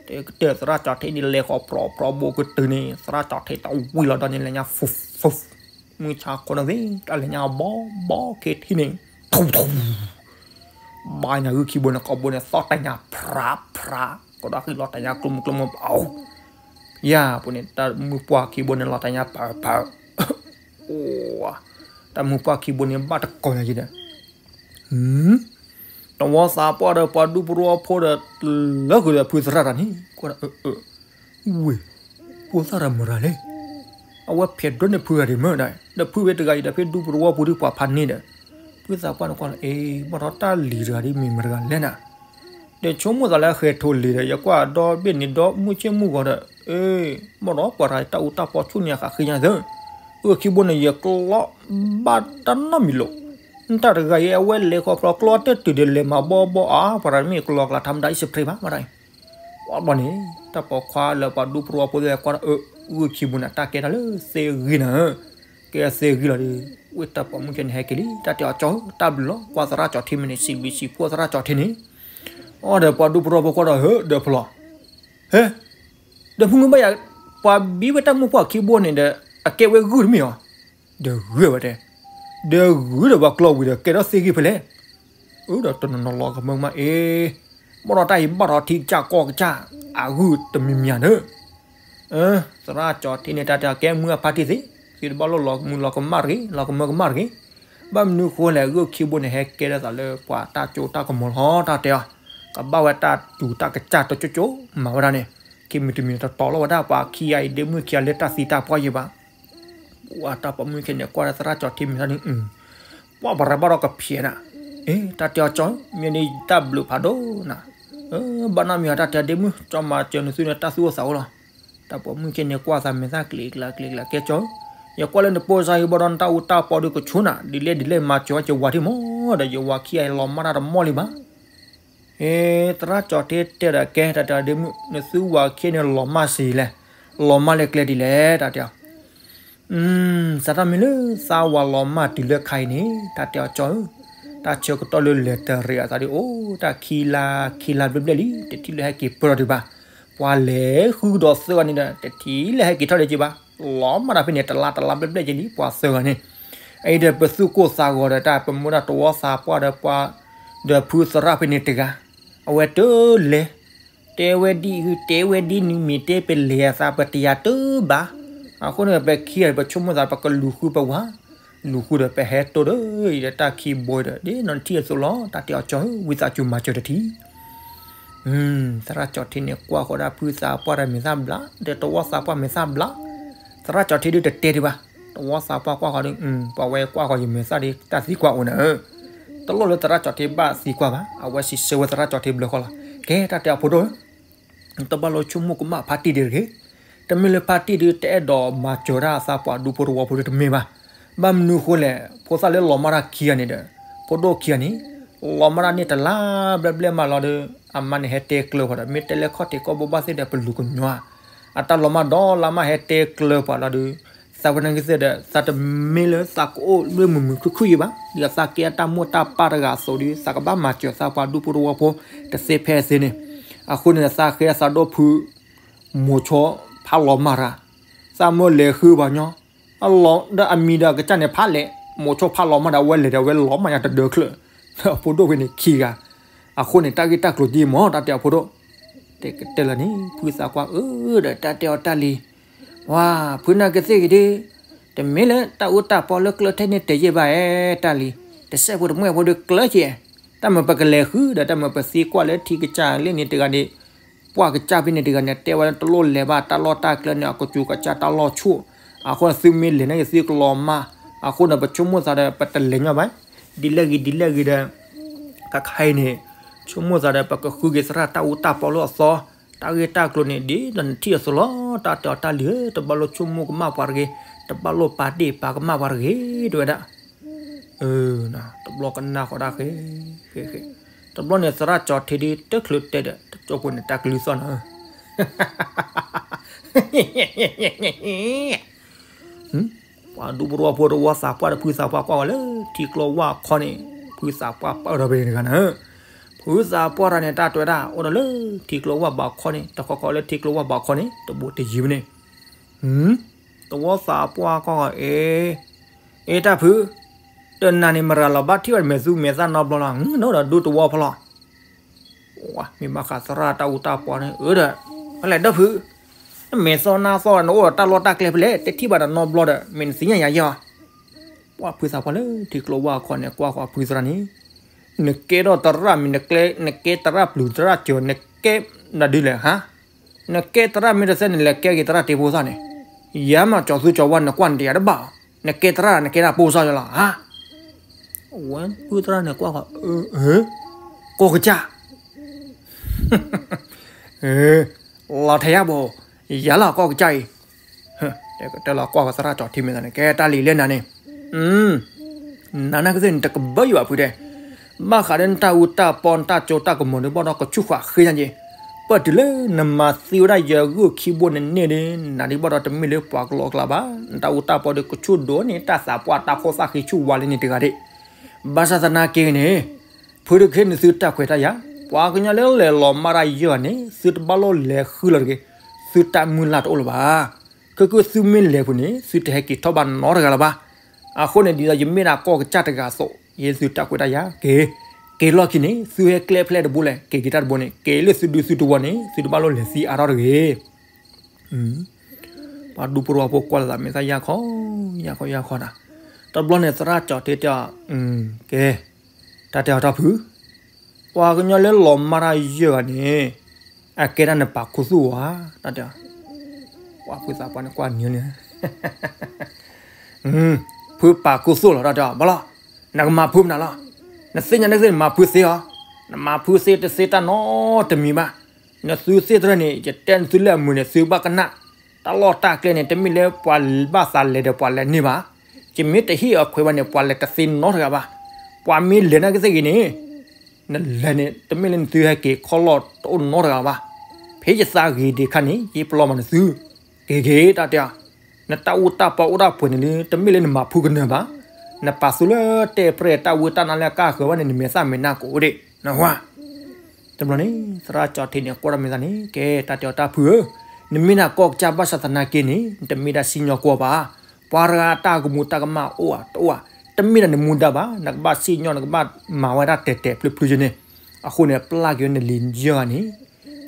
တဲကတၢၢ်သရၣ်ကၠီထံန့ၣ် လဲၤဃီၤဖြီဖြီဘိကတုၤန့ၣ် သရၣ်ကၠီထံတဝံၤလီၤဒီးန့ၣ် လဲၤညါ ဖု ဖု မုၢ်ဆါခီန့ၣ်သ့ၣ် တၢ်လဲၤညါဘီဘီခဲထံန့ၣ် ထူထူ ဘါညါဂုၢ်ခံဘိန့ၣ် ကိးဘိန့ၣ် သီၣ်တၢ်ညါဖြးဖြး ကဒီးဃံလီၤတၢ်ညါကျိမုၢ်ကျိမုၢ် ပအိၣ် ယၤပူၤန့ၣ် တၢ်မုၢ်ပှၢ်ခံဘိန့ၣ် လီၤတၢ်ညါပၢၢ်ပၢၢ် အိၣ် တၢ်မုၢ်ပှၢ်ခံဘိန့ၣ် ဘၣ်တကိးညါယံၤဒီး တဝီသးပှၢ်ဒီးပှၤဒူပရူအဖိဒီး လၢဃုာ်ဒီးဖုသရၣ်တၢ်န့ၣ် ကွၢ် ဝ့ၢ် ဖိသၣ်တၢ်မတၤလဲၣ်, အဝဲဖဲးဒိၣ်န့ၢ်ဖုဂၤဒံးမ့ၢ်ဒၣ် ဒီးဖုဝဲတဂၤအံၤဒီးဖဲဒူပရူအဖိဒ်ပှၤဖးန့ၢ်ဒီး ဖုသးပှၢ်န့ၣ်ကွၢ်လီၤ အ့ ဘၣ်ဒီးတၢ်လံၤတဂၤဒ်မ့ၢ်မတၤဂၤလဲၣ်နၤ ဒီးဆိကမိၣ်သးလၢအဃဲၤထိၣ်လံၤဒီး ယကွၢ်ဒီဘ့ၣ်န့ၣ်ဒီမုၢ်ဆ့ၣ်မုၢ်ဂီၤဒီး အ့ ဘၣ်ဒီးပှၤတၢ်အူတၢ်ပီဆူၣ်န့ၣ်အဃးဃ့ညါသၢ ဂုၢ်ခံဘိန့ၣ် ယကျီဘၣ်တၢ်နီတမံၤလီၤ. တၢ်တဂၤအံၤ အဝဲလဲၤဃီၤကျီကျီတၢၢ်တုၤဒီးလဲၤမၤဘီဘီအါ ပှၤတၢ်မ့ၢ်ကျီကျါ ထါမတၤအံၤ စဖရ့ဘၣ် မတၤအံၤ ဝဲဘီန့ၣ် တၢ်ပိာ်ခွါလၢပှၤဒူပရူအဖိသ့ၣ်ကွၢ်ဒီး ဂုၢ်ခံဘိန့ၣ် တၢ်ကဲတၢ်လၢသ့ဂံၢ်နၤဧၢ, ကဲသ့ဂံၢ်လီၤဒီး ဝဲတၢ်ပိာ်မုၣ်ခဲန့ၣ်ဟဲက့ၤလံ တၢ်တဲအီၤကၠီဧၢ တၢ်ဘျုးလီၤ ကွၢ်သရၣ်ကၠီထံမ့ၢ်န့ၣ် စံးဘျုးစံးဖှိၣ်သရၣ်ကၠီထံန့ၣ် အီၤဒီးပှၤဒူပရူအဖိကွၢ်ဒီး ဟၢ ဒီးဖျီ ဟဲ ဒီးမုၢ်မုၢ်ဘၣ်ယၤ ပှၤဘံဝဲတၢ်မုၢ်ပှၢ်ခံဘိန့ၣ်ဒီး အကဲဝဲဂုၢ်တမ့ၢ်အီၤ, ဒီးဂုၢ်ဝဲတဲ, ဒီးဂုၢ်ဒီးပှၤကျီဝံၤဒီး ကဲထီၣ်သ့ဂံၢ်ဖဲလဲၣ်, အၢ ဒီးတနီၤနီၤလီၤကမၢကမၣ်အ့, ဘၣ်ဒီးတၢ်အံၤဘၣ်ဒီးထံကစၢ်ကီၢ်ကစၢ် အဂုၢ်တမံၤမံၤဧါဒီး, သရၣ်ကၠီထံန့ၣ် တၢ်တဲအီၤကဲမုၢ်အဖါတံၢ်သ့, သုတဘၣ်လိၣ်လီၤမုၢ်လီၤကမၣ်တဂ့ၤ လီၤကမၢကမၣ်တဂ့ၤ, ဘၣ်မနုၤဃိလဲၣ် ဂုၢ်ခံဘိန့ၣ် ဟဲကဲထီၣ်သးလၢပှၤတၢ်ကၠိတၢ်ကမီၤလီၤ တၢ်တဲအီၤ, ကဘၣ်ဝဲတၢ်တူၢ်တၢ်ကစၢ်တကၠိကၠိမၤဝဲဒၣ်န့ၣ်, ခံမံၤတမံၤတတီၤလီၤဝဲဒၣ်ပှၤခံဂၤအံၤ ဒ့မုၣ်ခံဂၤလၢတၢ်သံတၢ်ပှၢ်ယံၤဘၣ် ပှၤတၢ်ပိာ်မုၣ်ခဲန့ၣ် ကွၢ်ဒီးသရၣ်ကၠီထံမံၤထီၣ်န့ၣ်, ပှၤပရၤဘၣ်ဒီးကဖျဲးနၤ, အ့ တၢ်တဲအီၤကၠီ မ့ၢ်န့ၣ်တၢ်ဘျုးဖးဒိၣ်နၤ, ဘၣ်နီတမံၤတၢ်တဲဒ့မုၣ် ကၠီမၤစၢၤနသုန့ၣ်တၢ်သူၣ်အိၣ်သးအိၣ်လီၤ, တၢ်ပိာ်မုၣ်ခဲန့ၣ် ကွၢ်သးမဲာ်သၣ်ကျ့ၤကျါကျ့ၤကျါ ကဲကၠီ, ယကွၢ်လၢနပိာ်စါဟံၣ်ဘၣ်ဒီးနတၢ်အူတၢ်ပီဒီးကဆိနၤ ဒ်လဲၣ်ဒ်လဲၣ်မၤစၢၤဝဲကဝၤထံမီၢ်ဒီး ယဝၤခံဂၤအံၤလီၤမၢ်တၢ်တမီၢ်လံဘၣ် အ့ သရၣ်ကၠီထံတဲဒီးကဲ တၢ်တဲအီၤဒ့မုၣ် နသုဝၤခံဂၤန့ၣ်လီၤမၢ်စ့လဲၣ်, လီၤမၢ်လၢကျဲဒ်လဲၣ် တၢ်တဲအီၤ, စးထီၣ်မ့ၢ်လၢသးဝၤလီၤမၢ်တုၤလၢခါအံၤန့ၣ် တၢ်တဲအီၤကၠီဧၢ, တၢ်ဆၢကတီၢ်လၢလဲၤတရံးအသးဒ်အိၣ် တၢ်ခံလါခံလါဘျဲၣ်ဘျဲၣ်လံ တထံၣ်လၢဟဲက့ၤပၢၢ်ထီၣ်ဒံးဘၣ်, ပှၤလဲၤဃုကဒီးသၢဂၤန့ၣ်ဒီး တထံၣ်လၢဟဲက့ၤထီၣ်ဒံးက့ၤဘၣ်, လီၤမၢ်တၢ်ဖဲန့ၣ် တလါတလါဘျဲၣ်ဘျဲၣ်က့ၤလံ ပှၤသၢဂၤန့ၣ်, အအံၤဒီးပသူၣ်ကိၢ်သးဂီၤဒီးတၢ်ပမူဒါတဝီသးပှၢ်ဒီးပှၤ ဒီးဖုသရၣ်ဖဲန့ၣ်တဂၤ, အဝဲတလဲၤ တဲဝဲဒ်အံၤ တဲဝဲဒ်နုၤ မ့ၢ်တဲပလဲၤအသး ပတယၤတဘၣ်. အဃိန့ၣ် ပခံဂၤ ပဆိကမိၣ်သး ပကလူၤဃုပဝၤ, လူၤဃုဒီးပဟဲတိၢ်ဒီး အံၤဒီးတၢ်ခံဘိဒီး ဒ်နီၢ်ထံၣ်အသိးလီၤ. တၢ်တဲအီၤကၠီဧၢ ဝံသးစူၤမၤစၢၤတထံၣ်. သရၣ်ကၠီထံန့ၣ် ကွၢ်ဃီၤဒၣ်ဖုသးပှၢ်ဒီးမဲာ်သၣ်ဘျး ဒီးတဝီသးပှၢ်မဲာ်သၣ်ဘျး. သရၣ်ကၠီထံဒုးတတဲဒံးဘၣ်. တဝီသးပှၢ်ကွၢ်ဃီၤဒီး ပှၤဝဲကွၢ်ဃီၤယမဲာ်သၣ်ဒီး တၢ်သံကွၢ်အိၣ်နၤဧၢ. တလိၣ်လၢသရၣ်ကၠီၣ်ထံဘၣ်သံကွၢ်ဘၣ်, အဝဲစံးဆၢဝဲသရၣ်ကၠီၣ်ထံဘျၢဃီလီၤ. ကဲ တၢ်တဲအဖိဒိၣ်ဧၢ, တဘၣ်လိာ်ဆိကမိၣ်ကမၣ်ဖါတံၢ်ဒံးတဂ့ၤ. တမ့ၢ်လၢဖါတံၢ်ဒုး တအဲၣ်ဒိးမၤစၢၤတၢ်အသးပှၤဒူဖိတဝီဖိဒုးတမ့ၢ်ဘၣ်. ဘၣ်မနုၤဃိလဲၣ်, ဖိသၣ်လၢလီၤမၢ်တၢ်ခံဂၤန့ၣ်ဒီး, ဖိဒိၣ်ခံဂၤန့ၣ်, လီၤမၢ်တၢ်န့ၣ်တလါဘျဲၣ်ဘျဲၣ်မးလီၤဒီး, အမါန့ၣ်ဟဲတဲကျၢၤပှၤဒီး မ့ၢ်တဲလၢခီၣ်ထံးကီၢ်ဘိဘၣ်သ့ၣ်ဒီး ပလူၤကညီဧါ. အတၢ်လီၤမၢ်ဒီးလါမၢ်ဟဲတဲကျၢၤပှၤလီၤဒီး, သးဝဲနာ်က့သ့ၣ်ဒီး သးတမ့ၢ်လၢသးကအိၣ်လၢမုာ်မုာ်ခုၣ်ခုၣ်ယံၤဘၣ်, ဒ်သိးသးကဲအတၢ်မိၢ်တၢ်ပၢ်တဂၤအသိးဒီး သးကဘၣ်မၤစၢၤသးပှၤဒူဖိတဝီဖိတသ့ဖဲအသ့န့ၣ်. အဃိန့ၣ် သးဃဲသးဒိၣ်ဖု မိၤဆိဖးလီၤမၢ်တၢ်, သးမၢလဲၤဃုပှၤညီ, အလီၤဒီးအမံၤဒီးအကစၢ်န့ၣ်ဖးလဲၣ်, မိၤဆိဖးလီၤမၢ်ဒီး အဝဲလဲၤဒီးအဝဲလီၤမၢ်ညါတဒၢချၢၣ်, ဒီးအဖိဒိၣ်ဝဲန့ၣ်ခံဂၤ. အဃိန့ၣ် တၢ်ဂ့ၢ်တၢ်ကျိၤဒ်မ့ၢ် တၢ်တဲအဖိဒိၣ်, တဲကတၢၢ်လီၤန့ၣ် ဖုသးကွၢ်အၢဒီးတၢ်တဲအီၤတၢ်လံ, ဝါ, ဖုနာ်က့သ့ၣ်ဂ့ၤဒုး, တမ့ၢ်လၢတၢ်အူတၢ်ပီလၢကျၢၢ်ထဲန့ၣ်တယံာ်ဘၣ်ဧါ, တၢ်လံ, တစဲးဖိတမှဲၣ်ဖိဒီးကျၢၢ်က့ၤ, တၢ်မ့ၢ်ပကလဲၤဃုဒီး တၢ်မ့ၢ်ပသံကွၢ်လၢထံကစၢ်လၢန့ၣ်တဂၤန့ၣ်, ပှၢ်ကစၢ်ဖဲန့ၣ်တဂၤန့ၣ် တဲဝဲတလိၣ်လဲၤဘၣ်တၢ်လီၢ်တၢ်ကျဲန့ၣ် အကစူၤကစၢ်တၢ်လီၢ်ဆူၣ်, အဃိန့ၣ်သုမ့ၢ်လဲၤန့ၣ်က့ၤသုကလီၤမၢ်, အဃိန့ၣ် ပဆိကမိၣ်သးဒီး ပတလဲၤညီဘၣ်, ဒ်လဲၣ်ဂ့ၤဒ်လဲၣ်ဂ့ၤဒီး ခါခါအံၤန့ၣ်, ဆိကမိၣ်သးဒီး ပကဃုက့ၤသရၣ်တၢ်အူတၢ်ပီလၢအသီ, တၢ်ဂ့ၢ်တၢ်ကျိၤန့ၣ် ဒ်သိးနထံၣ်အသိးလီၤ, တၢ်တဲအီၤတၢ်လံဧၢ, တဘၣ်လိာ်ဆိကမိၣ်ကမၣ်ပှၤတဂ့ၤ, တဘၣ်လိာ်ပာ်ဒ့ၣ်ပာ်ကမၣ်ပှၤတဂ့ၤ, တဲဝဲဒၣ်. တဘျီကနၣ်ဃီဒၣ်ဃဲ, ဃဲ, ဃဲ, တဘျီန့ၣ်သရၣ်ကၠီၣ်ထံဒုးတချုးတဲဒီး တကၠိဖိန့ၣ်တၢ်ကလုၢ်သီၣ်နီၤ ပှၤဒူဖိတဝီဖိတဝီသးပှၢ်ဒီးဖုသးပှၢ်ကွၢ်ဝဲလၢထံကျိဝၢ်ခီန့ၣ်, ဖုသးပှၢ်ပၢၢ်ဒီးဖဲန့ၣ်တဂၤန့ၣ်, ဖုသးပှၢ်တဂၤန့ၣ် တၢ်တဲဝဲဒၣ်အိၣ်ဒီးလၢထံကျိဝၢ်ဘးခီန့ၣ်, တခီခီလၢထံကျိဝၢ်ဘးခီန့ၣ် တဘိးတယံၤဝဲန့ၣ်, တဝီသးပှၢ်ကွၢ်ဝဲ, အ့, အ့တၢ်ဖု, တနၤန့ၣ် မရၤလီၤဘၣ်ထံၣ်ဘၣ်မဲာ်သူမဲာ်သၣ်နီတဘျီလီၤ, နအိၣ်ဒီးဒူသဝီဖိလီၤ မ့ၢ်ဘၣ်ဃးသရၣ်တၢ်အူတၢ်ပီန့ၣ် အၢဒီး, ဖဲလဲၣ်ဒီဖု, နမဲာ်သီနါသီ နအိၣ်ဒီးတၢ်လီၢ်တၢ်ကျဲဖဲလဲၣ် တထံၣ်ဘၣ်ဒီးနီတဘျီဒီး မ့ၢ်နသ့ၣ်ညါယၤယဲၢ်, ပှၤဖုသးပှၢ်လၢထံကျိဝၢ်ခီန့ၣ် ကွၢ်ဃီဖုသရၣ်န့ၣ်, နကဲထီၣ်သရၣ်မ့ၢ်နကျဲ နကဲသရၣ်ပျုၤသရၣ်စၢၤ နကဲနဒုလဲၣ်ဟါ, နကဲသရၣ်မ့ၢ်တသ့နလဲၤကဲက့ၤသရၣ်တ့ဖိသၣ်န့ၣ်, ယၤမးကၠီၤသူကၠီၤဝါနကွၢ်နတယၤတဘၣ်, နကဲသရၣ်နကဲဒၣ်ပိၢ်စၢ်ယလီၤဟါ ဝဲဖုသရၣ်န့ၣ်ကွၢ်ဃီ, ကီၢ်ကစၢ်, လီၤထဲယဘိ, ယၤလီၤကီၢ်ကစၢ်အံၤ, တဲလီၤကွၢ်ဃီသရၣ်ကၠီၣ်ထံမ့ၢ်သးန့ၣ် ကဲတၢ်လံာ်လဲၣ်နၤန့ၣ်, နၤနာ်က့သ့ၣ်န့ၣ် တကဘၢယဘၣ်ဖုတဲ, ဘၣ်ဃးဒီးနတၢ်အူတၢ်ပီနတၢ်ကၠိတၢ်ကမီၤဒုးဘၣ်ဒီးကဆူၣ်ဃာ်ဃ့ညါက့ၤ, ပၢၢ်တုၤလၢနမၤသံဝဲဒၣ်ယဂုၢ်ခံဘိန့ၣ်န့ၣ်ဒီး နၤဒုးဘၣ်ဒီးတမ့ၢ်လၢပှၤကလီကလီဘၣ်, နတၢ်အူတၢ်ပီဒီးကဆူၣ်ဒိၣ်န့ၢ်တၢ်သးပှၢ်တၢ်ခိၣ်သၣ်ဃ့ဆူၣ်ဝါလၢန့ၣ်တဂၤဒၣ်, ဘၣ်ဆၣ်သနာ်က့န့ၣ် ဖုတကဟ့ၣ်န့ၢ်သုတၢ်ခွဲးတၢ်ယာ်, ပှၤကညီလၢလဲၤလီၤမၢ်တၢ်ယဲၢ်ဂၤန့ၣ် သုတဘၣ်လိၣ်လဲၤဃုလီၤတဂ့ၤ, သုတၢ်မုၢ်လၢ်တအိၣ်လၢၤဘၣ်. ခဲကနံၣ်သုမ့ၢ်လဲၤပူၤန့ၣ် သုတဟဲက့ၤထီၣ်ဘၣ်နီတဂၤလၢၤဘၣ်. အဃိန့ၣ် ဒ်သိးယမ့ၢ်ဒၣ်ကီၢ်ကစၢ်တဂၤအသိး ယဟ့ၣ်သုတၢ်ခွဲးတၢ်ယာ်, က့ၤ, က့ၤလီၢ်ခံန့ၣ် သုဟဲကျဲဖဲလဲၣ်တဘိလဲၣ် က့ၤက့ၤတၢ်တဘိန့ၣ် က့ၤလၢသုဒုသုတဝီန့ၣ် သုတဘၣ်လိၣ်လဲၤသံအါထီၣ်တဂ့ၤ. ပှၤဒူဖိတဝီဖိကွၢ်လိာ်သးမ့ၢ်သၣ်ယၢ်ခီ, ယၢ်ခီယၢ်ခီတၢ်, တဘျီန့ၣ်သရၣ်ကၠီၣ်ထံတဲအီၤ, ကဲ, တၢ်တဲအီၤတၢ်ဖု, ပှၤကညီလၢလီၤမၢ်တၢ်ယဲၢ်ဂၤန့ၣ် အကဲဒၣ်နပာ်ခူသူၣ်ဧါ, တၢ်တဲအီၤ, ပှၤဖုသးပှၢ်န့ၣ်ကွၢ်နံၤန့ၣ် ဖုပာ်ခူသူၣ်လီၤ တၢ်တဲအီၤ ဘၣ်လီၤ, နကမၤဖုမနုၤလီၤ, နသ့ၣ်ညါန့ၣ်သ့ၣ်နမၤဖုသ့အီၤ, နမၤဖုသ့တသ့တၢ်နီတမံၤဘၣ်, နသုသ့ၣ်တရၢၣ်န့ၣ် ယတဲနသုလၢအမုာ်န့ၣ် သုဘၣ်ကနၣ်, တၢ်လီၢ်တၢ်ကျဲန့ၣ် တမ့ၢ်လၢပှၤဘၣ်သးလဲၤဒီးပှၤလဲၤန့ၢ်ဘၣ်, ယမ့ၢ်တဟ့ၣ်အီၤခွဲးဘၣ်န့ၣ် ပှၤလဲၤတသ့နီတဂၤဘၣ်, ပှၤမ့ၢ်လဲၤန့ၢ်ကသ့ၣ်ဂ့ၤန့ၣ် နလဲၤန့ၣ် တမ့ၢ်လၢနသုဟဲက့ၤခီလီၢ်တအိၣ်နီတဂၤဘၣ်, ဖဲယသးဂ့ၤဒံးခါန့ၣ် ယပလီၢ်မၤနသု, က့ၤက့ၤတၢ်တဲအီၤ, နတၢ်အူတၢ်ပီအိၣ်ဒၣ်ပှဲၤန့ၣ်လၢ တမ့ၢ်လၢနမၤဖုကနၢၤဘၣ်, နပာ်သူလၢတဲပြဲၢ်တၢ်ဝံတၢ်နါလၢကါဃၢၤဘၣ်န့ၣ် နမဲာ်သၣ်မဲာ်နါကအိၣ်ဒံး, နဝၤ တဘျီန့ၣ် သရၣ်ကၠီၣ်ထံန့ၣ်ကွၢ်ထီၣ်မဲာ်သးန့ၣ် ကဲတၢ်တဲအီၤတၢ်ဖုဧၢ, နမ့ၢ်ဒၣ်ကီၢ်ကစၢ်ဘၣ်ဆၣ်သနာ်က့န့ၣ် နတမ့ၢ်ဒၣ်စံၣ်ညီၣ်ကွီၢ်ဘၣ်, ပှၤတဂၤတၢ်ကမူၤတၢ်ကမၣ်အိၣ်ဧါတအိၣ်ဧါ, တမ့ၢ်ဒၣ်နမူဒါဘၣ်, နကဘၣ်စံၣ်ညီၣ် နကဘၣ်မၤဝဲဒၣ်တဲာ်တဲာ်ဖျုးဖျုးယဲန့ၣ်, အဃိန့ၣ် ပျၢ်က့ၤဝဲနလံၤယဲၢ်ဂၤန့ၣ်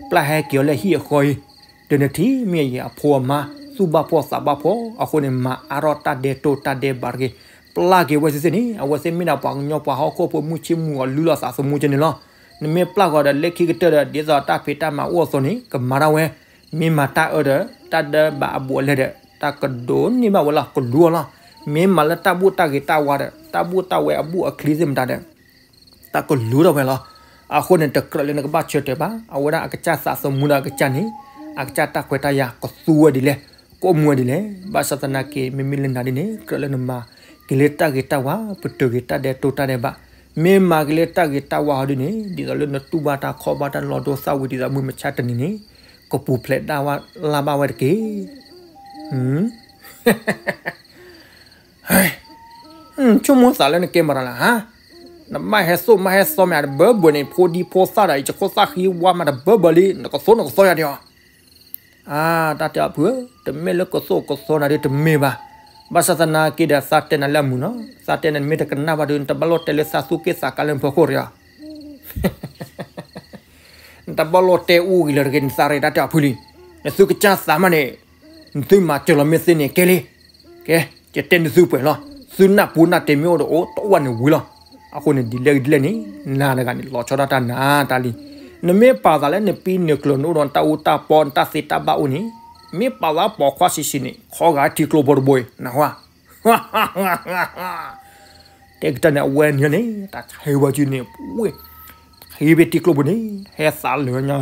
ပျၢ်ဟဲက့ၤအီၤလၢဟံၣ်အဃီအံၤ, ဒီးနထံၣ်မ့ၢ်အံၤအဖိအမါ သူၣ်ဘၣ်ဖှီၣ်သးဘၣ်ဖှီၣ်, အဃိန့ၣ် မၤအါထီၣ်တၢ်ဒဲးတိၢ်တၢ်ဒဲးဘးတဂ့ၤ, ပျၢ်က့ၤဝဲသ့ၣ်သ့ၣ်န့ၣ် အဝဲသ့ၣ်မ့ၢ်ဒၣ်ပှၤကညီပှၤဟီၣ်ခိၣ်ဖိမုၢ်ဆ့ၣ်မုၢ်ဂီၤလုၢ်လီၤသးသမူကဲန့ၣ်လီၤ. နမ့ၢ်ပျၢ်ဃီၤဒီးလၢခံကတၢၢ်ဒီး ဒ်သိးတၢ်ဖံးတၢ်မၤအိၣ်အသိးန့ၣ် ကမၤတၢ်ဝဲ, မ့ၢ်မၤတၢ်အၢဒီး တၢ်ဒဲးဘးအဘူးအလဲဒီး တၢ်ကဒိးန့ၢ်ဘၣ်ဝဲလီၤ ကလူၤအီၤလီၤ. မ့ၢ်မၤလၢတၢ်ဘူၣ်တၢ်ဂ့ၤတၢ်ဝါဒီး တၢ်ဘူၣ်တၢ်ဝဲအဘူၣ်အချံသ့ၣ်မတၤဒီး တၢ်ကလူၤထီၣ်ဝဲလီၤ. အဃိန့ၣ် တကြၢးလၢနကဘၣ်ဆၢတဲာ်ဘၣ်, အဝဲဒၣ်အကစၢ်သးသမူဒီးအကစၢ်န့ၣ်, အကစၢ်တၢ်ခွဲးတၢ်ယာ်ကသူဝဲဒ်လဲၣ်, ကအိၣ်မူဝဲဒ်လဲၣ်. ဘၣ်ဆၣ်သနာ်က့ မ့မ့ၢ်လၢနၤဒ်န့ၣ် ကြၢးလၢနမၤက့ၤလၢတၢ်ဂ့ၤတၢ်ဝါ, ပတုာ်က့ၤတၢ်ဒဲးတိၢ်တၢ်ဒဲးဘး, မ့ၢ်မၤက့ၤလၢတၢ်ဂ့ၤတၢ်ဝါဟီဒ်န့ၣ် ဒ်သိးလၢနတူၢ်ဘၣ်တၢ်ခီၣ်ဘၣ်တၢ်လီၤဒိသၣ်ဝံၤဒ်သိးမုၢ်မဆါတနံၤန့ၣ် ကပူၤဖျဲးဒၣ်ဝဲလၢ်ဘၣ်ဝဲတက့ၢ်. ဆိကမိၣ်သးလၢနကဲမတၤလဲၣ်ဧါ. နဘၣ်ဟဲသိၣ်မၤဟဲသီမ့ၢ်တဘၢဘၢန့ၣ် ဖိဒံဖိသၣ်ဒီး ယခိၣ်သၣ်ဃံဝါမးတဘၢဘၢလံ နကသိၣ်နကသီယၤဒံးဧါ. အါ တၢ်တဲအီၤဖုဧၢ, တမ့ၢ်လၢကသိၣ်ကသီနၤဒ်တမ့ၢ်ဘၣ်. ဘၣ်ဆၣ်သနာ်က့ဒီးသးတဲနၤလၢအမုာ်နီၤ, သးတဲနၤမ့ၢ်တကနၣ်ဘၣ်ဒီး နတဘၣ်လိၣ်တဲလၢသးသူၣ်က့ၣ်သးကါလၢနဖီခိၣ်တဂ့ၤဧါ. နတဘၣ်လိၣ်တဲအူဂ့ၤလၢတဂ့ၤ နသးရဲၣ်တၢ်တဲအီၤဖုလံ. နသုကစၢ်သးမးန့ၣ် နသုမၤစၢၤလီၤမ့ၢ်သ့န့ၣ် ကဲလံ. ကဲ, ယတဲနသုပှဲၤလီၤ. သုနၢ်ပူၤနၢ်တဲာ်မ့ၢ်အိၣ်ဒီးအိၣ်တအိၣ်ဝဲန့ၣ်ဝံၤလီၤ. အဃိန့ၣ် ဒ်လဲၣ်ဂ့ၤဒ်လဲၣ်န့ၣ် နၤတဂၤန့ၣ် လီၤဆီဒၣ်တၢ်နၤတၢ်လံ. နမ့ၢ်ပာ်သးလၢနပံနကျၢၤနအိၣ်ဒီးနတၢ်အူတၢ်ပီ နတၢ်သ့တၢ်ဘၣ်အိၣ်န့ၣ်, မ့ၢ်ပာ်သးပိာ်ခွါဆံးဆံးန့ၣ် ခီဂာ်ထံကျိဖိတဘိအံၤ နၢ်ဟူဧါ. တဲကတၢၢ်န့ၣ် အဝဲန့ၣ်န့ၣ် တၢ်ဆၢဝဲကၠူန့ၣ် ဝ့ၢ်, ဟံးဖဲထံကျိပူၤန့ၣ် ဟဲသးလၢာ်ညါ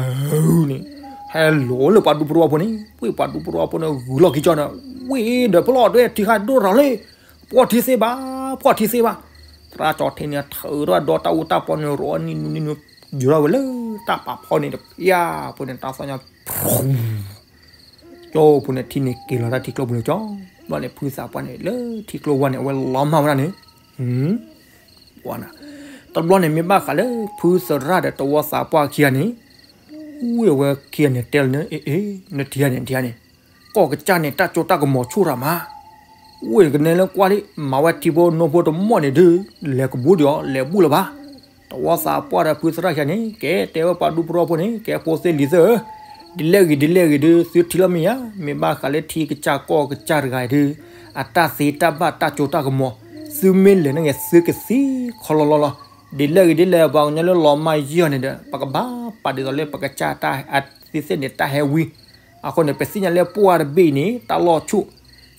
န့ၣ်, ဟဲလိာ်လၢပှၤဒူဖိတဝီဖိန့ၣ်, ဝ့ၢ်ပှၤဒူဖိတဝီဖိန့ၣ် ဂုာ်လီၢ်ခံကၠီန့ၣ်, ဝ့ၢ်ဒီးဖျီၣ်ဒွဲၣ်ထံခါဒိၣ်ထီၣ်လံ, ဖှီၣ်ထံသ့ဘၣ်, ဖှီၣ်ထံသ့ဘၣ်. သရၣ်ကၠီထံန့ၣ် ထုးထီၣ်ဒီတၢ်အူတၢ်ပီန့ၣ် ရိးနံၤနံၤနံၤနံၤ ယူၤထီၣ်ဝဲလၢတၢ်ပာ်ဖီန့ၣ်တဖျါဖိန့ၣ် တၢ်သီၣ်ညါ ကၠိဖိန့ၣ် ထံန့ၣ်က့ၤလီၤတၢ်ထံကျိပူၤန့ၣ်ကၠီ, ဘျီန့ၣ် ဖုသးပှၢ်န့ၣ် လၢထံကျိဝါန့ၣ် အဝဲလီၤမၢ်ဝဲဒၣ်န့ၣ်, တဘျီန့ၣ် မ့ၢ်ဘၣ်ဃးလၢ ဖုသရၣ်ဒီးတဝီသးပှၢ်ခံဂၤန့ၣ်, ဝ့ၢ်အဝဲခံဂၤန့ၣ် တဲလီၤန့ၣ်, အ့ အ့ နထံဂၤန့ၣ် နထံဂၤန့ၣ်, ကီၢ်ကစၢ်န့ၣ် တၢ်ကၠိတၢ်ကမီၤဆူၣ်ရၤမး, ဝ့ၢ်ကနဲလၢကွၢ်လံ မၤဝဲထံဖိနိဖိတမီၢ်န့ၣ်ဒုး, လဲၤကဘူးဒီး လဲၤဘူးလၢၤဘၣ်. တဝီသးပှၢ်ဒီးဖုသရၣ်ခံဂၤန့ၣ် ကဲတဲဝဲပှၤဒူဖိတဝီဖိန့ၣ် ကဲဖိသ့ၣ်လံၤသ့ၣ်ဧၢ, ဒ်လဲၣ်ဂ့ၤဒ်လဲၣ်ဂ့ၤဒုး သုထံၣ်လီၤမ့ၢ်ဧါ, မ့ၢ်ဘၣ်ဃးလၢထံကစၢ်ကီၢ်ကစၢ်တဂၤအံၤဒုး, အတၢ်သ့တၢ်ဘၣ်တၢ်ကၠိတၢ်ကမီၤ, သုမ့ၢ်လဲၤန့ၣ်ဂ့ၤ သုကသံခီလီလီလီၤ. ဒ်လဲၣ်ဂ့ၤဒ်လဲၣ် ပှၤကညီလၢလီၤမၢ်ယီၢ်န့ၣ်ဒီး ပကဘၣ်ပာ်ဒ်သိးလၢပကစၢ်တၢ် အသ့ၣ်သ့ၣ်န့ၣ် တၢ်ဟဲဝံၤ, အဃိန့ၣ် ပသ့ၣ်ညါလၢပှၢ်တဘ့ၣ်အံၤန့ၣ် တၢ်လီၢ်ဆူၣ်,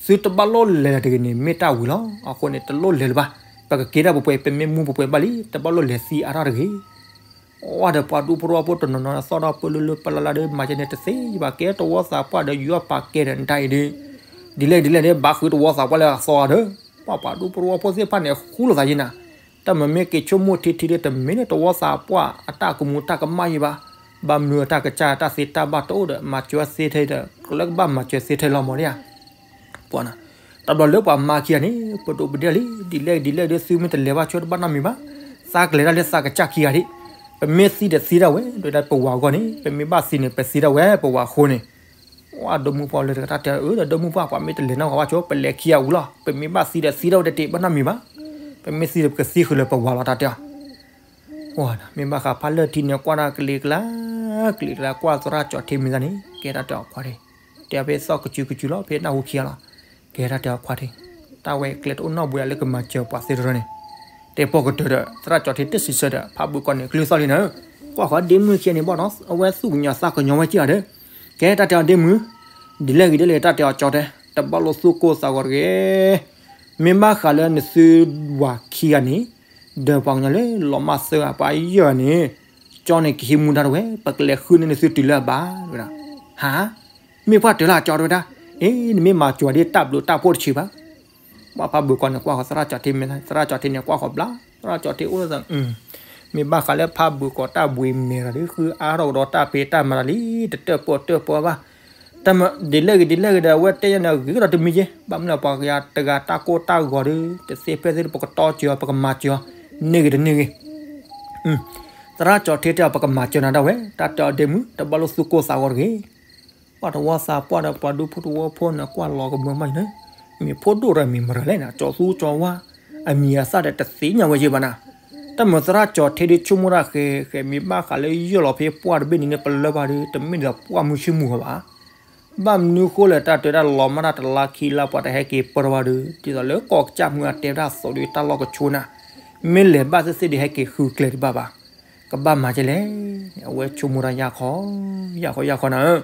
သုတဘၣ်လိၣ်လဲၤလၢၤတဂ့ၤန့ၣ် မ့ၢ်တၢ်ဝံၤလီၤ. အဃိန့ၣ် တလိၣ်လဲၤလၢၤဘၣ်. ပကက့ၤတၢ်ပှဲၤပှဲၤ ပမ့ၢ်မူပှဲၤပှဲၤဘၣ်လံ တဘၣ်လိၣ်လဲၤသံအါထီၣ်တဂ့ၤ. အီဒီးပှၤဒူဖိတဝီဖိတနီၤနီၤ သီၣ်ထီၣ်ပၢလုလုပလၢလၢဒီး မၤကဲန့ၣ်တသ့ဘၣ် ကဲတဝီသးပှၢ်ဒီး ယူးယီၣ်ပာ်ကဲဒီးနတၢ်အံၤဒုး, ဒ်လဲၣ်ဒ်လဲၣ်ဒီး ဘၣ်ဃုတဝီသးပှၢ်လၢအသီဒီး, ပှၤဒူဖိတဝီဖိသ့ၣ်တဖၣ်န့ၣ် ဃူလိာ်သးယံၤနၤ, တၢ်မ့မ့ၢ်က့ၤဆိကမိၣ်ထံထံဒီး တမ့ၢ်လၢတဝီသးပှၢ်အတၢ်ကမူၤတၢ်ကမၣ်ယံၤဘၣ်, ဘၣ်မနုၤအတၢ်ကစၢ်တၢ်သ့တၢ်ဘၣ်တအိၣ်ဒီး မၤစၢၤသ့ထဲဒီး လၢကဘၣ်မၤစၢၤသ့ထဲလီၤမးဒ်ဧါ. ပှၤ, တဘျီလၢပှၤမါခံဂၤန့ၣ် ပဒိးပဒ့ၣ်လံ, ဒ်လဲၣ်ဒ်လဲၣ်ဒီး သုမ့ၢ်တလဲၤဘၣ်ဆၢတဘၣ်နီတမံၤဘၣ်, သးကလဲၤတၢ်လၢသးကစၢ်ခံဂၤဒံး, ပမ့ၢ်သံဒီးသံဒၣ်ဝဲ, ဒီးပဝၤအဂီၢ်န့ၣ် ပမ့ၢ်ဘၣ်သံန့ၣ် ပသံဒၣ်ဝဲပဝၤအဃိန့ၣ်, ဝဲဒိၣ်မုၢ်ပှၢ်လၢတကတၢၢ်တဲအၢ ဒီးဒိၣ်မုၢ်ပှၢ် ပှၤမ့ၢ်တလဲၤနီၢ်ဂၤဘၣ်ဆၢ ပလဲၤခံဂၤအူလီၤ, ပမ့ၢ်ဘၣ်သံဒီးသံဒၣ်ဝဲတတ့ၢ်ဘၣ်နီတမံၤဘၣ်, ပမ့ၢ်သံဒီးပကသံဃုာ်လၢပဝၤလီၤတၢ်တဲအီၤ. မ့ၢ်ဘၣ်ဃးဖးလၢထံန့ၣ် ကွၢ်တၢ်ကလံၤကျါ, ကလံၤကျါကွၢ်သရၣ်ကၠီထံမ့ၢ်သးန့ၣ် ကဲတၢ်တဲအီၤခွါထံ, တဲဖဲသီၣ်ကစုကစုလီၤ ဖဲနၢ်ဟူခံဂၤလီၤ, ကဲတၢ်တဲအီၤခွါထံ, တၢ်ဝဲကျဲတအိၣ်နီတဘျီလၢကမၤစၢၤပှၤသ့တရၢန့ၣ်, တဲပိာ်ကတၢၢ်ဒီး သရၣ်ကၠီထံတစံးဆၢဒီး ဖးဘုးကီၢ်န့ၣ် ကလုၢ်သီၣ်လံနၤ, ကွၢ်ဃီဒ့မုၣ်ခံဂၤန့ၣ်ဘၣ်နီၤ အဝဲသူၣ်ကညီၤသးကညီၤဝဲက့ၢ်အီၤဒီး, ကဲတၢ်တဲအီၤဒ့မုၣ်, ဒ်လဲၣ်ဂ့ၤဒ်လဲၣ်တၢ်တဲအီၤကၠီတဲ, တဘၣ်လိာ်သူၣ်ကိၢ်သးဂီၤတဂ့ၤ. မ့ၢ်ဘၣ်ဃးလၢနသုဝၤခံဂၤန့ၣ်, ဒီးပှၤကညီလၢလီၤမၢ်သၢဂၤပှၤယဲၢ်ဂၤန့ၣ်, ကၠီန့ၣ်ကဟံးမူဒါတဝဲ ပကလဲၤဃုန့ၢ်နသုတုၤလၢအဘၣ်ဝဲဒၣ်, ဟါ, မ့ၢ်ပှၢ်တၢၢ်လၢအကၠီတဝဲဒၣ်, အ့ နမ့ၢ်မၤစၢၤဒ်တၢ်ဘျုးတၢ်ဖှိၣ်တဆံးဘၣ်. ပှၤဖးဘုးကီၢ်န့ၣ် ကွၢ်ဃီသရၣ်ကၠီထံမ့ၢ်သး သရၣ်ကၠီထံန့ၣ် ကွၢ်ဃီဘျါ, သရၣ်ကၠီထံအိၣ်သး, မ့ၢ်ဘၣ်ဃးလၢဖးဘုးကီၢ်တၢ်ဘှံးမဲာ်ဒီး ဃုအါထီၣ်ကဒီးတၢ်ဖံးတၢ်မၤတၢ်လံ တတၢၣ်ပီၣ်တၢၣ်ပီဘၣ်. တၢ်မၤဒ်လဲၣ်ဂ့ၤဒ်လဲၣ်ဂ့ၤဒီး အဝဲတဲညါန့ၣ် ဂ့ၤကဒီးတမံၤက့, ဘၣ်မနုၤပှၤကယၤတဂၤတၢ်ကိၢ်တၢ်ဂီၤဒီး တသ့ဖဲသ့ ပကတီစၢၤအီၤ ပကမၤစၢၤအီၤ, န့ၢ်ဂ့ၤတန့ၢ်ဂ့ၤ သရၣ်ကၠီထံတဲအီၤ ပကမၤစၢၤနၤဒၣ်ဝဲ, တၢ်တဲအီၤဒ့မုၣ် တဘၣ်လိာ်သူၣ်ကိၢ်သးဂီၤတဂ့ၤ. ပှၤတဝီသးပှၢ်ဒီးပှၤဒူဖိတဝီဖိန့ၣ် ကွၢ်လီၤကမၢမးအံၤန့ၣ်, မ့ၢ်ဖိဒိၣ်ဒီးမ့ၢ်မရၤလဲၣ်န့ၣ် ကၠီသူကၠီဝါ, အမံၤအသၣ်ဒီးတသ့ၣ်ညါဝဲယဲၢ်ဘၣ်နၤ. တၢ်မၤသရၣ်ကၠီထံဒ်ဆိကမိၣ်တၢ်ဃဲၤဃဲၤ မ့ၢ်ဘၣ်ဃးလၢယဲၢ်လီၤဖဲပှၢ်တဘ့ၣ်န့ၣ်န့ၣ် ပလၢဘၣ်ဒီး တမ့ၢ်ဒီးပှၢ်မုၢ်ဆ့ၣ်မုၢ်ဂီၤဘၣ်. ဘၣ်မနုၤဃိလဲၣ် တၢ်တဲဝဲဒၣ်လီၤမၢ်တၢ်တလါခံလါ ပှၤတဟဲက့ၤပၢၢ်ဘၣ်ဒီး ဒ်သိးလၢကီၢ်ကစၢ်မုၢ်အတဲဝဲဒၣ်သိးဒီးတၢ်လီၢ်ကဆိနၤ, မ့ၢ်လဲၤဘၣ်သ့ၣ်သ့ၣ်ဒီးဟဲက့ၤဃုကျဲတဘၣ်ဘၣ်. ကဘၣ်မၤကဲလဲၣ်န့ၣ် အဝဲဆိကမိၣ်တၢ်ယၢ်ခီ, ယၢ်ခီ ယၢ်ခီနၤဧၢ,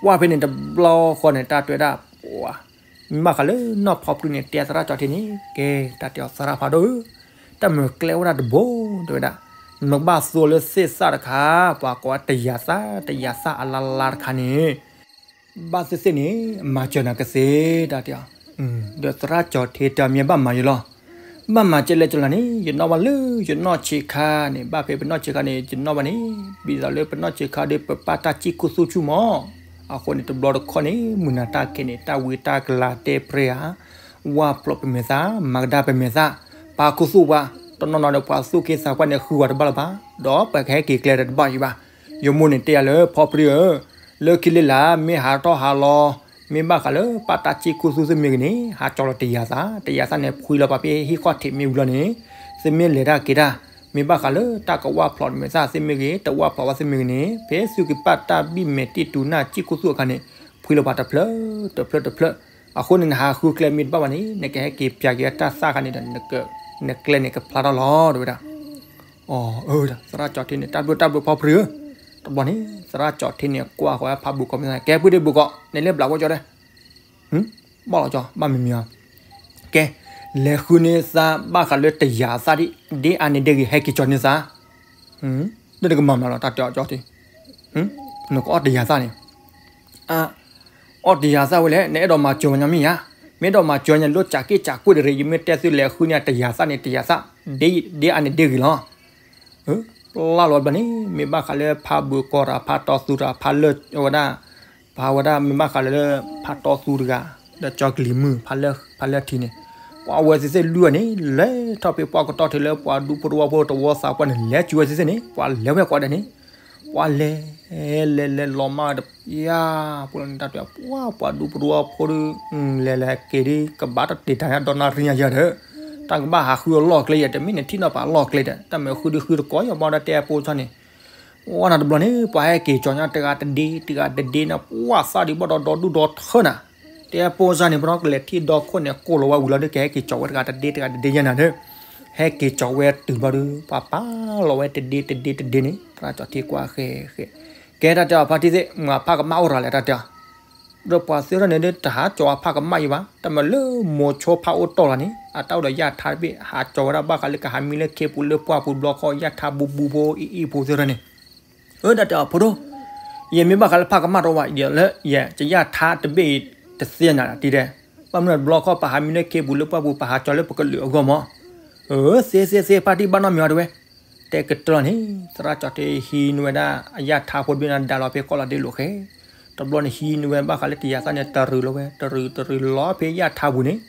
ကွၢ်ဖဲန့ၣ်တဘျီဃီန့ၣ် တၢ်တဲဝဲဒၣ် ပှၤ မ့ၢ်ဘၣ်ဃးလၢနီၢ်ဖီပျုၢ်န့ၣ် တဲသရၣ်ကၠီထံန့ၣ် ကဲ တၢ်တဲအီၤသရၣ်ဖးဒိၣ်ဧၢ, တၢ်မၤကျဲအိၣ်ဝဲဒၣ်တဘိ တဲဝဲဒၣ်, နကဘၣ်သူလၢသ့ၣ်သၣ်တခါ, ပှၤကိးဝဲတယၤသၣ်, တယၤသၣ်အလါလါတခါန့ၣ်, ဘၣ်သ့ၣ်သ့ၣ်န့ၣ် မၤစၢၤနၤကသ့တၢ်တဲအီၤ. ဒီးသရၣ်ကၠီၤထံတဲအီၤ မ့ၢ်ဘၣ်မၤယလီၤ. ဘၣ်မၤကဲလဲၣ်ကလီၤန့ၣ် ယနီၣ်ဘၣ်လၢယနီၢ်ဆံးခါန့ၣ်, ဘၣ်ဖဲပနီၢ်ဆံးခါန့ၣ် ယနီၣ်ဘၣ်န့ၣ်, ဒ်သိးလၢပနီၢ်ဆံးခါဒီး ပပၢ်တၢ်စံၣ်ခူသူၣ်ဆူၣ်မး. အဃိန့ၣ် တဘျီတခီၣ်န့ၣ် မုၢ်နၤတၢ်ခဲန့ၣ် တၢ်ဝံတၢ်ကလၤတဲပြဲဧါ, ဝၢ်ဖျိးပမဲာ်သၣ်, မၤကဒါပမဲာ်သၣ်, ပာ်ခူသူၣ်ပှၤ, တနီၤနီၤဒီးပှၤသူၣ်က့သးပှၢ်န့ၣ် ဃုဝဲတဘၣ်လၢၤဘၣ်, ဒီးပကဟဲက့ၤကျဲဒီးတဘၣ်အံၤဘၣ်. ယမိၢ်န့ၣ်တဲယၤလၢ ဖီပြံဧၢ, လၢခံလၢလာ် မ့ၢ်ဟးထီၣ်ဟးလီၤ, မ့ၢ်ဘၣ်ဃးလၢပၢ်တၢ်စံၣ်ခူသူၣ်သ့ၣ်မ့ၢ်ဂ့ၤန့ၣ် ဟးကၠီၤလီၤတယၤသၣ်, တယၤသၣ်န့ၣ် ဖှံလီၤပာ်ဖဲဟံၣ်ခီၣ်ထံးမ့ၢ်ဝံၤလီၤန့ၣ်, သုမ့ၢ်လဲၤတၢ်က့ၤတၢ်, မ့ၢ်ဘၣ်ဃးလၢတၢ်ကဝၢ်ဖျိးမဲာ်သၣ်သ့ၣ်မ့ၢ်ဂ့ၤ, တဝၢ်ဖျိးဝဲသ့ၣ်မ့ၢ်ဂ့ၤန့ၣ်, ဖဲသုကပၢ်တၢ်ဘံၣ်မဲာ်တံၢ်တူာ်နၢ်စံၣ်ခူသူၣ်အခါန့ၣ်, ဖှံလီၤပာ်တဖျၢၣ်တဖျၢၣ်တဖျၢၣ်, အဃိန့ၣ် နဟးဃုကျဲမ့ၢ်တဘၣ်ဘၣ်န့ၣ် နကဟဲက့ၤပၠးက့ၤတၢ်သၣ်ခါန့ၣ်ဒီး နကျဲန့ၣ်ကဖျါထီၣ်လီၤ တဲဝဲဒၣ်. အၢ သရၣ်ကၠီၤထံန့ၣ် တၢ်ဘျုးတၢ်ဘျုးဖီပြံဧၢ. တဘျီန့ၣ် သရၣ်ကၠီၤထံန့ၣ် ကွၢ်ဃီဖးဘိးကီးမ့ၢ်သၣ်, ကဲ ပုၢ်ဒ့ဘိးကီး နလဲၤဘျးဝဲကၠီတဲ, ဘၣ်လီၤကၠီ ဘၣ်မံၤမံၤအီၤ, ကဲ, လဲၤဃုန့ၢ်သးဘၣ်ဃးလၢတယၤသၣ်ဒ်အါန့ၣ်ဒ်ဂ့ၤ ဟဲက့ၤကၠီၤန့ၢ်သး, လၢနကမၤမနုၤလီၤ တၢ်တဲအီၤကၠီထံ, နကအီၣ်တယၤသၣ်န့ၣ် အီၣ်တယၤသၣ်ဝဲလဲၣ်, နအဲၣ်ဒိးမၤစၢၤဝဲညါမ့ၢ်ဧါ, မ့ၢ်အဲၣ်ဒိးမၤစၢၤညါလိၣ်စးက့ၢ်စးကွ့ၢ်တရံး ယမ့ၢ်တဲသုလဲၤဃုန့ၢ်တယၤသၣ်န့ၣ် တယၤသၣ်, ဒ်အါန့ၣ်ဒ်ဂ့ၤလီၤ. ပျၢ်လီၤဝဲဘျီန့ၣ် မ့ၢ်ဘၣ်ဃးလၢဖးဘိးကီးတၢ် ဖးတီသူတၢ် ဖးလၢဝဲဒၣ်, ဖးဝဲဒၣ်မ့ၢ်ဘၣ်ဃးလၢ ဖးတီသူတဂၤ, ဒီးကၠီကလံၤမုၢ်, ဖးလၢထံန့ၣ်, ပှၤဝဲသ့ၣ်သ့ၣ်လွံၢ်ဂၤန့ၣ် လဲၤထီၣ်ဖဲပှၢ်ကတီၢ်ထံးလၢပှၤဒူဖိတဝီဖိတဝီသးပှၢ်န့ၣ် လဲၤစူၤဝဲသ့ၣ်သ့ၣ်န့ၣ် ပှၤလဲၤဝဲကိးဂၤဒဲးန့ၣ်, ပှၤလဲၤ လဲၤလဲၤလီၤမၢ်ဒီး ယၤ, ပှၤလၢန့ၣ်တၢ်တဲ ပှၤ ပှၤဒူဖိတဝီဖိဒီး လဲၤလဲၤက့ၤဒ် ကဘၣ်တတ့ၢ်တၢ်ညါဒီနၣ်ရံၣ်ညါယၤဒီး, တၢ်ကဘၣ်ဟးဃုအလီၢ်ကျဲယၤ တမ့ၢ်န့ၣ်ထံၣ်နီၣ်ပာ်အလီၢ်ကျဲဒီး တၢ်မ့ၢ်ဃုဒုဃုတကိးယၤ ဘၣ်ဒီးတဲအဖိစၢ်န့ၣ်, ဝဲနၤတဘျီန့ၣ် ပှၤဟဲက့ၤကၠီၤညါတဂၤတဒ့ တဂၤတဒ့န့ၣ် ပှၤသၣ်ဒံးဘၣ်ဒီးဒီဒူၣ်ဒီထၢနၤ, တဲအဖိစၢ်န့ၣ် ပနီၢ်ကလဲၤထံၣ်ဒီခိၣ်န့ၣ် ကိၢ်လီၤဝဲဝံၤလီၤဒီး ကဟဲက့ၤကၠီၤဝဲတဂၤတဒ့တဂၤတဒ့ယဲနၤဒီး, ဟဲက့ၤကၠီၤဝဲတုၤဘျီဒီး ပှၤပာ်လီၤဝဲတဒ့တဒ့တဒ့န့ၣ် သရၣ်ကၠီၤထံကွၢ်ဃဲဃဲ, ကဲတၢ်တဲအီၤဖါတံၢ်သ့ၣ် မ့ၢ်အဖးကမၣ်အိၣ်ရၤလဲၣ်တၢ်တဲအီၤ ဒီးပှၤသ့ၣ်တဖၣ်န့ၣ်ဒီး တဟးကၠီၤအဖးကမၣ်ယံၤဘၣ်, တၢ်မ့ၢ်လၢမိၤဆိဖးအိၣ်တီၢ်လီၤန့ၣ် အတၢ်အိၣ်ဒီးယၣ်ထါတဘ့ၣ် ဟးကၠီၤဝဲဒၣ်ဘၣ်ဃးလၢကဟးမံလၢခ့ပူၤလၢပှၢ်ပူၤဘျီခီ ယၣ်ထါဘူးဘူးဖိအံၣ်အံၣ်ဖိသ့ၣ်တဖၣ်န့ၣ်, အၢ တၢ်တဲအီၤဖိဒိၣ်, ယမ့ၢ်ဘၣ်ဃးလၢဖးကမၣ်တအိၣ်ဘၣ် ယလၢယကယၣ်ထါတဘ့ၣ်အံၤတသ့နၤတံၤဒဲး, ဘၣ်မနုၤဘျီခီ ပဟးမံလၢခ့ပူၤလၢပှၢ်ပူၤ ပဟးကၠီၤလၢပကလုာ်အဂီၢ်မး, အၢ သ့သ့သ့ ဖါတံၢ်ဘၣ်နီတမံၤအီၤတဝဲ တဲကတၢၢ်လီၤန့ၣ် သရၣ်ကၠီၤထံဟံးန့ၢ်ဝဲဒၣ်အယၣ်ထါဖိတဘ့ၣ်န့ၣ် ဒါလီၤဖဲကီၢ်လီၤဒ့လိာ်ဃဲ, တဘျီန့ၣ်ဟံးန့ၢ်ဝဲဘၣ်ဃးလၢတယၤသၣ်န့ၣ် တရူးလီၤဝဲ တရူးတရူးလီၤဖဲယၣ်ထါပူၤန့ၣ်,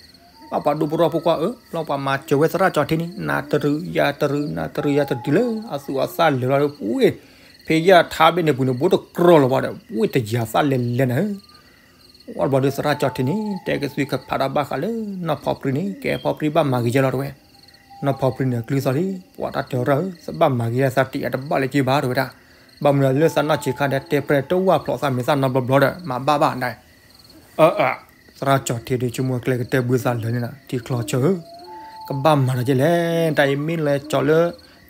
ဘၣ်ပှၤဒူဖိတဝီဖိကွၢ်အၢ ဘျီပှၤမၤစၢၤဝဲသရၣ်ကၠီၤထံန့ၣ် နၤတရူးယၤတရူး နၤတရူးယၤတရူးတုၤလၢအသူးအသၣ်လၢာ်လီၤဒီး ပှ့ၢ် ဖဲယၣ်ထါဘ့ၣ်န့ၣ်ပူၤန့ၣ် ဘူးတကြီလီၤဝဲဒီး ပှ့ၢ်တယၤသၣ်လဲၤလဲၤနၤဧၢ ဝဲတဘျီဒီးသရၣ်ကၠီၤထံန့ၣ် တဲကသွံၣ်ကဖးဒီးဘၣ်ဃးလၢနီၢ်ဖီပြံန့ၣ် ကဲဖီပြံဘၣ်မၤဂ့ၤယဲလီၤတဝဲ, နီၢ်ဖီပြံန့ၣ် အကလုၢ်သီၣ်လံ ပှၤတၢ်တဲအီၤရၢ်ဧၢ သဘၣ်မၤဂ့ၤယဲသးတံၢ်အတဘၣ်လၢက့ဘၣ်တဝဲဒၣ်, ဘၣ်မနုၤလၢသးနီၢ်ဆံးခါဒီး တဲပြဲတဝၢ်ဖျိးသးမဲာ်သၣ်နီတဘျီဘျီဒီး မၤဘၣ်ဘၣ်ဒၣ် အၢ သရၣ်ကၠီၤထံဒီးဆိကမိၣ်ကျဲကတဲဘုသးလၢာ်န့ၣ်ဒီး ထံချီဆၢဧၢ, ကဘၣ်မၤဒီးကဲလဲၣ် တၢ်အံၤမ့ၢ်လဲၤကၠီၤလၢ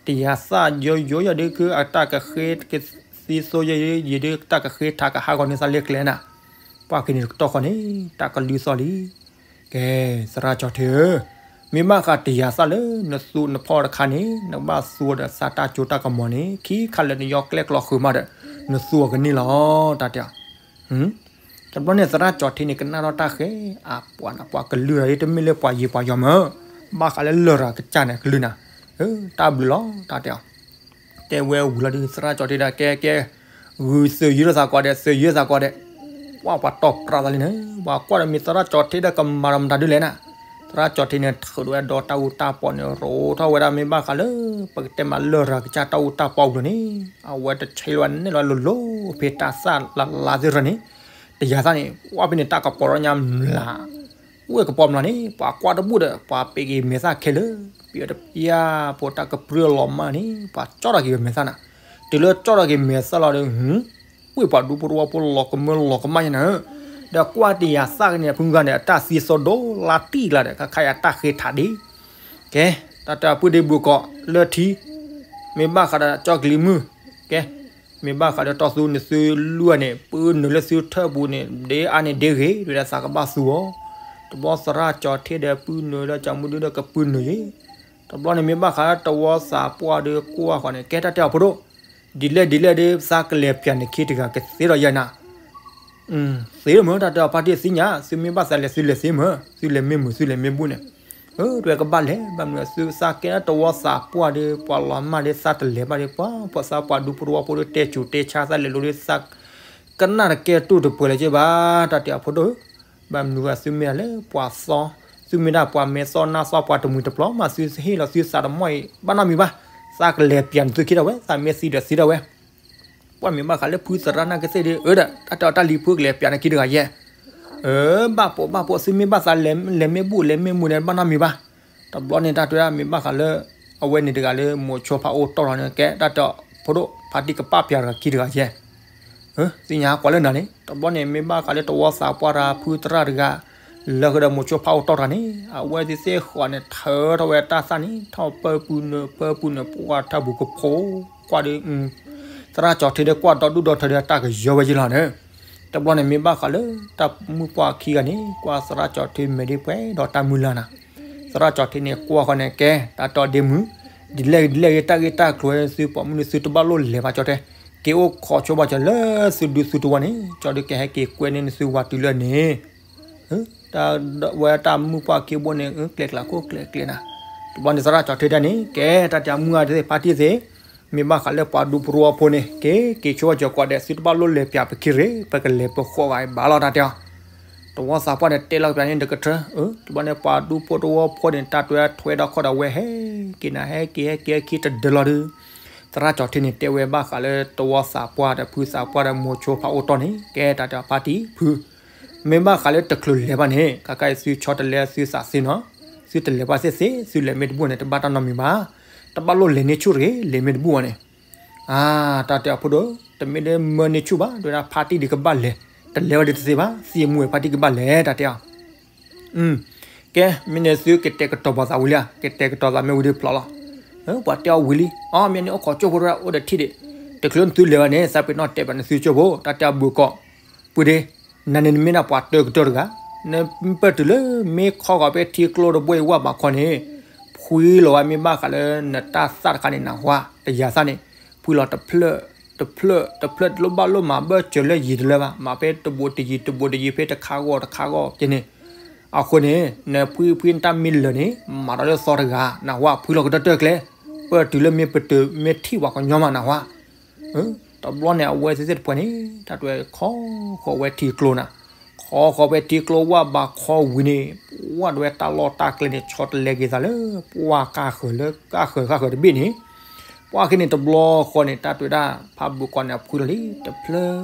တယၤသၣ်ယိယိယဲဒုး ခုအတၢ်ကဃ့ကသံသိယဲဒုး ယဲဒုးတၢ်ကဃ့ထးကဟးဂီၤန့ၢ်သးလၢကျဲနၤ, ပှၤက့ၤန့ၣ်တကတီၢ်ဃီန့ၣ် တၢ်ကလုၢ်သီၣ်လံ ကဲ သရၣ်ကၠီၤထံဧၢ, မ့ၢ်ဘၣ်ဃးတယၤသၣ်လၢနသူနဖီၣ်တခါန့ၣ် နကဘၣ်သူဒီးသးတၢ်ကၠိတၢ်ကမီၤန့ၣ် ခံခါလၢနယီကျဲကျီဃုာ်မးဒီး နသူအီၤကန့ၢ်လီၤ တၢ်တဲအီၤ, တဘျီန့ၣ်သရၣ်ကၠီၤထံန့ၣ် ကနၣ်ထီၣ်တၢ်ဃဲ အပှၤနၤပှၤကလုၢ်တၢ်ဒ်တမ့ၢ်လၢပှၤယံၤပှၤယီၤမး, ဘၣ်ဃးလၢလရာ်ကစၢ်န့ၣ်ကလုၢ်နၤ, တၢ်ဘျုးလီၤ တၢ်တဲအီၤ တဲဝဲဝံၤလီၤဒုး သရၣ်ကၠီၤထံဒီး ကဲကဲ, ဂုာ်သုးယုၢ်သးကိးဒဲး သုးယုၢ်သးကိးဒဲး, ပှၤပှၤတီၢ်ပြးသးလံန့ၣ် ပှၤကွၢ်ဒီးမ့ၢ်သရၣ်ကၠီၤထံဒီးကမၤဒီးမတၤဒုလဲၣ်နၤ, သရၣ်ကၠီၤထံန့ၣ် ထုးဒီးဝဲဒီးတၢ်အူတၢ်ပီန့ၣ် ရိးထီၣ်ဝဲဒၣ်မ့ၢ်ဘၣ်ဃးလၢ ပကတဲမးလရာ်ကစၢ်တၢ်အူတၢ်ပီအပူၤန့ၣ်, အဝဲတဆဲးလီၤဝဲနဲၣ်လီၤဝဲလိၤလိၤ ဖဲတၢ်သၣ်လၢ်လၢ်သ့ၣ်တဖၣ်န့ၣ်, တယၤသၣ်န့ၣ် ပှၤဖဲန့ၣ်တၢ်ကပီၤထီၣ်ညါမျး ဝဲကပီၤမျးန့ၣ် ပှၤကွၢ်တဘူၣ်ဒီး ပှၤပ့ၤက့ၤမဲာ်သၣ်ခဲလၢာ်, ပယီၤတပျၢ်လီၤမၢ်န့ၣ် ပှၤကၠီၣ်ထီၣ်က့ၤမဲာ်သၣ်နၤ, တုၤလၢကၠီၣ်ထီၣ်က့ၤမဲာ်သၣ်လီၤဒီး ဝဲပှၤဒူဖိတဝီဖိလီၤကမၢလီၤကမၣ်ယဲနၤ, ဒီးကွၢ်တယၤသၣ်ကန့ၣ် ဖုဂၤန့ၣ် အတၢ်သံသိဒိလါတံၢ်လါဒီး ခါခါအတၢ်ဃ့ထးဒ့ ကဲ, တၢ်တၢ်ပုၢ်ဒ့ဘုၣ်ကီးလၢထံ, မ့ၢ်ဘၣ်ဃးဒီးကၠီကလံၤမုၢ်, ကဲ, မ့ၢ်ဘၣ်ဃးဒီးတီၢ်သူနသုလွံၢ်ဂၤန့ၣ် ပုၢ်နုာ်လၢသုထၢၣ်ပူၤန့ၣ် ဒ့အါန့ၣ်ဒ့ဂ့ၤ ဒ်ဝဲဒၣ်သးကဘၣ်သူအီၤ, တဘျီသရၣ်ကၠီၤထံဒီးပုၢ်နုာ်ဒီးကၠီၤမုၢ်ဒုဒီးကပုၢ်နုာ်ယဲ, တ တဘျီန့ၣ်မ့ၢ်ဘၣ်ဃးလၢတဝီသးပှၢ်ဒီးကွၢ်ဃီန့ၣ် ကဲတၢ်တဲအီၤဖိဒိၣ်, ဒ်လဲၣ်ဒ်လဲၣ်ဒီး သးကလဲၤပၠးနခံတဂၤကသ့ဒီးယဲနၤ, သ့လၢမ့ၢ်တၢ်တဲအီၤ ဖါတံၢ်သ့ၣ်ညါ သုမ့ၢ်ဘၣ်သးလဲၤသုလဲၤသ့မ့ၢ် သုလဲၤမ့ၢ်မုာ်သုလဲၤမ့ၢ်ဘူၣ်န့ၣ်, တွဲကဘၣ်လဲၤ ဘၣ်မနုၤသုသးကဲတဝီသးပှၢ်ဒီး ပှၤလီၤမၢ်ဒီးသးတလဲၤဘၣ်ဒီး ပှၤဖှီၣ်သးပှၢ်ဒူဖိတဝီဖိ တဲစိၤတဲဆါသးလဲၤလိၤဒီးသး ကနၣ်တကဲတူၢ်တပှဲၤလၢၤက့ဘၣ် တၢ်တဲအီၤဖိဒိၣ်ဧၢ, ဘၣ်မနုၤဘၣ်သုမ့ၢ်ဒၣ်လၢပှၤသီ, သုမ့ၢ်ဒၣ်ပှၤမဲာ်သီနါသီပှၤတမှံၤတပျီၤမး သုဟ့ၣ်လီၤသုသးတမီၢ်အံၤ ဘၣ်နီတမံၤဘၣ်, သးကလဲၤပၠးနသုခံဒၣ်ဝဲ သးမ့ၢ်သံဒီးသံဒၣ်ဝဲ, ပှၤမ့ၢ်ဘၣ်ဃးလၢဖုသရၣ်နာ်က့သ့ၣ်ဒီး အၢဒီး တၢ်တဲအီၤတၢ်လံၤဖုကလဲၤပၠးနခံတဂၤယဲၢ်, အၢ ဘၣ်ပိာ်ဘၣ်ပိာ် သုမ့ၢ်ဘၣ်သးလဲၤမ့ၢ်ဘူၣ်လဲၤမ့ၢ်မုာ်န့ၣ် ဘၣ်နီတမံၤဘၣ်, တဘျီန့ၣ်တၢ်တဲဒၣ်မ့ၢ်ဘၣ်ဃးလၢ အဝဲန့ၣ်တဂၤလၢမိၤဆိဖးအိၣ်တီၢ်ထီၣ်န့ၣ် ကဲတၢ်တဲအီၤဖိဒိၣ် ဖါတံၢ်ကပာ်ပၠးတဂၤခံတဂၤယဲၢ် သ့ၣ်ညါကွၢ်လၢနၤန့ၣ် တဘျီန့ၣ် မ့ၢ်ဘၣ်ဃးလၢတဝီသးပှၢ်တၢ်ဖုသရၣ်တဂၤ လၢဃုာ်ဒီးမိၤဆိဖးအိၣ်တီၢ်တဂၤန့ၣ် အဝဲသ့ၣ်သ့ၣ်ဃီန့ၣ် ထၢထီၣ်ဝဲတၢ်သၣ်န့ၣ် ထီၣ်ပၢပူၤနၢၤပၢပူၤနၢၤ ပှၢ်ထၢဘူးကဖိ ကွၢ်ဒီး သရၣ်ကၠီၤထံဒီးကွၢ်ဒီဒူၣ်ဒီထၢဒီးတၢ်ကယီဝဲယလီၤန့ၣ်, တဘျီန့ၣ် မ့ၢ်ဘၣ်ဃးလၢတၢ်မုၢ်ပှၢ်ခံဂၤန့ၣ် ကွၢ်သရၣ်ကၠီၤထံမဲာ်ဒ်ပှဲၤဒီးတၢ်မုၢ်လၢ်နၤ သရၣ်ကၠီၤထံန့ၣ် ကွၢ်ဃီန့ၣ် ကဲ တၢ်တဲအီၤဒ့မုၢ်, ဒ်လဲၣ်ဒ်လဲၣ်ဂ့ၤ တၢ်ဂ့ၢ်တၢ်ကျိၤသုပိာ်မုၣ်န့ၣ် သုတဘၣ်လိၣ်လဲၤဘၣ်ကၠီတဲ, က့ၤအိၣ်ခိးဆိဘၣ်ကၠီလၢသုဒူသုတဝီန့ၣ် ကၠီဒီးကဟဲက့ၤကွဲန့ၢ်နသုဝၤတုၤလၢန့ၣ်, တၢ်ဝဲတၢ်မုၢ်ပှၢ်ခံဘိန့ၣ် ကျဲကျါခိၣ်ကျဲကျဲနၤ, တဘျီန့ၣ်သရၣ်ကၠီၤထံတၢ်န့ၣ် ကဲတၢ်တဲအီၤမုၢ်ဂၤသ့ၣ်ဖါတံၢ်သ့ၣ်, မ့ၢ်ဘၣ်ဃးလၢပှၤဒူဖိတဝီဖိန့ၣ် က့ၤက့ၤဆိဘၣ်ကၠီကိးဂၤဒဲး သုတဘၣ်လိၣ်လဲၤပၠးပခံရ့ၣ် ပကလဲၤပဃီဂၤအံၤဘၣ်လီၤ တၢ်တဲအီၤ တဝီသးပှၢ်န့ၣ် တဲလီၤကပၠးန့ၣ်တကထၢ, တဘျီန့ၣ် ပှၤဒူဖိတဝီဖိန့ၣ် တၢ်တွဲထွဲဒီးခီၣ်ဒီးဝဲဟဲက့ၤနၤ ဟဲက့ၤဟဲက့ၤဟဲခံတဒၢလီၤဒီး, သရၣ်ကၠီၤထံန့ၣ်တဲဝဲဘၣ်ဃးလၢတဝီသးပှၢ်ဒီးဖုသးပှၢ်ဒီးမိၤဆိဖးအိၣ်တီၢ်န့ၣ် ကဲတၢ်တဲအီၤဖါတံၢ်ဖု, မ့ၢ်ဘၣ်ဃးလၢတချုးလဲၤဘၣ်န့ၣ် ခါခါအံၤသုဆီတလဲသုသးသ့နီၤ, သုတလဲၤဘၣ်သ့ၣ်သ့ၣ် သုလဲၤမ့ၢ်တဘူၣ်န့ၣ် တဘၣ်တၢ်နီတမံၤဘၣ်, တဘၣ်လိၣ်လဲၤန့ၢ်ဆူၣ်တဂ့ၤ လဲၤမ့ၢ်တဘူၣ်ဘၣ်န့ၣ် အါ တၢ်တဲအီၤဖိဒိၣ် တမ့ၢ်ဒ်မၢန့ၢ်ဆူၣ်ဘၣ် တဲဝဲဒၣ်ဖါတံၢ်ဒုးကဘၣ်လဲၤ, တလဲၤဝဲဒုးတသ့ဘၣ် သံအမူဝဲဖါတံၢ်ကဘၣ်လဲၤ တၢ်တဲအီၤ, ကဲ မ့ၢ်န့ၣ်သုကတဲာ်ကတီၤပှၤသးဝံၤလံဧါ ကတဲာ်ကတီၤသးမ့ၢ်ဝံၤဒီးဖျိးလီၤ, ပှၤတဲအီၤဝံၤလံ အီ မ့ၢ်န့ၣ်အိၣ်ခိးကၠိဖိတဝဲအိၣ်ဒီးထံၣ်ဒံး, တချုးနသုလဲၤဘၣ်န့ၣ် သးပ့ၤနီၣ်တဲဘၣ်နသုကၠိဖိ တၢ်တဲအီၤဘုးကီး, ပှၤဒ့ နန့ၣ်နမ့ၢ်ဒၣ်ပှၤတၢကတၢၢ်တဂၤ, နပၢၢ်တုၤလၢမ့ၢ်ခီဂီၤဖဲထံကျိတဘိအံၤဝၣ်ဘးခီန့ၣ်, ဖှံလီၤဝဲမ့ၢ်ဘၣ်ဃးလၢနတၢ်သၣ်တခါန့ၣ် နဟါ တယၤသၣ်န့ၣ်, ဖှံလီၤတဖျၢၣ်, တဖျၢၣ်, တဖျၢၣ်တလိၣ်ဘၣ်လိၣ်မးဘၢၣ်စၢၤလၢယံၤတလၢဘၣ်, မးဖဲတဘူးတယံၤတဘူးတယံၤဖဲတခါဂီၤတခါဂီၤက့န့ၣ်, အဃိန့ၣ် နဖှံဖှံနတၢ်မ့ၢ်လၢာ်န့ၣ် မၤဒီးလၢသီတဂၤ, နဟါဖှံလီၤကတၢၢ်တၢၢ်ကျဲ, ပၢၢ်တုၤလၢမ့ၢ်ပတုာ်မ့ၢ်ထံၣ်ပှၤကညီမး နဟါ တဘျီန့ၣ် အဝဲသ့ၣ်သ့ၣ်တဖၣ်န့ၣ် တၢ်တွဲခီဃီၤဝဲထံကျိနၤ, ခီဃီၤဝဲထံကျိဝၣ်ဘးခီဝံၤန့ၣ်, ပှၢ်ဒဝဲတၢ်လီၢ်တၢ်ကျဲန့ၣ် ဆီတလဲက့ၤသးလၢ ပှၢ်ကၢ်ဃၢၤလၢကၢ်ဃၢၤဃၢ်ဃၢၤတဘ့ၣ်န့ၣ်, ပှၢ်ခဲန့ၣ်တဘျီဃီန့ၣ် တၢ်တွဲဒၣ် ဖးဘုးကီးန့ၣ် အဖှံလီၤလံ တဖျၢၣ်,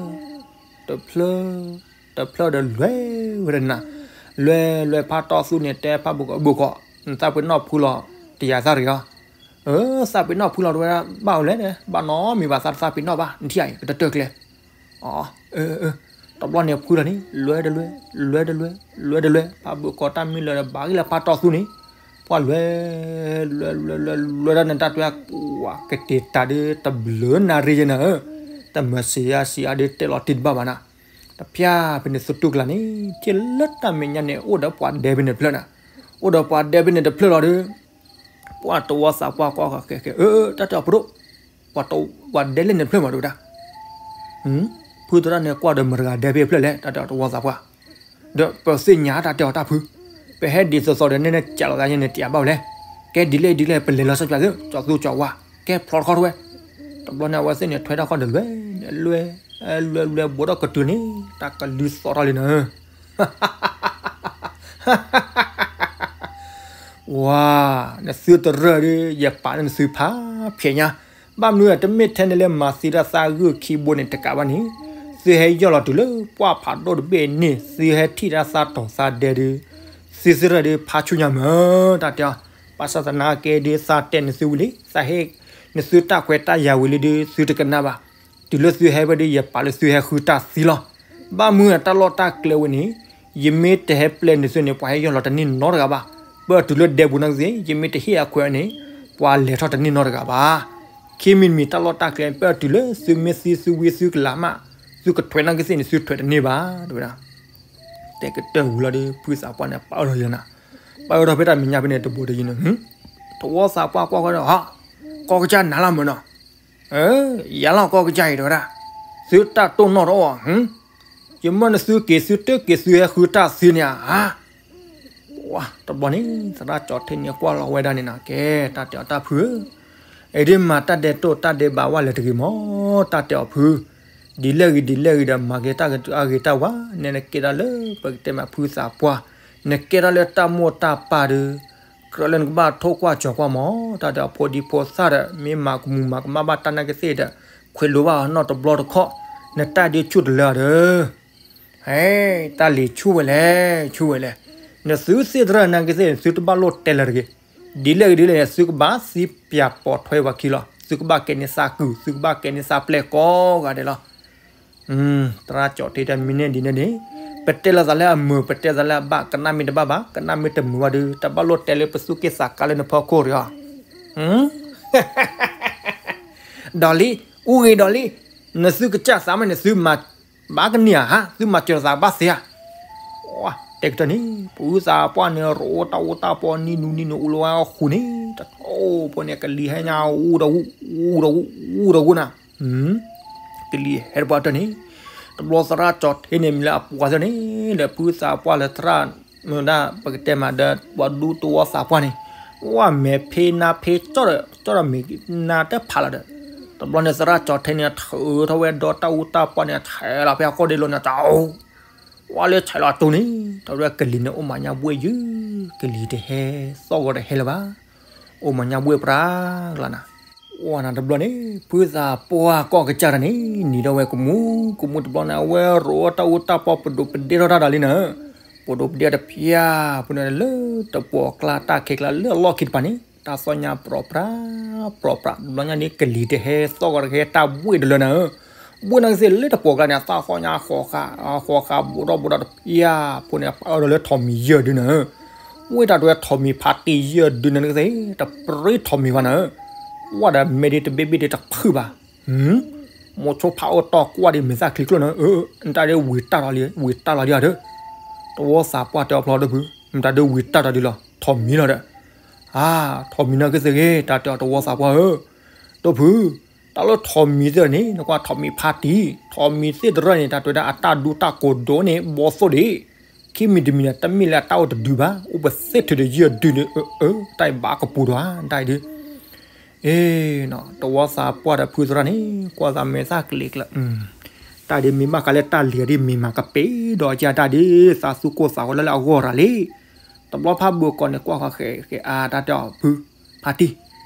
တဖျၢၣ်, တဖျၢၣ်ဒီးလွဲဝဲဒၣ်နၤ, လွဲလွဲဖးတီၢ်သူန့ၣ် တဲဖးဘုးကီး ဘုးကီး, နသးပ့ၤနီၣ်ဖှံလီၤ တယၤသၣ်တဂ့ၤအီၤ သးပ့ၤနီၣ်ဖှံလီၤတဝဲဒၣ် ဘၣ်ဝဲလဲၣ်, ဘၣ်နီတမံၤဘၣ် သးတသးပ့ၤနီၣ်ဘၣ် နထံၣ်ဧါ ကတၢၢ်တၢၢ်ကျဲ, တဘျီန့ၣ်ဖှံလီၤန့ၣ် လွဲတလွဲ, လွဲတလွဲ, လွဲတလွဲ, ဖးဘုးကီးတၢ်မ့ၢ်လၢာ်ဒီး ဘၣ်ဂ့ၢ်လၢဖးတီၢ်သူန့ၣ်, ပှၢ်လွဲ, လွဲလွဲလွဲလွဲလွဲဒၣ်န့ၣ် တၢ်တွဲ ပှၢ်ကတဲာ်တၢ်ဒီးတဘျုးနၣ်ရံၣ်ယဲနၤဧၢ, တမၤစံးယါစံးအါဒီးတဲလီၤတံၢ်တဘၣ်ဘၣ်နၤ, တဖၠၣ်ဖဲန့ၣ်သတူၢ်ကျါန့ၣ် ထံၣ်လၢတၢ်မဲာ်ညါန့ၣ် အိၣ်ဒီးပှၤဒဲဖဲန့ၣ်တဖျၢၣ်နၤ, အိၣ်ဒီးပှၤဒဲဖဲန့ၣ်တဖျၢၣ်လီၤဒီး ပှၤတဝီသးပှၢ်ကွၢ်ဃီၤဃဲဃဲ အၢ တၢ်တဲအီၤပဒိၣ်, ပှၤဒဲလဲၣ်န့ၣ်တဖျၢၣ်မး တဲဝဲဒၣ်, ဖုသရၣ်န့ၣ်ကွၢ်ဒီးမတၤတဂၤဒဲဖဲအဖျၢၣ်လဲၣ် တၢ်တဲအီၤတဝီသးပှၢ်, ဒီးပသ့ၣ်ညါတၢ်တဲအီၤတၢ်ဖု, ပဟဲဒ်သိးသိးဒီးနဲနဲကးလိာ်သးန့ၣ် တယၤဘၣ်ဝဲလဲၣ်, ကဲဒ်လဲၣ်ဒ်လဲၣ် ပလဲၤလီၤဆီပၠးသု ကၠီၤသူကၠီၤဝါ, ကဲဖျီတခီထီၣ်ဝဲ, တဘျီန့ၣ် အဝဲသ့ၣ်န့ၣ်ထွဲတၢ်ခီၣ်ဒီးလွဲ, လွဲ, လွဲဘိးထီၣ်ကတုၤန့ၣ် တၢ်ကလုၢ်သီၣ်ထီၣ်လံနၤ ဝါ, နသုတရၢၢ်ဒီး ယပာ်လၢနသုဖးဖျဲးညါ, ဘၣ်မနုၤ တမ့ၢ်ထဲန့ၣ်လၢမၤသံတၢ်သးဂုာ်ခံဘိန့ၣ်တကးဘၣ်န့ၣ်, သုဟဲယီၢ်လီၤတုၤလၢပှၢ်ဖးဒိၣ်တဘ့ၣ်န့ၣ် သုဟဲထံၣ်တၢ်သးတီၤသးဒဲဒီး, သုသရၢၢ်ဒီးဖးဆူညါမး, တၢ်တဲအီၤ, ဘၣ်ဆၣ်သနာ်က့ဒီး သးတဲနသုဝံၤလံ, သးဟ့ၣ်နသုတၢ်ခွဲးတၢ်ယာ်ဝံၤလံဒီး သုတကနၣ်ဘၣ်, တုၤလၢသုဟဲဝဲဒီး ယပာ်လၢသုဟဲဃုတၢ်သံလီၤ. ဘၣ်မနုၤတၢ်လီၢ်တၢ်ကျဲဝဲန့ၣ်, ယမ့ၢ်တဟဲပျဲနသုန့ၣ် ပှၤဟဲယီၢ်လီၤတန့ၢ်နီတဂၤဘၣ်. ပၢၢ်တုၤလၢဒဲဘူးနာ်က့သ့ၣ် ယမ့ၢ်တဟ့ၣ်အခွဲးန့ၣ် ပှၤလဲၤထီၣ်တန့ၢ်နီတဂၤဘၣ်. ခံမံၤတမံၤတၢ်လီၢ်တၢ်ကျဲ ပၢၢ်တုၤလၢသုမ့ၢ်သံသုဝံသုကလၤမး, သုကထွဲနာ်က့သ့ၣ်န့ၣ် သုထွဲတန့ၢ်ဘၣ် တဲဝဲဒၣ်. တဲကတၢၢ်ဝံၤလီၤဒီး ဖုသးပှၢ်န့ၣ် ပာ်အၢၣ်ထီၣ်ယဲနၤ, ပာ်အၢၣ်ထီၣ်ဖဲတၢ်မဲာ်ညါဖဲန့ၣ်တဘိတယံၤန့ၣ် သဝီသးပှၢ်ကွၢ်ဃီဒီး ဟါ, ကီၢ်ကစၢ်နၤလီၤမၢ်နီၤ, ယၤလီၤကီၢ်ကစၢ်အံၤတဲဝဲဒၣ်, သုတၢ်တိၢ်နီၣ်တအိၣ်, ယမၢနသုက့ၤ သုတက့ၤသုဟဲဃုတၢ်သ့န့ၣ်ဧါ. တဘျီန့ၣ် သရၣ်ကၠီၤထ့န့ၣ်ကွၢ်လီၤဝဲဒၣ်န့ၣ်နီၤ, ကဲ တၢ်တဲအီၤတၢ်ဖုဧၢ, အဒ့မၤတၢ်ဒဲးတိၢ်တၢ်ဒဲးဘးဝဲလၢတဂ့ၤမး, တၢ်တဲအီၤဖု, ဒ်လဲၣ်ဂ့ၤဒ်လဲၣ်ဂ့ၤဒီး မၤက့ၤတၢ်ဂ့ၤတၢ်ဝါ, နဲနကဲတၢ်လၢပကတဲမးဖုသးပှၢ်, နကဲတၢ်လၢတၢ်မိၢ်တၢ်ပၢ်ဒီး ကြၢးလၢနကဘၣ်ထိၣ်ကွၢ်ကၠီၤကွၢ်မး, တၢ်တဲအီၤဖိဒံဖိသၣ်ဒီး မ့ၢ်မၤကမူၤမၤကမၣ်ဘၣ်တၢ်နာ်က့ၤသ့ၣ်ဒီး ခွဲးလိာ်ဘၣ်အီၤနီတဘျီတခီ, နတၢ်ဒ့ဆူၣ်တလၢဒီး ဟဲ, တၢ်လံၤဆူၣ်ဝဲလဲၣ်, ဆူၣ်ဝဲလဲၣ်, နသုသ့ၣ်တရၢၢ်နာ်က့ၤသ့ၣ်န့ၣ် သုတဘၣ်လိၣ်တဲလၢၤတဂ့ၤ, ဒ်လဲၣ်ဂ့ၤဒ်လဲၣ်န့ၣ် သုကဘၣ်သံပၠးပိာ်ထွဲပှၤခံလီၤ, သုကဘၣ်ကဲန့ၢ်သးကုၢ်, သုကဘၣ်ကဲန့ၢ်သးပျဲၢ်ကိးဂၤဒဲးလီၤ. သရၣ်ကၠီၤထ့တဲမ့ၢ်န့ၢ်ဒ်န့ၣ်န့ၣ်, ပတဲလီၤသးလၢအမုာ် ပတဲသးလၢအဘၣ် ကနၣ်မ့ၢ်တဘၣ်ဘၣ်, ကနၣ်မ့ၢ်တမုာ်ဘၣ်ဒီး တဘၣ်လိၣ်တဲလၢပသူၣ်က့ၣ်သးကါလၢနဖီခိၣ်တဂ့ၤဧါ. ဒီးလံ, အူဂ့ၤဒီးလံ, နသုကစၢ်သးမ့ၢ်န့ၣ် သုမၤဘၣ်ကန့ၢ်ဧါ, သုမၤစၢၤသးဘၣ်သ့ဧါ. တဲကတၢၢ်န့ၣ် ဖုသးပှၢ်န့ၣ် ရိအိၣ်တၢ်အူတၢ်ပီနံၤနူနံၤနူအူလီၤဝဲဃူန့ၣ်, တၢ်အိၣ်ဖိန့ၣ် ကလံၤဟဲညါအူဒီးဂူၢ်, အူဒီးဂူၢ်, အူဒီးဂူၢ်နၤ, ကလံၤဟဲတပှၢ်တၢၢ်န့ၣ်, တဘျီသရၣ်ကၠီၤထ့န့ၣ် မ့ၢ်လၢအပှၤသ့ၣ်န့ၣ် ဒီးဖုသးပှၢ်လၢသရၣ် မ့ၢ်ဒၣ်ပကတဲမးဒီး ပှၤဒူသဝီသးပှၢ်န့ၣ်, ဝဲမဲာ်ဖ့နါဖ့ကၠီၣ်ဒီး ကၠီၣ်ဒီးမ့ၢ်နါတဖးလီၤဒီး, တဘျီန့ၣ်သရၣ်ကၠီၤထ့န့ၣ် ထုးထီၣ်ဝဲဒီးတၢ်အူတၢ်ပီန့ၣ် ဆဲးလီၤဖဲအဃိဒ်လိာ်န့ၣ် တၢ်အိၣ်, ဝဲလၢဆဲးလီၤအတိၢ်န့ၣ် တၢ်ဝဲကလံၤန့ၣ် အိၣ်မၤညါဘှ့ၣ်ယုၢ်, ကလံၤတဟဲ သီၣ်ဂီၤတဟဲလၢၤဘၣ်, အိၣ်မၤညါဘှ့ၣ်ပြးကျါနၤ, ဝဲနၤတဘျီန့ၣ် ဖုသးပှၢ်ကီၢ်ကစၢ်တၢ်န့ၣ် နံၤထီၣ်ဝဲကမူၣ်ကမူၣ်တဘျီန့ၣ် အဝဲရိအိၣ်တၢ်အူတၢ်ပီ ပဒိးပဒ့ထီၣ်တၢ်ဒီးလံနၤ, ပဒိးပဒ့တဖျၢၣ်ဖိန့ၣ် လၢတပှီၢ်ကျါတၢ်ခဲကျါလၢအလီၢ်ခံတပၤန့ၣ် တၢ်သီၣ်ညါပြီပြး, ပြီပြး, တဘျီညါန့ၣ် ကလံၤတဟဲ သီၣ်ဂီၤတဟဲ တၢ်ဘှ့ၣ်တလၢနၤဧၢ, ဘှ့ၣ်နၤကသ့ၣ်လၢတပှီၢ်ကျါန့ၣ် အသီၣ်ညါဃိးဃာ်, ဃိးဃာ်ဘူးဒီးဘူးဒီးတဖျၢၣ်ဖိန့ၣ် ပအၢဒီးလၢထိးမံၤယဲၢ်ဒုနၤဧၢ, ဝဲတၢ်တဝဲထိးမံၤဖးတံၢ်ယဲၢ်ဒုနၤကသ့ၣ် တပြံထိးမံၤဘၣ်နၤဧၢ, ဝဲဒီးမဲာ်ဒ်တဘ့ၣ်ဘ့ၣ်ဒ်တဖုၣ်ဘၣ် မိၤဆိဖးအိၣ်တီၢ်ကွၢ်ဒ်မဲာ်သၣ်ချံကျိၣ်နၤ, နတၢ်ဒ်ဝံၤတၢ်လီၤလံ, ဝံၤတၢ်လီၤဒံးဧါဒီး, သဝီသးပှၢ်တဲအီၤဖျီဒိၣ်ဖု, နတၢ်ဒ်ဝံၤတၢ်လီၤဒံးလီၤ, ထိးမံၤလီၤဒီး, အါ, ထိးမံၤနၤကသ့ၣ်ဂ့ၤ, တၢ်တဲအီၤသဝီသးပှၢ်ဧၢ, ဒိၣ်ဖု, တၢ်လၢထိးမံၤသ့ၣ်န့ၣ် နကွၢ်ထိးမံၤဖါတံၢ်, ထိးမံၤသ့ၣ်တရၢၢ်န့ၣ် တၢ်တဲဝဲဒၣ်အတၢ်ဒူတၢ်ကိးဒိၣ်န့ၣ် ဘီသိၣ်ဒံး ခံမံၤတမံၤန့ၣ် တမ့ၢ်လၢအတၢ်အိၣ်တဒုဘၣ်, အိၣ်ပသ့ၣ်ထုးဒီးယဲၢ်ဒုန့ၣ်, တၢ်အံၤဘၣ်ကပူၤဒီးဧါ, တၢ်အံၤဒုး, အ့, သဝီသးပှၢ်ဒီးဖုသရၣ်န့ၣ် ကွၢ်သးမဲာ်သၣ်ကလံၤကျၢၤ, တၢ်ဒ်မ့ၢ်ဘၣ်ဃးလၢတၢ်လံၤဒ်မ့ၢ်မၤကပ့ၤဒီးကတၢၢ်တၢ်ဒ်သးသူၣ်ကိၢ်သးဂီၤလၢလၢအဂီၢ်ရၤလံ, တဘျီဖးဘုးကိးန့ၣ် ကွၢ်ဃီဃဲၤဃဲၤအါ တၢ်တဲအီၤဖု, ဖါတံၢ်,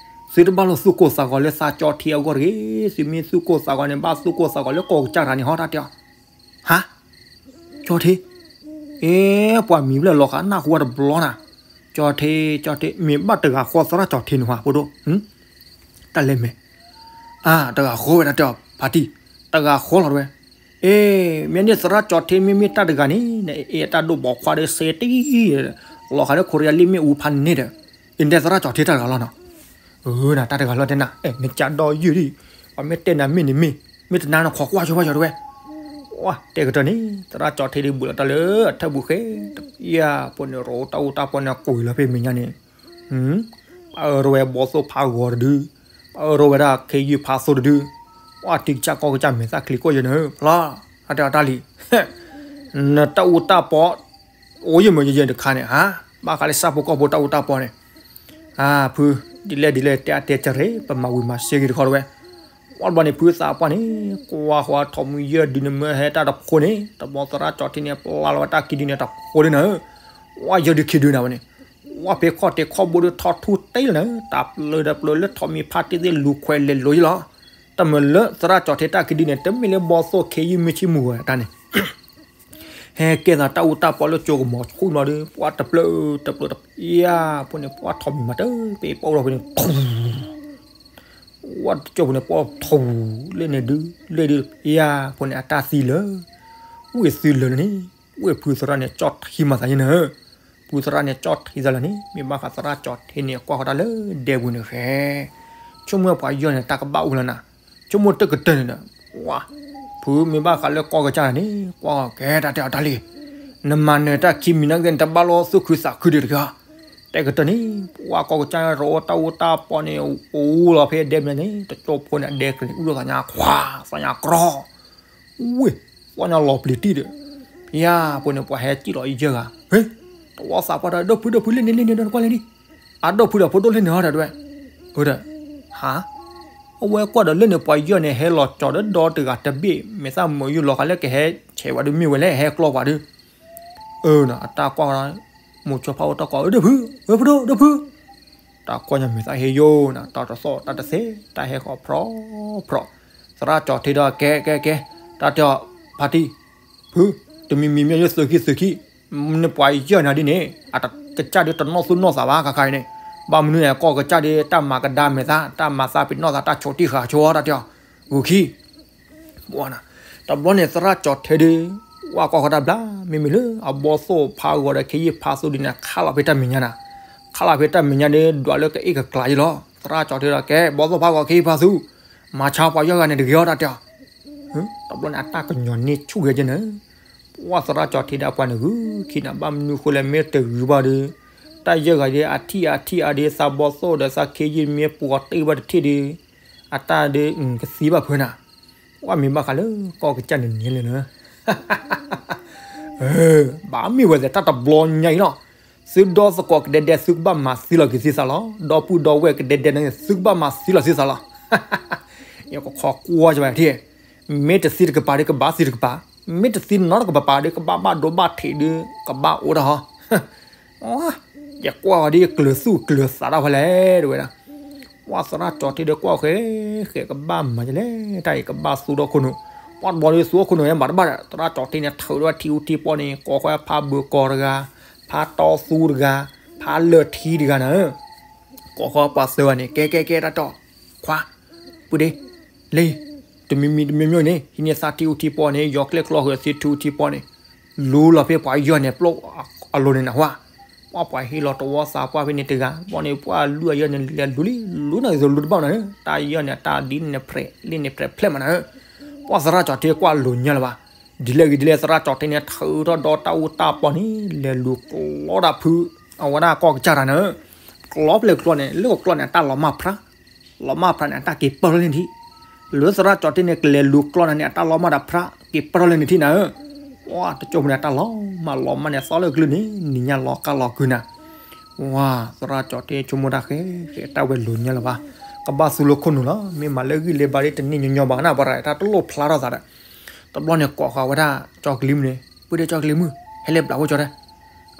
သုတဘၣ်လိာ်သူၣ်ကိၢ်သးဂီၤလၢသးကၠီထံအဂီၢ်တဂ့ၤ, သုမ့ၢ်သူၣ်ကိၢ်သးဂီၤန့ၣ် ဘၣ်သူၣ်ကိၢ်သးဂီၤလၢကီၢ်ကစၢ်တဂၤန့ၣ်ဟီ တၢ်တဲအီၤ ဟါ, ကၠီထံ, အ့, ပှၤမံၤဖျၢၣ်လီၤဃာ်နၢ်ဟူဝဲတဘျီနၤ, ကၠီထံ, ကၠီထံ, မ့ၢ်ဘၣ်တဂၤဃီသရၣ်ကၠီထံန့ၣ်ဟါ ဖိဒိၣ်, တၢ်လဲၤမဲာ်, အါ, တဂၤဃီဝဲဒၣ်တဲအီၤ ဖါတံၢ်, တဂၤဃီလီၤတဝဲ, အ့, မ့ၢ်န့ၣ်သရၣ်ကၠီထံမ့မ့ၢ်တၢ်တဂၤန့ၣ် အ့ တၢ်ဒိၣ်ဘီခွါဒီးစ့တံၢ်, လီၤဃာ်လၢခိရံယါလ့ၣ်မ့ၣ်အူဖးန့ၣ်ဒီး, အ့န့ၣ်သရၣ်ကၠီထံတၢ်တဂၤလီၤနီၤ အၢ နတၢ်တဂၤလီၤတဲနၤ အဲ နကၢ်ဒီးယုၢ်ဒံး, ပှၤမ့ၢ်တဲနၤမ့ၢ်န့ၣ်မ့ၢ်, မ့ၢ်တနာ်နခိးကွၢ်ဆိဘၣ်ယီၤတဝဲ, တဲကတၢၢ်န့ၣ် သရၣ်ကၠီထံဒံးဘူးလီၤတၢ်လၢအထၢၣ်ဘူးဃဲ, တပျၢ်ဖိန့ၣ် ရိတၢ်အူတၢ်ပီန့ၣ် ကွံာ်လီၤဖဲမဲာ်ညါန့ၣ်, ပအၢထီၣ်ဝဲဘီသိၣ်ဖးဂီၤတဒု, ပအၢထီၣ်ဝဲဒၣ်ခ့ယုၢ်ဖးသိၣ်တဒု, ပှၤထံကစၢ်ကီၢ်ကစၢ်မဲာ်သၣ်ချံကိၣ်ယဲၢ်န့ၣ် ဖျီ, အတၢ်တၢ်လံ နတၢ်အူတၢ်ပီ, အိၣ်ယဲၢ်မ့ၢ်ယဲၢ်တခါန့ၣ် ဟါ, ဘၣ်ဃးလၢဆၣ်ဖိကီၢ်ဖိတၢ်အူတၢ်ပီန့ၣ်, ဖု, ဒ်လဲၣ်ဒ်လဲၣ်တဲအတဲကရ့ ပမၤဝံၤမၤစ့ဂ့ၤတခီတဝဲ, ဝံၤတဘျီန့ၣ် ဖုသးပှၢ်န့ၣ် ကွၢ်ဃီထိးမံၤယဲၢ်ဒုန့ၣ်မၢဟဲတၢ်တဖိန့ၣ် တဘျီသရၣ်ကၠီထံန့ၣ် ပျၢ်လီၤဝဲတၢ်ခံဒုန့ၣ်တဖိဒုနၤဧၢ, ဝံၤယဲၢ်ဒုခံဒုနၤဝဲန့ၣ်, ဝံၤဖဲခီၣ်ထံးခီၣ်ဘိဒုထီၣ်ထူတ့ၢ်လီၤနၤဧၢ, တၢ်ပျၢၤဒီးပျၢၤလၢထိးမံၤဖါတံၢ်သ့ၣ်လူၤခွဲးလဲၤလိၤယလီၤ, တမ့ၢ်လၢသရၣ်ကၠီထံတၢ်ခံဒုန့ၣ် တမ့ၢ်လၢဘီသိၣ်ခ့ယုၢ်မုၢ်ဆံမုၢ်ဂီၤတၢ်န့ၣ် ဟဲကဲသးတၢ်အူတၢ်ပီလၢကၠိကမီၤဆူၣ်နီၤဒီး ပှၤတပျၢၤတပျၢၤတပျၢ်ဖိန့ၣ် ပှၤထိးမံၤမၤတပ့ၤပီၣ်ထီၣ်ဖိန့ၣ်, ဝံၤတကၠိဖိန့ၣ် ပှၤထိးလၢန့ၣ်ဒုး လၢဒုးတပျၢ်ဖိန့ၣ် အတၢ်သံလၢာ်, ဝံၤသံလၢာ်လၢန့ၣ်, ဝံၤဖုသရၣ်န့ၣ် ကၠီထံမၤသးယဲၢ်နၤဧၢ, ဖုသရၣ်န့ၣ် ကၠီထံသးလၢာ်န့ၣ် မ့ၢ်ဘၣ်ဃးသရၣ်ကၠီထံန့ၣ် ကွၢ်ဃီတၢ်လၢဒဲပူၤန့ၣ်ဃဲ ဆိကမိၣ်ပှၤယီၢ်န့ၣ် တၢ်ကဘၣ်အိၣ်လီၤနၤ, ဆိကမိၣ်တကတၢၢ်န့ၣ်ဒီး, ဝါ, ဖုမ့ၢ်ဘၣ်ဃးလၢကီၢ်ကစၢ်န့ၣ် ကွၢ်ကဲတၢ်တဲအီၤတၢ်လံ, နမၤနၢၤတၢ်ခံမံၤနာ်က့ နတဘၣ်လိာ်သူၣ်ခုသးခုဒံးတဂ့ၤ, တဲကတၢၢ်န့ၣ် ပှၤကီၢ်ကစၢ်တအိၣ်တၢ်အူတၢ်ပီန့ၣ် အိၣ်လီၤဖဲဒဲမနုၤန့ၣ် တကၠိဖိန့ၣ် အဒဲကလံၤအူလီၤသးညါခွါ, သးညါကြီ, ဝ့ၢ်, သးညါလီၤပျံၤတံၢ်ဒီး, ဖဲဖိန့ၣ် ပှၤဟဲစံၣ်လီၤအယဲၢ်ဂၤ, ဟ့, တဝီသးပှၢ်တၢ် ဒီပုၢ်ဒီပုၢ်လၢန့ၣ်လၢန့ၣ်ဒီးနကွၢ်လဲၣ်ဒံး, အဒီပုၢ်ဒီးဖိဒိၣ်လၢန့ၣ်ဟီဒီးဝဲ, အဒီး, ဟါ, အဝဲကွၢ်ဒီးလၢန့ၣ်ပှၤယဲၢ်န့ၣ် ဟဲလီၤကၠီၤဒီးဒီတဂၤတဘ့ၣ် မ့ၢ်သးမုာ်ယုၢ်လီၤဃာ်လၢကဟဲဆဲးဝဲဒုးမ့ၢ်ဝဲလဲၣ် ဟဲကျီပှၤဒုး အၢ အတၢ်ကွၢ်, မိၤဆိဖးအိၣ်တၢ်ကွၢ် ဒီပုၢ်, ဒီပုၢ်, ဒီပုၢ်, တၢ်ကွၢ်ညါမ့ၢ်သးဟ့ယိာ်နၤ တၢ်တသီၣ်တၢ်တသဲ တၢ်ဟဲဃီၤဖြီဖြီ, သရၣ်ကၠီၤထံဒီးကဲကဲကဲ, တၢ်တဲအီၤ, ဖါတံၢ်, ဖု, တမံၤမံၤမ့ၢ်လၢသုးခံသုးခံ, နပှၤယဲၢ်နၤဒ်န့ၣ် အကစၢ်ဒ်တနီၣ်သူၣ်နီၣ်သးဘၣ်ခါခါအံၤန့ၣ်, ဘၣ်မနုၤန့ၣ် ကီၢ်ကစၢ်ဒ်တၢ်မၤကဒါမဲာ်သၣ် တၢ်မၤသးပ့ၤနီၣ်သး တၢ်ဆိးတံၢ်ဃာ်ဆိတၢ်တဲအီၤ, ဂုာ်ခံ တဘျီန့ၣ် သရၣ်ကၠီၤထံဒီး ကွၢ်ကီၢ်ဃီတၢ်ဘျါ မ့မ့ၢ်လၢအဘီသိၣ်ဖးဂီၤဒီးခ့ယုၢ်ဖးသူဒ်န့ၣ် ခးလီၤဖဲတၢ်မဲာ်ညါနၤ, ခးလီၤဖဲတၢ်မဲာ်ညါဒီး ဒွးလၢကအ့ၣ်ကကျးယ့လီၤ. သရၣ်ကၠီၤထံဒီးကဲ ဘီသိၣ်ဖးဂီၤခ့ယုၢ်ဖးသူ, မၤဆါပှၤယဲၢ်ဂၤန့ၣ်တဂ့ၤအီၤတၢ်တဲအီၤ, တဘျီန့ၣ် အတၢ်ကညီၤန့ၢ်ဆူၣ်ဂဲၤကဲနၤ, ပှၤသရၣ်ကၠီၤထံဒီးအပှၤန့ၣ်ဂုာ်ခံနၤ ဘၣ်မနုၤဃိလဲၣ် မ့ၢ်တဂုာ်ဘၣ်ဒီး တၢ်ယဲၢ်ဂၤဒီး အထံၣ်အထံၣ်အါဒီး သးဘီသိၣ်ဒီးသးခ့ယုၢ်မ့ၢ်ပှီၤတ့ၢ်ဘၣ်တထံၣ်ဒီး အတၢ်ဒီးကသံဘၣ်ဖုနၤ, ပှၤမ့ၢ်ဘၣ်ဃးလၢကီၢ်ကစၢ်န့ၣ်န့ၣ်လဲၣ်နၤ ဘၣ်မ့ၢ်ဝဲသ့ၣ်တၢ်တဘျီညါအံၤလီၤ. သုဒီသကိးကဒဲဒဲ သုကဘၣ်မၤသံလီၤက့ၤသုသးလီၤ. ဒီပုၢ်ဒီဝဲၢ်ကဒဲဒဲန့ၣ် သုကဘၣ်မၤသံလီၤသုသးလီၤ. ယကခီကွၢ်ကဘၣ်ထံၣ်, မ့ၢ်တသံတကပၤဒီးကဘၣ်သံတကပၤ, မ့ၢ်တသံနီတကပၤဒီးကဘၣ်ဘၣ်ဒိဘၣ်ထံးဒီး ကဘၣ်အိၣ်တၢ်ဟီ ယကွၢ်အီၤဒ်ယကျၢၤသူၣ်ကျၢၤသးတၢ်ဖဲလဲၣ် တဲဝဲဒၣ်. ပှၤသရၣ်ကၠီၤထံဒီးကွၢ်ဃဲ, ဃဲကဘၣ်မၤဒ်လဲၣ် တၢ်အံၤကဘၣ်သူထီၣ်ခိၣ်နူာ်, ပှၤတဘျီဒီးသူထီၣ်ခိၣ်နူာ် မၤတဘၣ်ဒီး သရၣ်ကၠီၤထံန့ၣ် ထုးထီၣ်ဝဲထံအူထံပီန့ၣ် ကိးဃီဖးဘၢကီၤတဂၤ, ဖးတီသူတဂၤ, ဖးလၢၢ်ထံတဂၤနၤဧၢ ကိးဃီပှၤသၢဂၤန့ၣ် ကဲကဲကဲတၢ်တီၢ်, ခွါ, ပုၢ်ဒ့, လ့, တမံၤမံၤတမံၤမံၤန့ၣ် ဟံးန့ၢ်သးထံအူထံပီန့ၣ် ယီၤကျဲၣ်ကျီဃုာ်သ့ထံအူထံပီန့ၣ် လူလီၤဖဲပှၤယဲၢ်န့ၣ် ပျိၢ်အလိၤန့ၣ်နၢ်ဟူဧါ, ပှၤပှၤဟ့ၣ်လီၤတဝီသးပှၢ်ဖဲန့ၣ်တဂၤ, ဘီန့ၣ်ပှၤလူအယဲၢ်န့ၣ် လဲၤလူလံ လူနၤဂ့ၤသိးလူတဘၣ်နၤဧၢ, တၢ်ယဲၢ်န့ၣ် တၢ်ဒ်န့ၣ် ဖျဲးလံန့ၣ် ဖျဲးဖျဲးမးနၤဧၢ, ပှၤသရၣ်ကၠီၤထံကွၢ်လိၤညါလၢၤဘၣ်, ဒ်လဲၣ်ဂ့ၤဒ်လဲၣ် သရၣ်ကၠီၤထံန့ၣ် ထုးထီၣ်ဒီတၢ်အူတၢ်ပီန့ၣ် လဲၤလူၤကျီဒၣ်ဖု အဝဲဒၣ်ကီၢ်ကစၢ်တၢ်နၤဧၢ, ကျီဖျဲးကျီန့ၣ် လၢကကျီန့ၣ် အတၢ်လီၤမၢ်ဖြါ လီၤမၢ်ဖြါန့ၣ် အတၢ်က့ၤပၢၢ်ထီၣ်လၢနထံၣ်, လၢသရၣ်ကၠီၤထံန့ၣ် ကလဲၤလူၤကျီနၤန့ၣ် အတၢ်လီၤမၢ်ဒီးဖြါ က့ၤပၢၢ်ထီၣ်လၢနထံၣ်နၤဧၢ, ပှၤတကၠိဖိန့ၣ် အတၢ်လီၤမၢ်လီၤမၢ်န့ၣ် သီလၢကလုၢ်န့ၣ် နံၤညါလီၤကါလီၤကုနၤ, ဝါ သရၣ်ကၠီၤထံဆိကမိၣ်တၢ်ဃဲ ဃဲတၢ်ဝဲလိၤညါလၢၤဘၣ်, ကဘၣ်သူလၢခိၣ်နူာ်လီၤ, မ့ၢ်မၤလၢဂံၢ်လၢဘါဒ်တနံၣ်ညီညီဘၣ်နၤ ပှၤတၢ်တလိၣ်ဖျါထီၣ်သးဒီး, တဘျီန့ၣ်ကိးဃီဝဲဒၣ် ကၠီကလံၤမုၢ်န့ၣ် ပုၢ်ဒ့ကၠီကလံၤမုၢ် ဟဲလၢပျၢ်ဖိကၠီတဲ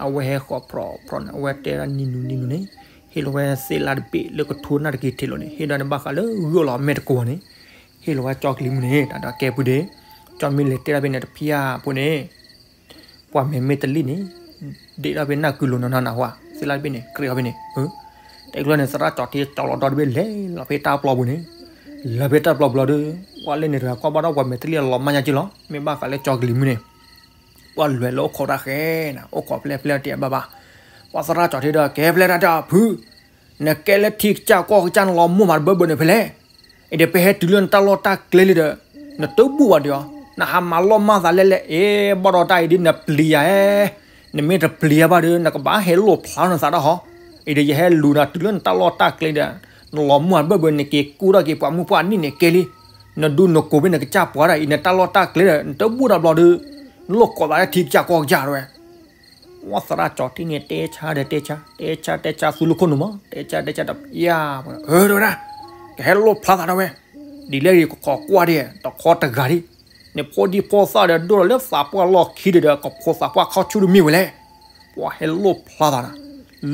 အဝဲဟဲဃီၤဖြီဖြီန့ၣ် အဝဲတဲဒၣ်နံၤနူၤနံၤနူၤန့ၣ်, ဟ့ၣ်လီၤဝဲသ့ၣ်လၢ်တဘ့ၣ်လၢကထိနၢ်တက့ၤထံးလီၤန့ၣ် ဟ့ၣ်ဒၣ်န့ၣ်ဘၣ်ဃးလၢဂၢၢ်လီၤမဲာ်တကိးန့ၣ်, ဟ့ၣ်လီၤဝဲကၠီကလံၤမုၢ်န့ၣ် တၢ်ဒီးကဲပုၢ်ဒ့, ကၠီမ့ၢ်လဲၤတဲဒၣ်ဖဲန့ၣ်တဖျၢၣ်ဖိန့ၣ်, ပှၤမဲာ်မ့ၢ်တလံၣ်န့ၣ်, ဒ့ၣ်ဒၣ်ဖဲနၢ်ကုလိၤနီၢ်နီၢ်နၢ်ဟူဧါ, သ့ၣ်လၢ်တဘ့ၣ်န့ၣ် ကြ့အီၤဖဲန့ၣ်, တဲကျိန့ၣ် သရၣ်ကၠီၤထံကၠီၤလီၤဒီတဘ့ၣ်လဲၤလီၤဖဲတၢ်ပျီပူၤန့ၣ်, လၢဖဲတၢ်ပျီပူၤလီၤဒီး, ပှၤလၢန့ၣ်တဂၤကွၢ်ဘၣ်ဒီးပှၤမဲာ်တလံၣ်အလီၤမၢ်ညါက့လီၤ, မ့ၢ်ဘၣ်ဃးလၢကၠီကလံၤမုၢ်န့ၣ် ပှၤလဲၤလၢအိၣ်ခိးတၢ်ဃဲနၤ အိၣ်ခိးဖျဲၣ်ဖျဲၣ်တဲဘၣ်ဘၣ်, ပှၤသရၣ်ကၠီၤထံဒီးကဲဖျဲၣ်တၢ်တဲအီၤဖု, နကဲလၢထံကစၢ်ကီၢ်ကစၢ်နလီၤမၢ်မးတဘၢဘၢန့ၣ်ဖဲလဲၣ်, အံၤဒီးပဟဲတုၤလၢနတၢ်လီၢ်တၢ်ကျဲလံဒီး, နတဘူၣ်ဘၣ်ဒံးအီၤ, နဟးမၤလီၤမၢ်သးလဲၣ်လဲၣ် အ့ ဘၣ်ဒီးတၢ်အံၤဒ်နပျံၤယၤဧဲ, နမ့ၢ်တပျံၤယၤဘၣ်ဒီး နကဘၣ်ဟဲလိၣ်ဖျါနသးတၢ်ဟီ, အံၤဒီးယဟဲလူၤနၤတုၤလၢနတၢ်လီၢ်တၢ်ကျဲဒီး, နလီၤမၢ်ဘၢဘၢန့ၣ်က့ၤကူဒီးက့ၤပှၤမုၣ်ပှၢ်နံၣ်န့ၣ်ကဲလံ, နဒူနကိးဖဲနကစၢ်ပှၤဒၣ်အံၤ နတၢ်လီၢ်တၢ်ကျဲဒီး နတဘူၣ်တၢ်ဘျီဒီး, နလိၣ်ကိးသးလၢထံကစၢ်ကီၢ်ကစၢ်တဝဲ ပှၤသရၣ်ကၠီၤထံန့ၣ် တဲဆါဒီးတဲဆါ တဲဆါတဲဆါသူလၢခိၣ်နူာ်မး တဲဆါတဲဆါဒီး ယၤ အၢ တဲဝဲဒၣ်, ကဟဲလိၣ်ဖျါသးဒၣ်ဝဲ, ဒ်လဲၣ်ဂ့ၤကခိးကွၢ်ဒံး တခီတဂၤဒံး, န့ၣ်ဖိဒံဖိသၣ်ဒီးဒိၣ်ထီၣ်လၢသးပှၢ်လီၢ်ခံဒီး ကဖိသးပှၢ်ခီဆူၣ်ဒ်မ့ၢ်ဝဲလဲၣ်, ပှၤဟဲလိၣ်ဖျါသးနၤ,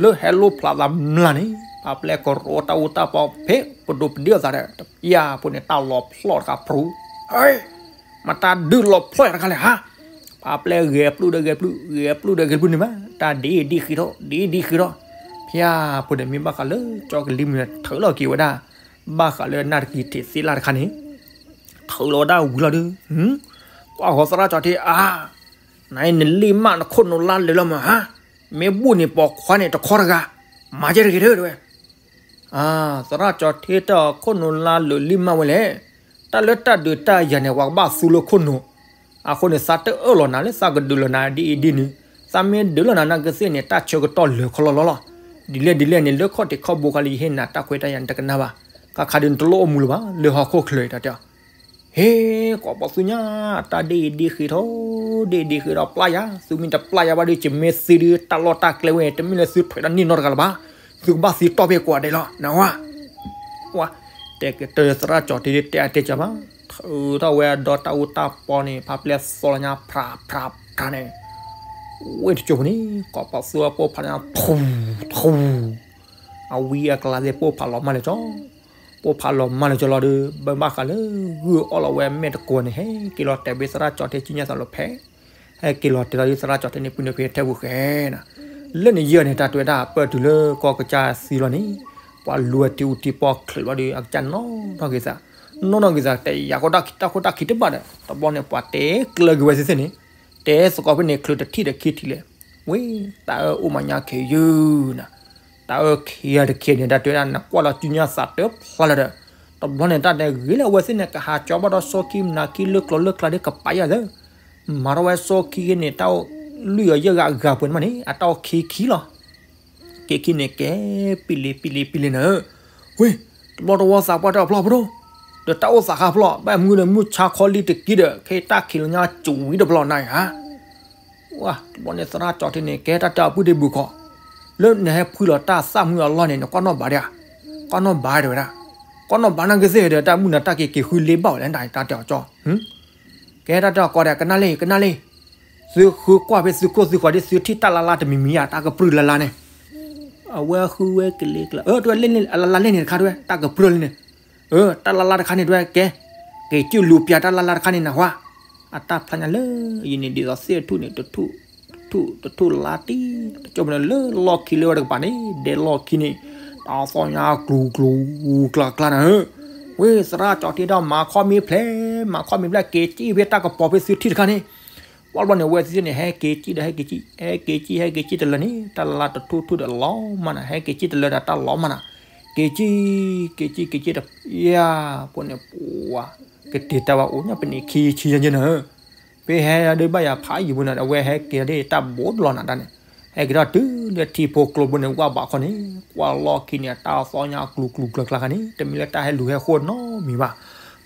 လၢဟဲလိၣ်ဖျါသးမျၢ်န့ၣ် ပှၤပျဲကရိတၢ်အူတၢ်ပီဖဲပဒိးပဒ့အသးဒီး ယၤဖိန့ၣ် တၢ်လီၤဖျီၣ်တခါဖြူ ဟဲ မတၤဒုးလီၤဖျီၣ်ယၤတခါလဲၣ်ဟါ, ပှၤပျဲဂဲၤပျုၢ်ဒီးဂဲၤပျုၢ် ဂဲၤပျုၢ်ဒီးဂဲၤပျုၢ်န့ၣ်မး တၢ်ဒ်ဒ်ဃံထီၣ် ဒ်ဒ်ဃံထီၣ်, ဖဲဖိန့ၣ်မ့ၢ်ဘၣ်ဃးလၢကၠီကလံၤမုၢ်န့ၣ် ထုးလီၤက့ၤဝဲဒၣ်, ဘၣ်ဃးလၢနၢ်တကံၤထံးသ့ၣ်လၢ်တခါန့ၣ်, ထုးလီၤဝဲဒၣ်ဝံၤလီၤဒုး, ကွၢ်ဃီသရၣ်ကၠီၤထံအါ, နအံၤနလံၣ်မးနခိၣ်နူာ်လါလၢာ်လီၤမးဟါ, မ့ၢ်ဘူၣ်န့ၣ်ပိာ်ခွါန့ၣ်တခီတဂၤ, မၤကဲတဂ့ၤဒၢတဲဝဲ သရၣ်ကၠီၤထံတဲအီၤ ခိၣ်နူာ်လါလၢာ်လံၣ်မးဝဲလဲၣ်, တၢ်လၢတၢ်ဒုးတၢ်ယၤန့ၣ် ပှၤကဘၣ်သူလၢခိၣ်နူာ်, အဃိန့ၣ် သးတအၢၣ်လီၤနၤလၢသးကဒုးလီၤနၤဒ်အံၤဒ်နုၤ, သးမ့ၢ်ဒုးလီၤနၤနာ်ကသ့ၣ်န့ၣ် တၢ်ဆၢကတီၢ်လၢာ်ခီလီလီလီၤ, ဒ်လဲၣ်ဒ်လဲၣ်န့ၣ် လၢခီၣ်ထံးခီၣ်ဘိခါလၢယဟ့ၣ်နၤတၢ်ခွဲးတၢ်ယာ်န့ၣ် တကနၣ်ဘၣ်. ခါခါဒုးနတလိၣ်အိၣ်မူလၢၤဘၣ် လၢဟီၣ်ခိၣ်ချၢအံၤ တၢ်တဲအီၤ. ဟ့ ကိးပီသူညါ တၢ်ဒ့ၣ်အံၤဒ့ၣ်ဃ့ထီၣ် ဒ့ၣ်အံၤဒ့ၣ်ဃ့ဒီးပျၢ်ယၤ, သုမ့ၢ်တပျၢ်ယၤဘၣ်ဒီး ယမ့ၢ်သံဒုး တၢ်လီၢ်တၢ်ကျဲဝဲ တမ့ၢ်လၢသုထွဲးဒီးန့ၢ်နီတဂၤလၢၤဘၣ်. သုကဘၣ်သံတီၢ်ဖဲကိးဂၤဒဲးလီၤ နဝဲ. ဝဲ တဲကတၢၢ်သရၣ်ကၠီၤထ့ဒုး တဲအါတဲကၢၤဘၣ်. ထုးထီၣ်ဝဲအဒီတၢ်အူတၢ်ပီန့ၣ် ဖးပျဲၢ်သီလီၤညါ ဖြးဖြးဖြးန့ၣ် ဝ့ၢ်တကၠိၢ်ပူၤန့ၣ် ကိးပီသူအပိၢ်ဖးညါ ထူ ထူ, အဝံအကျါသ့ၣ် ပိၢ်ဖးလီၤမၢ်လၢကၠီ, ပိၢ်ဖးလီၤမၢ်လၢကၠီလီၤဒီး ဘၣ်ဘၣ်ဃးလၢ ဂုၢ်အီၣ်လီၤဝဲမဲာ်တကိးန့ၣ် ဟဲက့ၤလီၤတဲာ်ဘၣ်သရၣ်ကၠီၤထ့ ကၠံၣ်ညါသးလီၤဖဲ ဟဲက့ၤလီၤတဲာ်လီၤဒုး သရၣ်ကၠီၤထ့န့ၣ် ပုၢ်န့ၢ်ဖဲထဲပူၤဃဲနၤ, လၢန့ၣ်ယဲၢ်န့ၣ် တၢ်တဲဝဲဒၣ် ပၢၢ်တုၤလၢကီၢ်ကစၢ်သံလီၤန့ၣ် ပှၤလူၤဝဲတံၤအူတံၤပီၣ်ချၢးလီၤဒီး အကစၢ်နီၣ်ထီၣ်က့ၤသး, နီၣ်ထီၣ်က့ၤသး တဲယၤဃီတၢ်ခိတၢ်ခံတဘၣ်ဒီး တဘျီန့ၣ် ပှၤတဲကျၢၤက့ၤဝဲသ့ၣ်သ့ၣ်န့ၣ်, တဲသကိးဖဲန့ၣ် ချုးတထံၣ်ဒီးခံထံၣ်လဲၣ်, ဝ့ၢ် တၢ်အၢအိၣ်မးညါခဲယုၢ်နၤ, တၢ်အၢခံဂၤတခံဂၤန့ၣ် တၢ်တဲဝဲဒၣ် နကွၢ်လီၤကၠံၣ်ညါသးတဖျါလၢၤဒီး, တဘျီန့ၣ် တၢ်တဲဂ့ၤလၢအဝဲသ့ၣ်န့ၣ် ကဟးကၠီဘၣ်ဒီးစီခံမနၤခံလၢကျိၤလၢကျါဒီးကပာ်ယၤသၢ မၤထီၣ်ဝဲစီခံဂ့ၤန့ၣ် တၢ်အိၣ်လွံၢ်ဂၤယဲၢ်ဂၤအဂၤပှဲၤန့ၣ်မးန့ၣ် အတၢ်အိၣ်ခံခံလီၤ. က့ၤခံန့ၣ်ကဲ ပံလ့ပံလ့ပံလ့နၤဧၢ, ဝ့ၢ် တဘျီတဝီသးပှၢ်တဲအီၤဖျီၣ်ဖိဒိၣ်, ဒီးတၢ်အိၣ်သးဃါဖျီၣ် ဘၣ်မုၢ်ဒီးမုၢ်ဆါခီလံတက့ၢ်ဒီး ခဲအံၤတၢ်ခံးလီၤညါစူၤဝံၤတဖျီၣ်နၤဧါ. ဝဲ တဘျီန့ၣ်သရၣ်ကၠီၤထ့န့ၣ် ကဲတၢ်တဲအီၤပုၢ်ဒ့ဘူးခီ, လၢနဟဲဖှံလီၤတၢ်သၣ်မုၢ်အလီၢ်န့ၣ် နကွၢ်နီၣ်ဘၣ်ဒံးဧါ, ကွၢ်နီၣ်ဘၣ်တဲဝဲဒၣ်, ကွၢ်နီၣ်ဘၣ်နာ်က့သ့ၣ်ဒီး တၢ်မုၢ်နၤတၢ်က့ၤက့ၤဃုလ့ဘၣ်ဝဲလဲၣ် တၢ်တဲအီၤကၠီ ကဲတၢ်တဲအီၤကီးဒီး ကနၣ်လံ ကနၣ်လံ, သုဃုကွၢ်ဖဲသုခိၣ်သုဃီၤဒ် သုထံၣ်တၢ်လါလါတမံၤမံၤဧါ တၢ်ကပြုၢ်လါလါန့ၣ်, အဝဲဃုဝဲကလ့ကလါ အၢ တဝဲလ့န့ၣ် အလါလါလ့န့ၣ်တခါတဝဲ တၢ်ကပြုၢ်လံန့ၣ်, အၢ တၢ်လါလါတခါန့ၣ်တဝဲကဲ, က့ၤကၠုၢ်လူၤပျၢ်တၢ်လါလါတခါန့ၣ်နၢ်ဟူဧါ, အတၢ်ဖျါညါလၢ ယံၤန့ၣ်ဒ်သိးသ့ၣ်ထူၣ်န့ၣ် တထူၣ် တထူၣ် တထူၣ်လါတံၢ် တကၠိမ့ၢ်လၢလီၢ်ခံလၢဝဲတကပၤန့ၣ် ဒဲလီၢ်ခံန့ၣ် တၢ်သီၣ်ညါကျူၤကျူၤကျါကျါနၤဧၢ, ဝ့ၢ်သရၣ်ကၠီၤထ့ဒီးမၤခီၣ်မ့ၢ်ဖျဲး မၤခီၣ်မ့ၢ်ဖျဲး က့ၤကၠံၣ်ဖဲတၢ်ကပီၤဖဲသုထံၣ်တခါန့ၣ်, ပှၤဘျီန့ၣ် အဝဲသ့ၣ်န့ၣ် ဟဲက့ၤကၠံၣ်ဒီး ဟဲက့ၤကၠံၣ် ဟဲက့ၤကၠံၣ် ဟဲက့ၤကၠံၣ်တလၢန့ၣ် တၢ်လါလါတထူၣ်ထူၣ်ဒီးလီၤမးနၤ ဟဲက့ၤကၠံၣ်တလၢဒီးတၢ်လီၤမးနၤ, က့ၤကၠံၣ် က့ၤကၠံၣ် က့ၤကၠံၣ်တ ယၤ ပှၤန့ၣ် ပှၤ ကတဲတၢ်ဝဲအိၣ်ညါပန့ၣ်ခံဆံယဲၢ်နၤဧၢ, ပဟဲဒုးဘၣ်ယၤဖးယံာ်ပူၤနၤ အဝဲဟဲက့ၤဒ်တၢ်ဘိးတလီၤနၤတၢ်န့ၣ်, ဟဲက့ၤထီၣ်တုၤလၢထံဖိကျိပူၤန့ၣ် ဝၣ်ဘးခီန့ၣ် ကွၢ်လီၢ်ခံန့ၣ် တၢ်သီၣ်ညါကျူၤကျူၤကျါကျါခါန့ၣ် တမ့ၢ်လၢတၢ်ဟဲလူၤဟဲဃိနီတမံၤဘၣ်,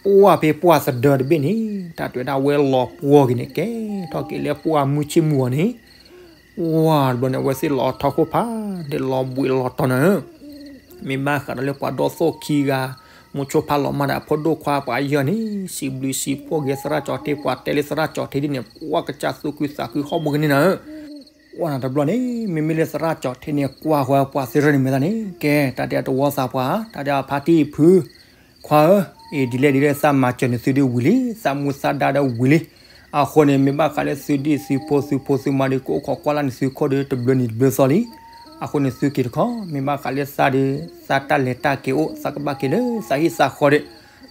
ပှၢ်ဖဲပှၢ်သဒၢတဘ့ၣ်န့ၣ် တၢ်တဲဝဲဒၣ်ဝဲလီၤပှီၢ်က့ၤန့ၣ် ကဲထီၣ်က့ၤလၢပှၢ်မုၢ်ဆ့ၣ်မုၢ်ဂီၤန့ၣ် ဝဲတဘျီန့ၣ် အဝဲသ့ၣ်လီၤထီၣ်ခိၣ်ဖး ဒ်လီၤဘှံးလီၤတီၤနၤဧၢ, မ့ၢ်ဘၣ်ဃးဒီးလၢပှၤဒီသိၣ်ခံဂၤ မိၤဆိဖးလီၤမးဒီးအဖိဒိၣ်ခွါပှၤယဲၢ်န့ၣ် စံးဘျုးစံးဖှိၣ်က့ၤသရၣ်ကၠီၤထ့ ပှၤတဲလၢသရၣ်ကၠီၤထ့ဒ်န့ၣ် ပှၢ်ကစၢ်သူၣ်ခုသးခုဟီၣ်ဘိကန့ၢ်နၤဧၢ, ဝဲနၤတဘျီန့ၣ် မ့မ့ၢ်လၢသရၣ်ကၠီၤထ့န့ၣ် ကွၢ်ဃီပှၤသ့ၣ်ရၢန့ၣ်မ့ၢ်သးန့ၣ် ကဲ တၢ်တဲတဝီသးပှၢ် တၢ်တဲအဖါတံၢ်ဖု ခွါဧၢ, အံၤဒ်လဲၣ်ဒ်လဲၣ်သးမၤစၢၤနသုဒ်ဝံၤလံ သးမူသးဒါဒီးဝံၤလံ, အဃိန့ၣ် မ့ၢ်ဘၣ်ဃးလၢသုဒ်သုဖိသုဖိသုမါဒီး ကအိၣ်ခိးကွၢ်လၢ်န့ၣ်သုခိၣ်ဒီး တဘျုးနံၤတဘျုးသီလံ, အဃိန့ၣ်သုက့ၤတခီ မ့ၢ်ဘၣ်ဃးလၢသးဒီး သးတၢ်လဲၤတၢ်က့ၤအိၣ် သးကဘၣ်က့ၤလၢသးဟံၣ်သးဃီဒီး,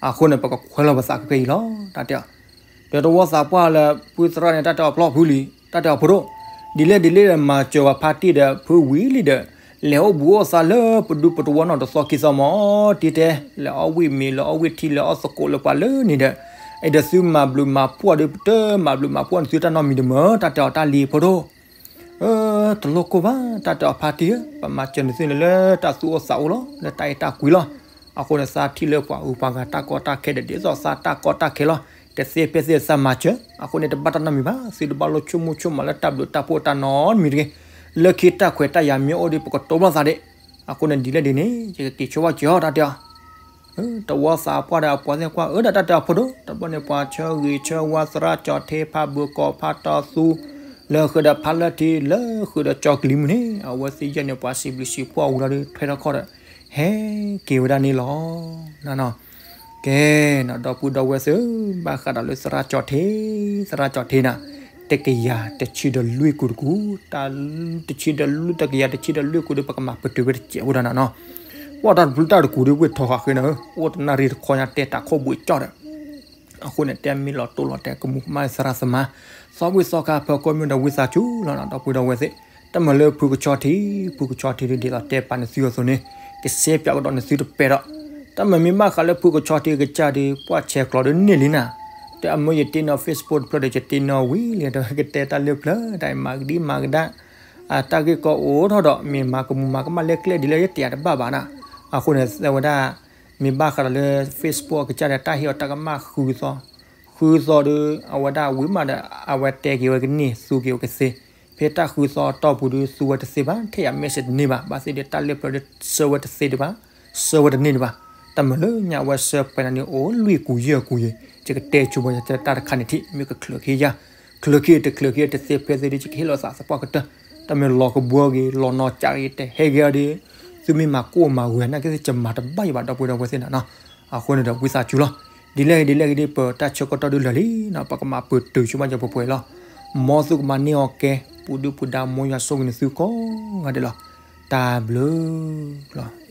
အဃိန့ၣ် ပကခွဲးလီၤပသးခဲအံၤလီၤ တၢ်တဲအီၤ ဒီးတဝီသးပှၢ်လၢ ဖုသရၣ်န့ၣ် တၢ်တဲအီၤဖျီၣ်ဖုလံ, တၢ်တဲအီၤဖိဒိၣ်, ဒ်လဲၣ်ဒ်လဲၣ်ဒီး မၤစၢၤပှၤဖါတံၢ်ဒီး ဖုဝံၤလံဒီး, လဲၤအိၣ်ဘူးအိၣ်သးလၢပဒူပတဝီနီၢ်တသီခံသီမီၤ, တံၤတဲ, လဲၤအီၣ်ဝံၣ်မ့ၤ လဲၤအီၣ်ဝံၣ်ထံ လဲၤအီၣ်သကိးလၢပှၤလၢန့ၣ်ဒီး, အဲၣ်ဒိးသုမၤဘျုးမၤဖှိၣ်ဒီး ပတမၤဘျုးမၤဖှိၣ်နသုတၢ်နီတမံၤတမၢ, တၢ်တဲအီၤတၢ်လံၤဖိဒိၣ် အၢ, တလိၣ်ကိၢ်ဘၣ် တၢ်တဲအီၤဖါတံၢ်ဧၢ, ပမၤစၢၤနသုန့ၣ်လၢတၢ်သူၣ်အိၣ်သးအိၣ်လီၤ, လၢတၢ်အဲၣ်တၢ်ကွံလီၤ. အဃိန့ၣ် သးထံၣ်လၢပှၤအုၣ်ပှၤဂၤတၢ်ကီတၢ်ခဲဒီး ဒ်သိးသးတၢ်ကီတၢ်ခဲလီၤ. တသ့ဖဲသ့သးမၤစၢၤ, အဃိန့ၣ် တဘၣ်တၢ်နီတမံၤဘၣ်, သုတဘၣ်လိၣ်ဆိကမိၣ်ဆိကမးလၢတၢ်ဘျုးတၢ်ဖှိၣ်တၢ်နီတမံၤတဂ့ၤ. လၢခံတၢ်ခွဲးတၢ်ယာ်မ့ၢ်အိၣ်ဒီး ပကတိၤဘၣ်သးဒၣ်. အဃိန့ၣ် ဒ်လဲၣ်ဒ်န့ၣ် ယကက့ၤဆိဘၣ်စၢၤအီၤ တၢ်တဲအီၤ တဝီသးပှၢ်ဒီးအပှၤသ့ၣ်ကွၢ် အၢ ဒီးတၢ်တဲအီၤဖိဒိၣ်, တဘျီန့ၣ် ပှၤဆၢဂ့ၤဆၢဝါသရၣ်ကၠီၤထ့ ဖးဘၢကီးဖးတီသူ လၢဃုာ်ဒီးဖးလၢထံ လၢဃုာ်ဒီးကၠီကလံၤမုၢ်န့ၣ် အဝဲသ့ၣ်ယဲၢ်န့ၣ် ပှၤစံးဘျုးစံးဖှိၣ်အဝံၤလီၤဒီး ထွဲထီၣ်ခီၣ်ဒီး ဟဲက့ၤဝဲဒၣ်န့ၣ်လီၤ. ကဲနီၤ ဒီပုၢ်ဒီဝဲၢ်သ့ၣ်ဧၢ, ဘၣ်ဃးဒီးလၢသရၣ်ကၠီၤထ့, သရၣ်ကၠီၤထ့နၤ, တကယၤတဆံဒီးလွံၢ်ကူာ်တကူာ်, တၢ်တဆံဒီးလွံၢ် တကယၤတဆံဒီးလွံၢ်ကူာ်ဒီး ပကမၤပတုာ်ဝဲတစဲးဖိဒီးနၤနီၤ. ပှၢ်တၢ်တဘျုးတၢ်တကူာ်ဒီး ဝ့ၢ်ထီဃာ်ဃ့နၤဧၢ, အိၣ်တနၣ်ရံၣ်တခီညါတဲတၢ်ခိၣ်ဘှံးကၠီၣ်ဒီး အဃိန့ၣ် တဲမ့ၢ်လီၤတိၢ်လီၤတဲာ် ကမူၤကမၣ်သရၣ်သမါ, သီဝ့ၢ်သီခါ ဖၢကီၢ်မိၢ်ဒီးဝံသးစူၤလီၤနီၤ ဒီပုၢ်ဒီဝဲၢ်သ့ၣ်. တၢ်မၤလၢဖုကဆီထံ, ဖုကဆီထံဒ်သိးတဲပာ်နသုအသိးန့ၣ် ကစဲပၠးကဒီးနသုတပဲာ်ဒီး, တၢ်မၤမ့ၢ်ဘၣ်ဃးလၢဖုကဆီထံကစၢ်ဒီး ပှၢ်ဆဲးကျိးဒီးန့ၢ်လံနၤ. ဒီးအမၢယတ့နီၣ် Facebook တဖျၢၣ်ဒီး ယတ့နီၣ်ဝံၤလံ ဒီးကတဲတၢ်လၢဖျၢၣ် တၢ်မၤကဒံမၤကဒါ အတၢ်ဂ့ၢ်ကီအိၣ်ထီၣ်ဒီး မ့ၢ်မၤကမူၤမၤကမၣ်လဲၣ်ကျဲဒ်လဲၣ် ယတဲတဘၣ်ဘၣ်နၤ. အဃိန့ၣ် အဝဲဒၣ် မ့ၢ်ဘၣ်ဃးဒီးလၢ Facebook အကစၢ်ဒီး တၢ်ဟ့ၣ်အီၤတၢ်ကမၣ်ဃုသီ, ဃုသီဒီး အဝဲဒၣ်ဝံၤမးဒီး အဝဲတဲက့ၤဝဲကန့ၢ် သူက့ၤဝဲကသ့, ဖဲတၢ်ဃုသီအတီၢ်ပူၤဒီး သူဝဲတသ့ဘၣ်, ထဲယၤ message တန့ၢ်ဘၣ်, ဘၣ်သ့ၣ်ဒီးတၢ်လၢပျၢၤဒီး ဆှၢဝဲတသ့ဒံးဘၣ်, ဆှၢဝဲတန့ၢ်ဒံးဘၣ်. တၢ်မၤလၢညါဝဲဆှၢပှဲၤနၤန့ၣ် အိၣ်လွံၢ်ကူာ်ယဲၢ်ကူာ်ယဲၢ်, ယကတဲဆိပှၤတၢ်တခါန့ၣ်ထံၣ် မ့ၢ်ကချုးခံယၤ, ချုးခံတချုးခံတသ့ဖဲသ့ဒီး ယကဟ့ၣ်လီၤသးသပှၢ်ကတၢၢ်, တၢ်မ့ၢ်လီၤကဘှီဂ့ၤ လီၤနီၢ်ကၠးဂ့ၤ တဟဲဂ့ၤဒီး သုမ့ၢ်မၤကိၢ်မၤဝဲနာ်က့ ယမၤတဘၣ်ယဘၣ် ဒီပုၢ်ဝဲၢ်သ့ၣ်နီၤ. အဃိန့ၣ်ဒီး ဝံသးစူၤလီၤ. ဒ်လဲၣ်ဂ့ၤဒ်လဲၣ်ဂ့ၤဒီး ပတၢ်ဆၢကတီၢ်ဒုးလၢာ်လံနီၤ, ပကမၤပတုာ်ဆိမး ယပှဲၤပှဲၤလီၤ. မ်သုကမၤန့ၢ်အီၤကဲ ပူၤဒုၣ်ပူၤဒါ မ်ယွၤဆိၣ်ဂ့ၤန့ၢ်သုကိးဂၤဒဲးလီၤ. တၢ်ဘျုးလီၤ.